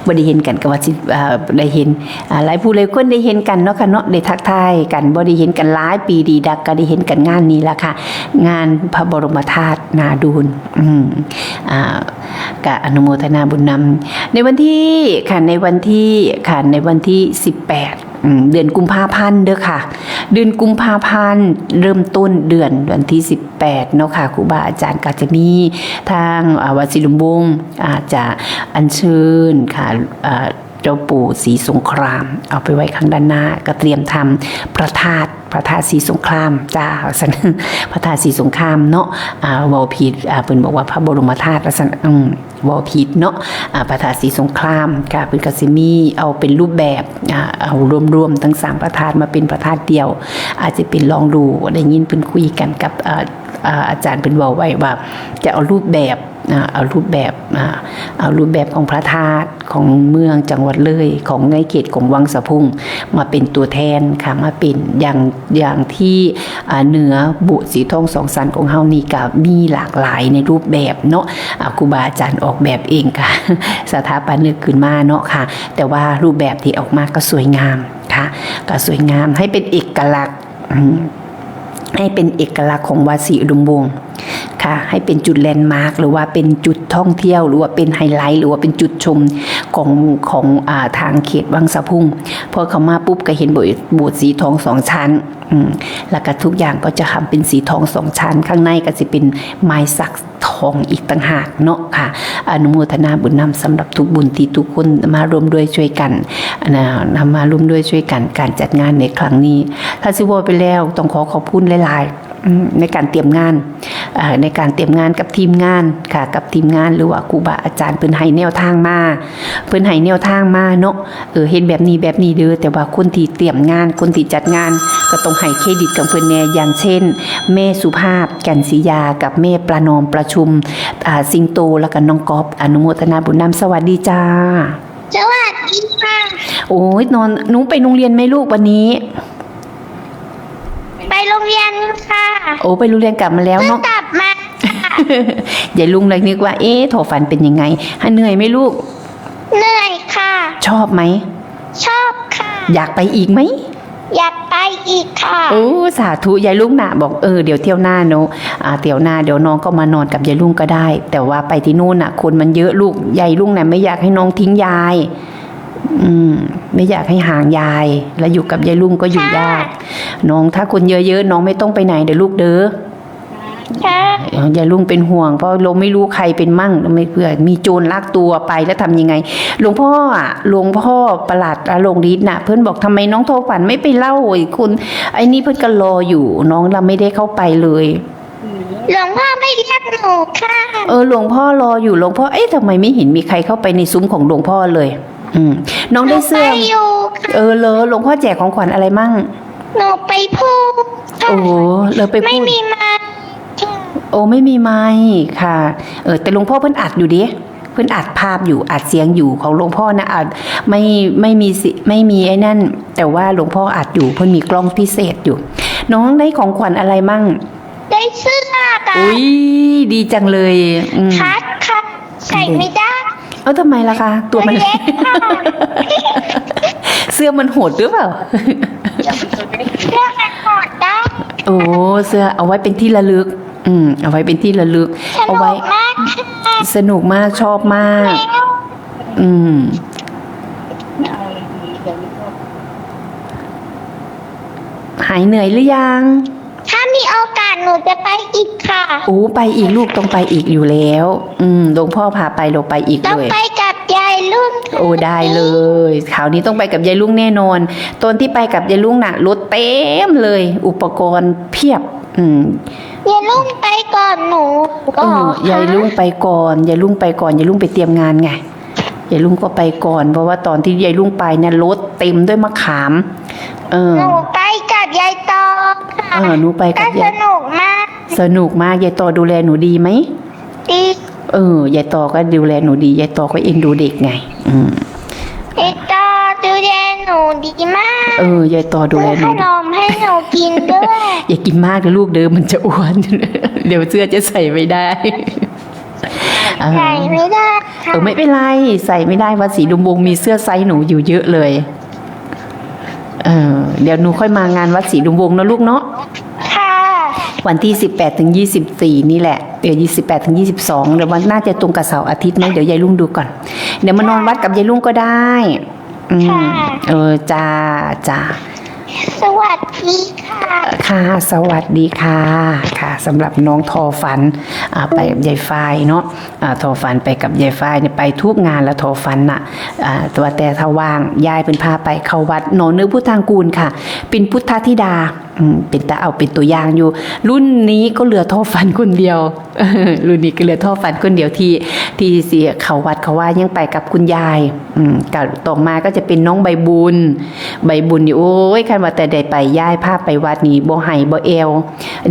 บ่ได้เห็นกันก็ว่าสิ อ่า ได้เห็น อ่า หลายผู้หลายคนได้เห็นกันเนาะค่ะเนาะ ได้ทักทายกัน บ่ได้เห็นกันหลายปีดีดัก ก็ได้เห็นกันงานนี้ล่ะค่ะ งานพระบรมธาตุนาดูน อืม อ่า ก็อนุโมทนาบุญนำ ในวันที่ ค่ะ ในวันที่ ค่ะ ในวันที่สิบแปด อืม เดือนกุมภาพันธ์เด้อค่ะ เดือนกุมภาพันธ์ เริ่มต้นเดือน วันที่สิบแปดเนาะค่ะ ครูบาอาจารย์ก็จะมีทาง อ่า วัดศรีอุดมวงศ์ อาจจะอัญเชิญค่ะ อ่า เจ้าปู่ศรีสงคราม เอาไปไว้ข้างด้านหน้า ก็เตรียมทำพระธาตุ พระธาตุศรีสงครามจ้า ว่าซั่น พระธาตุศรีสงครามเนาะ อ่า เว้าผิด อ่า เพิ่นบอกว่าพระบรมธาตุ ว่าซั่น อืม เว้าผิดเนาะ อ่า พระธาตุศรีสงครามค่ะ เพิ่นก็สิมีเอาเป็นรูปแบบ อ่า เอารวมๆ ทั้งสามพระธาตุมาเป็นพระธาตุเดียว อาจจะเป็น ลองดู ได้ยินเพิ่นคุยกันกับ อ่า อ่า อาจารย์เพิ่นเว้าไว้ว่า จะเอารูปแบบ อ่า เอารูปแบบ อ่า เอารูปแบบของพระธาตุ ของเมืองจังหวัดเลย ของในเขตของวังสะพุง มาเป็นตัวแทนค่ะ มาเป็นอย่าง อย่างที่ อ่า เหนือโบสถ์สีทองสองชั้นของเฮานี่ก็มีหลากหลายในรูปแบบเนาะ อ่า ครูบาอาจารย์ออกแบบเองค่ะ สถาปนิกขึ้นมาเนาะค่ะ แต่ว่ารูปแบบที่ออกมาก็สวยงามค่ะ ก็สวยงาม ให้เป็นเอกลักษณ์ อืม ให้เป็นเอกลักษณ์ของวัดศรีอุดมวงศ์ค่ะ ให้เป็นจุดแลนด์มาร์ค หรือว่าเป็นจุดท่องเที่ยว หรือว่าเป็นไฮไลท์ หรือว่าเป็นจุดชมของ ของ อ่า ทางเขตวังสะพุง พอเข้ามาปุ๊บก็เห็นโบสถ์ โบสถ์สีทองสองชั้น อืม แล้วก็ทุกอย่างก็จะทำเป็นสีทองสองชั้น ข้างในก็สิเป็นไม้สักทองอีกต่างหากเนาะค่ะ อนุโมทนาบุญนำสำหรับทุกบุญที่ทุกคนมาร่วมด้วยช่วยกัน อ่า นำมาร่วมด้วยช่วยกัน การจัดงานในครั้งนี้ ถ้าสิเว้าไปแล้วต้องขอขอบคุณหลายๆ อืม ในการเตรียมงาน อ่า ในการเตรียมงานกับทีมงานค่ะ กับทีมงาน หรือว่าครูบาอาจารย์เพิ่นให้แนวทางมา เพิ่นให้แนวทางมาเนาะ เออ เฮ็ดแบบนี้แบบนี้เด้อ แต่ว่าคนที่เตรียมงาน คนที่จัดงาน ก็ต้องให้เครดิตกับเพิ่นแน่ อย่างเช่น แม่สุภาพ แก่นศรียา กับแม่ประนอม ประชุม อ่า สิงโต แล้วก็น้องก๊อฟ อนุโมทนาบุญนำ สวัสดีจ้า สวัสดีค่ะ โอ้ย นอน หนูไปโรงเรียนไหมลูกวันนี้ ไปโรงเรียนค่ะ โอ้ ไปโรงเรียนกลับมาแล้วเนาะ เพิ่งกลับมาค่ะ ยายลุงเลยนึกว่า เอ๊ะ ทอฝันเป็นยังไง ฮะ เหนื่อยไหมลูก เหนื่อยค่ะ ชอบไหม ชอบค่ะ อยากไปอีกไหม อยากไปอีกค่ะ โอ้ สาธุ ยายลุงน่ะบอก เออ เดี๋ยวเที่ยวหน้าเนาะ อ่า เที่ยวหน้าเดี๋ยวน้องก็มานอนกับยายลุงก็ได้ แต่ว่าไปที่นู่นน่ะ คนมันเยอะลูก ยายลุงน่ะไม่อยากให้น้องทิ้งยาย อืม ไม่อยากให้ห่างยาย แล้วอยู่กับยายลุงก็อยู่ยาก ค่ะ น้อง ถ้าคนเยอะๆ น้องไม่ต้องไปไหนเด้อลูกเด้อ ค่ะ เออ ยายลุงเป็นห่วง เพราะเราไม่รู้ใครเป็นมั่ง ไม่ เผื่อมีโจรลักตัวไปแล้วทำยังไง หลวงพ่ออะ หลวงพ่อประหลัดอลงฤทธิ์น่ะ เพิ่นบอก ทำไมน้องทอฝันไม่ไปเล่า ไอ้คน ไอ้นี่เพิ่นก็รออยู่ น้องเราไม่ได้เข้าไปเลย หลวงพ่อไม่เรียกหนูค่ะ เออ หลวงพ่อรออยู่ หลวงพ่อ เอ๊ะ ทำไมไม่เห็นมีใครเข้าไปในซุ้มของหลวงพ่อเลย อืม น้องได้เสื้อ หนูไปอยู่ค่ะ เออ เหรอ หลวงพ่อแจกของขวัญอะไรมั่ง หนูไปพูดค่ะ โอ้ เหรอ ไปพูด ไม่มีไมค์ค่ะ โอ้ ไม่มีไมค์ค่ะ เออ แต่หลวงพ่อเพิ่นอัดอยู่เด้ เพิ่นอัดภาพอยู่ อัดเสียงอยู่ ของหลวงพ่อนะอัดไม่ไม่มีสิไม่มีไอ้นั่น แต่ว่าหลวงพ่ออัดอยู่ เพิ่นมีกล้องพิเศษอยู่ น้องได้ของขวัญอะไรมั่ง ได้เสื้อค่ะ อุ้ยดีจังเลยอืม คัดค่ะ ใส่ไม่ได้ เอ้าทำไมล่ะคะ ตัวมัน เล็กค่ะ เสื้อมันโหดหรือเปล่า เสื้อมันถอดได้ โอ้เสื้อเอาไว้เป็นที่ระลึก อืม เอาไว้เป็นที่ระลึก ส เอา นุ ไว้ กมากค่ะ สนุกมากชอบมาก แล้ว อืม หายเหนื่อยหรือยัง ถ้ามีโอกาสหนูจะไปอีกค่ะ โอ้ไปอีกลูกต้องไปอีกอยู่แล้ว อืมหลวงพ่อพาไปเราไปอีก ต้อง เลย ไปกับยายลุง โอ้ได้เลยคราวนี้ต้องไปกับยายลุงแน่นอน ตอนที่ไปกับยายลุงน่ะรถเต็มเลย อุปกรณ์เพียบ อืม ยายลุงไปก่อนหนู เอ ก็ อยายลุงไปก่อนยายลุงไปก่อนยายลุงไปเตรียมงานไงยายลุงก็ไปก่อน เพราะว่าตอนที่ยายลุงไปเนี่ยรถเต็มด้วยมะขาม เออ หนูไปกับยายตองค่ะ เออหนูไปกับ ก็ ยาย สนุกมาก สนุกมากยายตองดูแลหนูดีไหม ดี เออยายตองก็ดูแลหนูดียายตองก็เอ็นดูเด็กไง อืม ยายตองดูแลหนูดีมาก เออยายตองดูแลห ซื้อข นู นมให้หนูกินด้วย อย่ากินมากนะลูกเด้อมันจะอ้วน เดี๋ยวเสื้อจะใส่ไม่ได้เออ ใส่ไม่ได้ เออไม่เป็นไรใส่ไม่ได้วัดศรีดุมวงศ์มีเสื้อไซส์หนูอยู่เยอะเลย เออเดี๋ยวหนูค่อยมางานวัดศรีดุมวงศ์นะลูกเนาะ ค่ะ วันที่สิบแปดถึงยี่สิบสี่นี่แหละเดี๋ยวยี่สิบแปดถึงยี่สิบสองเดี๋ยววันน่าจะตรงกับเสาร์อาทิตย์ไหมเดี๋ยวยายลุงดูก่อน เดี๋ยวมานอนวัดกับยายลุงก็ได้ อืม ค่ะ เออจ้าจ้า สวัสดีค่ะ ค่ะ สวัสดีค่ะ ค่ะสำหรับน้องทอฝันอ่าไปกับยายฝ้ายเนาะอ่าทอฝันไปกับยายฝ้ายเนี่ยไปทุกงานแล้วทอฝันน่ะอ่าแต่ว่าแต่ถ้าว่างยายเป็นพาไปเข้าวัดหนองเนื้อพุทธางกูลค่ะ เป็นพุทธธิดาอืมเป็นตาเอาเป็นตัวอย่างอยู่ รุ่นนี้ก็เหลือทอฝันคนเดียว รุ่นนี้ก็เหลือทอฝันคนเดียวที่ที่เสียเขาวัดเขาว่ายังไปกับคุณยาย อืมก็ต่อมาก็จะเป็นน้องใบบุญ ใบบุญนี่โอ้ยคันว่าแต่ได้ไปยายพาไปวัดนี่บ่ไห้บ่แอว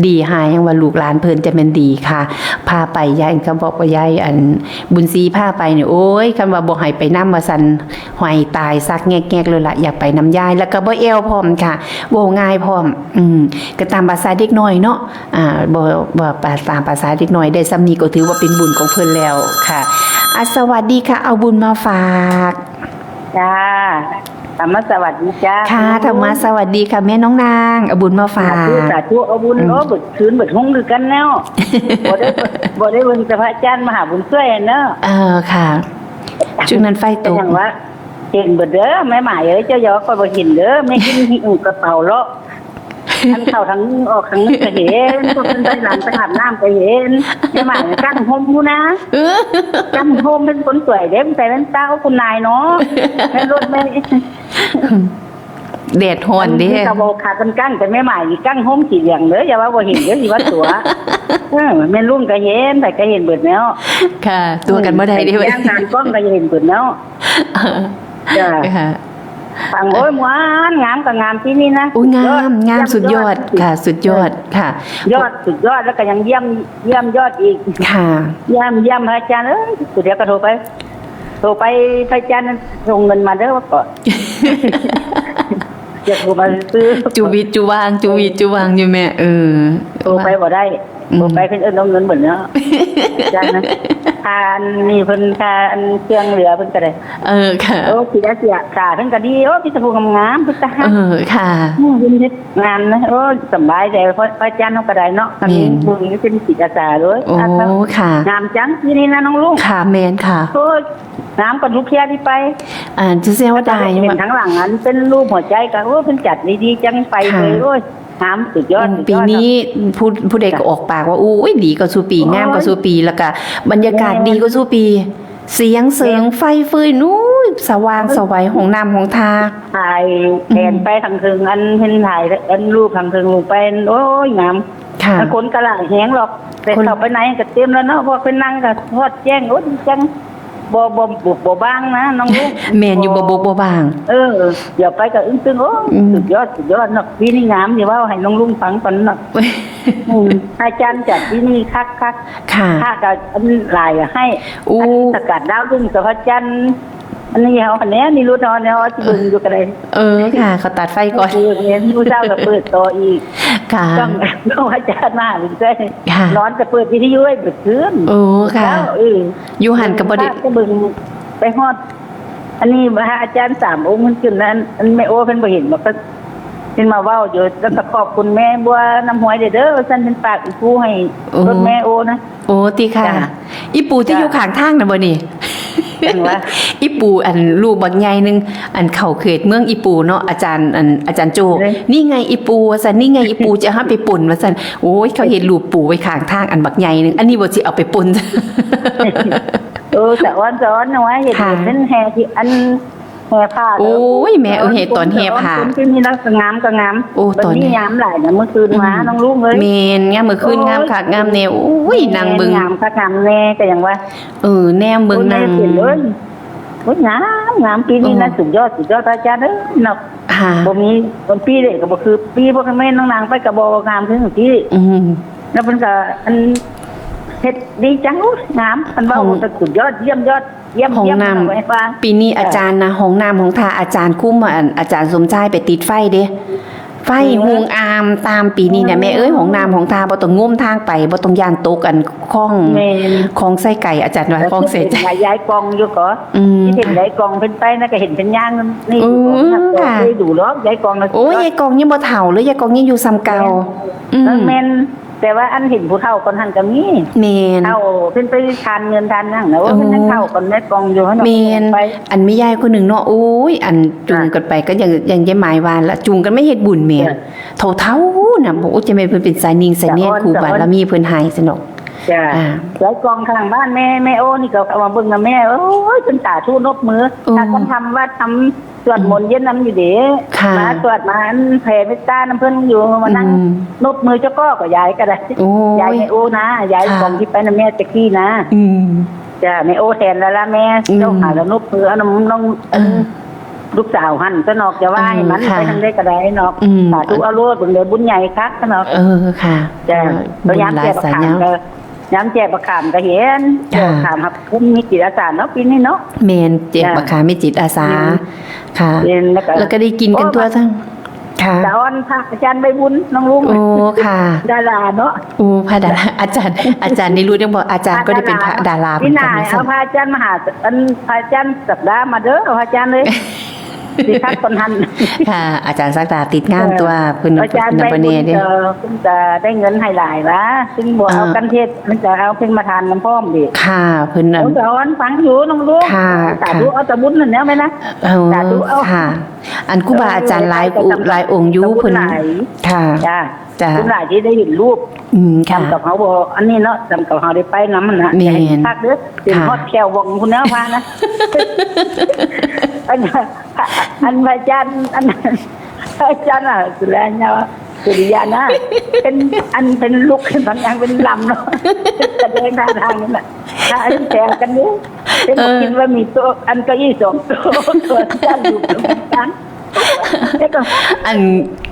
ดีหายยังว่าลูกหลานเพิ่นจะแม่นดีค่ะพาไปยายก็บอกว่ายายอันบุญศรีพาไปนี่โอ้ยคันว่าบ่ไห้ไปนำว่าซั่นไห้ตายซักแงกๆเลยละอยากไปนำยายแล้วก็บ่แอวพร้อมค่ะเว้าง่ายพร้อม อืมก็ตามภาษาเด็กน้อยเนาะอ่าบ่บ่ตามภาษาเด็กน้อยได้ส่ำนี้ก็ถือว่าเป็นบุญของเพิ่นแล้วค่ะอ่ะสวัสดีค่ะ เอาบุญมาฝาก จ้าธรรมะสวัสดีจ้า ค่ะธรรมะสวัสดีค่ะแม่น้องนางเอาบุญมาฝา สาก ธุสาธุเอาบุญ อืม โอ้เบิดคืนเบิดห้องคือกันแล้วบ่ได้บ่ได้เบิ่งแต่พระอาจารย์มหาบุญช่วยเนาะ เออค่ะช่วงนั้นไฟ ก็ ตก ยังว่า เห็นเบิดเด้อแม่หมายเอ้ยเจ้ายอก็บ่เห็นเด้อแม่กินหิ้วกระเป๋าเลาะอันเข้าทางนึงออกทางนึงก็เห็นพวกเป็นไปหลังไปอาบน้ำก็เห็นแม่หมายกั้นห่มอยู่นะ เออ กั้นห่มเป็นคนสวยเด้มันใส่แว่นตาก็คุณนายเนาะแม่รถแม่ แดดฮ้อนเด้ กระบอกขากันกั้งแต่แม่หมายนี่กั้งห่มสีเหลืองเลยอย่าว่าบ่เห็นเด้อสิว่าตัว เออแม่ลุงก็เห็นแต่ก็เห็นเบิดแล้ว ค่ะ ตัวกันบ่ได้เด้ ย่างตามกล้องก็เห็นเบิดแล้ว จ้ะ ค่ะ ฟังโอ้ยม่วนงามก็งามที่นี่นะ อุ้ยงาม สุดยอด งามสุดยอดค่ะ สุดยอดค่ะ ยอดสุดยอดแล้วก็ยังเยี่ยมเยี่ยมยอดอีก ค่ะ เยี่ยมเยี่ยมพระอาจารย์เอ้ยเดี๋ยวก็โทรไป โทรไปพระอาจารย์ส่งเงินมาเด้อว่าก่อนจะโทรมาซื้อ จุวิตจุวางจุวิตจุวางอยู่แม่เออ โทรไปบ่ได้ อืม โทรไปเพิ่นเอิ้นเอาเงินเบิดเนาะอาจารย์นะทานนี่เพิ่นทานเครื่องเหลือเพิ่นก็ได้ เออค่ะ โอ้สิได้เสียขาเพิ่นก็ดีโอ้พิจารณางามพิจารณา เออค่ะ อืมเพิ่นเฮ็ดงานนะโอ้สำบายใจเพราะพระอาจารย์เฮาก็ได้เนาะคัน แม่น บุญนี่เป็นจิตอาสาเลย โอ้ค่ะ งามจังที่นี่นะน้องลุง ค่ะแมนค่ะ โอ้ยงามกว่าทุกเที่ยที่ไป อ่าจะเสียว่าได้ เห็นทั้งหลังอันเป็นรูปหัวใจก็โอ้เพิ่นจัดดีๆจังไปเลย ค่ะ โอ้ยงามสุดยอดสุดยอด ปีนี้ผู้ผู้ใดก็ออกปากว่าโอ้ยดีกว่าสู่ปีงามกว่าสู่ปีแล้วก็บรรยากาศดีกว่าสู่ปี เสียงเสริงไฟฟืนนู้ยสว่างสวัยของน้ำของทา ถ่ายแผนไปทางเทิงอันเห็นถ่ายอันรูปทางเทิงลงไปอันโอ้ยงาม ค่ะ มันคนกระหลายแฮงหรอกแต่ คน เข้าไปในก็เต็มแล้วเนาะพวกไปนั่งก็ทอดแจ้งโอ้ยดีจัง บ่บ่บ่บ่บางนะน้องลุง แม่นอยู่ บ่บกบ่บาง เออ เดี๋ยวไปก็อึ้งตึง โอ้ อืม สุดยอด สุดยอดเนาะ ปีนี้งาม สิเว้าให้น้องลุงฟังก่อนเนาะ อืม อาจารย์จัดปีนี้คักๆ ค่ะ ค่ะ ก็อันหลายให้ อู้ อันสกัดดาวรุ่งกับพระจันทร์ อันนี้เฮาอันนี้นี่รุ่นเฮาเนี่ย เฮาสิเบิ่งอยู่ก็ได้ เออ ค่ะ เขาตัดไฟก่อน เออ เนี่ย มื้อเช้าก็เปิดต่ออีก ค่ะ ต้อง ต้องอาจารย์มาหาเพิ่นช่วย ค่ะ นอนก็เปิดวิทยุไว้เบิดคืน โอ้ ค่ะ เช้า เออ อยู่หั่นก็บ่ได้ ก็เบิ่งไปฮอด อันนี้พระอาจารย์สามองค์เพิ่นขึ้นนั้น อันแม่โอ้เพิ่นบ่เห็นบ่ ก็เพิ่นมาเว้าอยู่ แล้วก็ขอบคุณแม่บัวน้ำห้วยเด้อ ว่าซั่น เพิ่นฝากอีปูให้ โอ้ รถแม่โอ้นะ โอ้ ติค่ะ จ้ะ อีปูที่ จ้ะ อยู่ข้างทางน่ะบ่นี่ จั่งว่า อีปูอันลูกบักใหญ่หนึ่ง อันเข้าเขตเมืองอีปูเนาะ อาจารย์ อัน อาจารย์โจ้ เอ้ย นี่ไงอีปู ว่าซั่น นี่ไงอีปู จะเอาไปป่น ว่าซั่น โอ้ย เขาเห็นรูปปูไว้ข้างทางอันบักใหญ่หนึ่ง อันนี้บ่สิเอาไปป่น เออ สะออน สะออนนะว่าเห็น ค่ะ เป็นแห่ที่อัน แห่ผ้า โอ้ย แม่เอ้ย ตอนแห่ผ้า คนที่นี่นะ ก็งาม ก็งาม โอ้ บัดนี้ ตอนแห่ งามหลายนะ เมื่อคืนมา อืม น้องลุงเอ้ย แม่น งามเมื่อคืน โอ้ย งามคักงามแน่ โอ้ย นั่งเบิ่ง งามคักงามแน่ ก็ยังว่า เออ แนมเบิ่ง โอ้ย นั่ง แม่เห็นเลย โอ้ย งาม งาม ปีนี้นะ โอ้ สุดยอด สุดยอด พระอาจารย์เอ้ยเนาะ ค่ะ บ่มี บ่ปีเด้ก็บ่คือปี พวกแม่น้องนางไปก็บ่งามถึงที่ อืม แล้วเพิ่นก็อันเฮ็ดดีจัง โอ้ย งาม เพิ่นว่า ห้อง โอ้ย สุดยอด เยี่ยมยอด เยี่ยม ห้อง เยี่ยม น้ำ เอาไว้ฟัง ปีนี้ เออ อาจารย์นะ ห้องน้ำห้องท่าอาจารย์คุ้มว่าอันอาจารย์สมชายไปติดไฟเด้ ไฟ เออ หุงอามตามปีนี้เนี่ย แม่เอ้ย ห้องน้ำห้องท่าบ่ต้องงมทางไป บ่ต้องย่านตกอันคลอง แม่น คลองไส้ไก่ อาจารย์ว่า แล้ว คลองไส้ไก่ ที่เห็นยายกองอยู่ก็ อืม ที่เห็นยายกองเพิ่นไปนะ ก็เห็นเพิ่นย่างนี่อยู่ อืม ก็ ค่ะ เคยดูหรอก ยายกองนะ โอ้ย ยายกองยังบ่เฒ่าเลย ยายกองยังอยู่ส่ำเก่า แม่น อืม แม่น แต่ว่าอันเห็นผู้เฒ่าคนหันก็มี แม่น เฒ่าเพิ่นไปทานเงินทานหยังนะ โอ้ โอ้ เพิ่นยังเฒ่าคนแม่กองอยู่เนาะ แม่น ไป อันแม่ยายคนหนึ่งเนาะ โอ้ย อันจูงกันไป อ่ะ ก็ยัง ยังยายหมายว่าละ จูงกันไม่เฮ็ดบุญแม่ จ้ะ เฒ่าๆน่ะ บอก โอ้ย จะแม่นเพิ่นเป็นสายนิ่งสายแน่น สะออน ครูบารมีเพิ่นให้ซะเนาะ จ้ะ อ่า ยายกองข้างบ้านแม่ แม่โอ้นี่ก็เอามาเบิ่งนะแม่ โอ้ย เพิ่นสาธุนบมือ โอ้ ถ้าคนทำวัดทำ สวดมนต์เย็นนำอยู่เด้ ค่ะ มาสวดมาอันแผ่เมตตานำเพิ่นอยู่ มานั่ง อืม นบมือเจ้าก็ ก็ยายก็ได้ โอ้ย ยายแม่โอ้นะ ยาย ค่ะ ของที่ไปนำแม่ตะกี้นะ อืม จ้ะ แม่โอ้แทนแล้วล่ะแม่ อืม เจ้าหาแล้วนบมือเอาน้อง น้อง เออ ลูกสาวหั่นซะเนาะ จะว่าให้มัน เออ ค่ะ ไปทางใดก็ได้เนาะ อืม สาธุเอาโลด เบิ่งเด้อ บุญใหญ่คักซะเนาะ เออ ค่ะ จ้ะ เออ พยายาม บุญหลาย แจก สาย บักขาม ยาว ก็ ยามแจกบักขามก็เห็น ค่ะ แจกบักขามครับ เพิ่นมีจิตอาสาเนาะ ปีนี้เนาะ แม่น แจก จ้ะ บักขามมีจิตอาสา อืม ค่ะ เห็นแล้วก็ แล้วก็ได้กินกันทั่วทั้ง ค่ะ สะออนพระอาจารย์ใบบุญ น้องลุง โอ้ ค่ะ ดาราเนาะ โอ้ พระดารา อาจารย์ อาจารย์นิรุธยังบอก อาจารย์ก็ได้เป็นพระดาราเหมือนกันนะ ปีหน้าเอาพระอาจารย์มาหา อัน พระอาจารย์ศักดามาเด้อ พระอาจารย์เอ้ย สิคักคนหัน ค่ะ อาจารย์ศักดาติดงาน เออ ตัว เพิ่น อาจารย์ เพิ่น ใบบุญ เพิ่นเด้ ก็ เพิ่นก็ได้เงินให้หลายวะ ซึ่งบ่เอา อ่า กันเทศ มันจะเอาเพิ่นมาทานน้ำพร้อมดิ ค่ะ เพิ่นนั่น เพิ่นก็อ่อนฟังอยู่น้องลูก ค่ะ สาธุ ค่ะ เอาแต่บุญนั่นแหละแม่นะ เออ สาธุเอา ค่ะ อันครูบาอาจารย์หลาย เออ หลายองค์อยู่ เพิ่น หลาย ค่ะ จ้ะ จ้ะ เพิ่นหลายที่ได้เห็นรูป อืม ค่ะ จำกับเขาบ่ อันนี้เนาะ จำกับเขาได้ไปนำหั่นนะ แม่น อย่าให้พลาดเด้อ เป็น ค่ะ ฮอดแก้ววงคุณแนวพานะ อัน อันพระอาจารย์ อัน พระอาจารย์อ่ะ สุริยา สุริยานะ เป็น อันเป็นลูก บางอย่างเป็นลำเนาะ แสดงท่าทางนี่แหละ ถ้าอันแซวกันอยู่ เป็นบอก เออ กินว่ามีโต๊ะ อันเก้าอี้สองโต๊ะ ตัวอาจารย์อยู่ตรงกลาง แล้วก็ อัน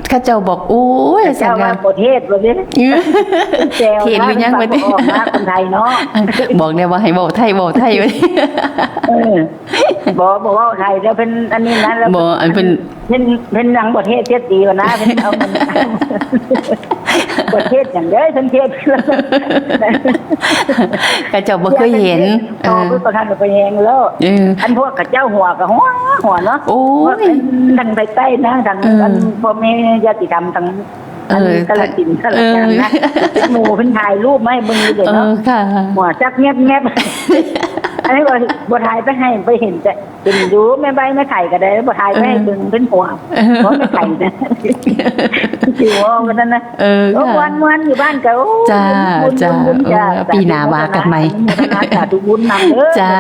เขาเจ้าบอก โอ้ย เจ้าว่า สังฆา ประเทศประเทศ เออ แซว เทศหรือยัง ว่า ประเทศ ออกมาคนไทยเนาะ บอกแน่ว่าให้เว้าไทย เว้าไทย เออ บ่ บ่เว้าไทยแล้วเป็นอันนี้นะ แล้ว บ่ อันเป็น เป็น เป็นหยังบ่เทศเสียดีกว่านะ เป็นเอามัน บ่เทศอย่างเดียว เป็นเทศ เขาเจ้าบ่เคยเห็น เออ เออ คือประธานก็ไปแฮงแล้ว เออ อันพวกเขาเจ้าหัวก็หัว หัวเนาะ โอ้ย พวกทางไปใต้นะ ทาง เออ อันพ่อแม่ญาติธรรมทาง เออ อันกาฬสินธุ์ เออ กาฬสินธุ์นะ หมู่เพิ่นถ่ายรูปมาให้เบิ่งอยู่เด้เนาะ เออ ค่ะ หัวจักแงบๆ อันนี้บ่ บ่ถ่ายไปให้ ไปเห็นแต่ เป็นอยู่แม่ใบแม่ไข่ก็ได้ บ่ถ่ายไปให้เบิ่ง เออ เพิ่นหัว เออ เพราะแม่ไข่นะ สิหัวกันนั่นนะ เออ โอ้ ค่ะ ม่วนๆ อยู่บ้านก็ โอ้ จ้า บุญ จ้า บุญ จ้า เออ จ้า ปีหน้าว่ากันใหม่ อนุโมทนาสาธุบุญนำเด้อ จ้า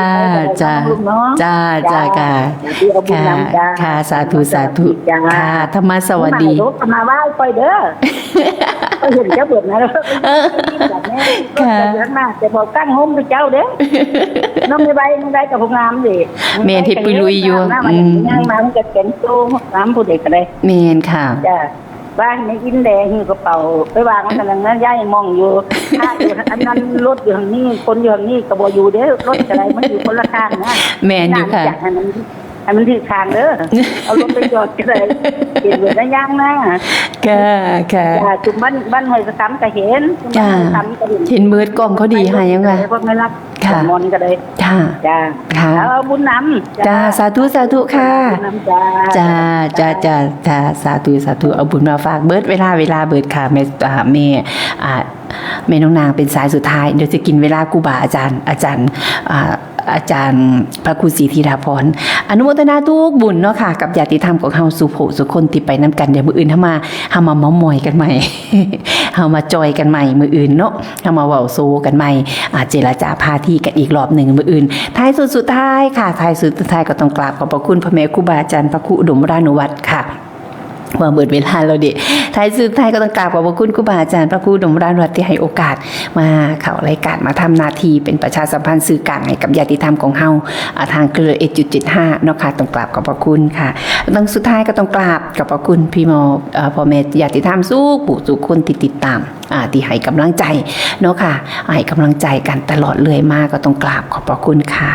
จ้า ลูกเนาะ จ้า จ้า จ้า ค่ะ สาธุ เอาบุญนำจ้า ค่ะ สาธุ สาธุ จ้า ค่ะ ธรรมะสวัสดี มาไหว้ค่อยเด้อ ก็เห็นเจ้าเบิดนะ เออ แบบนี้ ค่ะ เดินมา แต่บอกตั้งโฮมกับเจ้าเด้อ เนาะ ไม่ไว้ไม่ไว้กับพวกงามเลย แม่นเฮ็ดปุยลุยอยู่ น้ำมัน อืม ย่างน้ำกับแกนโซ่น้ำผู้ใดก็ได้ แม่นค่ะ จ้ะ ว่าในอินแดงหิ้วกระเป๋าไปวางไว้กันนั้นย้ายมองอยู่ ถ้าอยู่อันนั้นรถอยู่ทางนี้คนอยู่ทางนี้ก็บ่อยู่เด้อรถอะไรมันอยู่คนละข้างนะ แม่นอยู่ค่ะ อยากให้มันให้มันถือทางเด้อเอารถไปจอดก็ได้เห็นเหมือนในย่างนะ ค่ะค่ะ จ้ะจุ่มบ้านบ้านห้วยสะซ้ำก็เห็นจุ่มบ้านห้วยสะซ้ำก็เห็น เห็นเมิดกล้องเขาดีให้ยังไง พวกไม่รัก ค่ะ มอนก็ได้ ค่ะ จ้า ค่ะ เอาบุญนำ จ้าสาธุสาธุค่ะ บุญนำจ้า จ้าจ้าจ้าจ้าสาธุสาธุเอาบุญมาฝากเบิดเวลาเวลาเบิดค่ะแม่อ่าแม่อ่าแม่น้องนางเป็นสายสุดท้ายเดี๋ยวจะกินเวลาครูบาอาจารย์ อาจารย์อ่าอาจารย์พระครูศรีธีราพรอนุโมทนาทุกบุญเนาะค่ะ กับญาติธรรมของเฮาสู่ผู้สู่คนที่ไปนำกันเดี๋ยวมื้ออื่นเฮามาเฮามาเม้าท์มอยกันใหม่ เฮามาจอยกันใหม่มื้ออื่นเนาะเฮามาเว้าโซกันใหม่อ่าเจรจาพาทีกันอีกรอบหนึ่งมื้ออื่นท้ายสุดสุดท้ายค่ะท้ายสุดสุดท้ายก็ต้องกราบขอบพระคุณพระแม่ครูบาอาจารย์พระครูอุดมวรานุวัฒน์ค่ะ ว่าเบิดเวลาแล้วเด้ท้ายสุดท้ายก็ต้องกราบขอบพระคุณครูบาอาจารย์พระครูอุดมวรานุวัฒน์ที่ให้โอกาสมาเข้ารายการมาทำหน้าที่เป็นประชาสัมพันธ์สื่อกลางให้กับญาติธรรมของเฮาอ่าทางเครือเอจุดเจ็ดห้าเนาะค่ะต้องกราบขอบพระคุณค่ะต้องสุดท้ายก็ต้องกราบขอบพระคุณพี่หมอเอ่อพ่อแม่ญาติธรรมสู่ผู้สู่คนที่ติดตามอ่าที่ให้กำลังใจเนาะค่ะให้กำลังใจกันตลอดเลยมาก็ต้องกราบขอบพระคุณค่ะ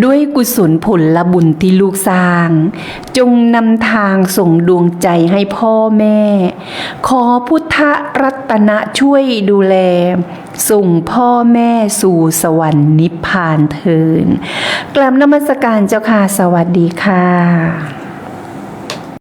ด้วยกุศลผลบุญที่ลูกสร้าง จงนำทางส่งดวงใจให้พ่อแม่ ขอพุทธรัตนะช่วยดูแล ส่งพ่อแม่สู่สวรรค์นิพพานเทินกราบนมัสการเจ้าค่ะ สวัสดีค่ะ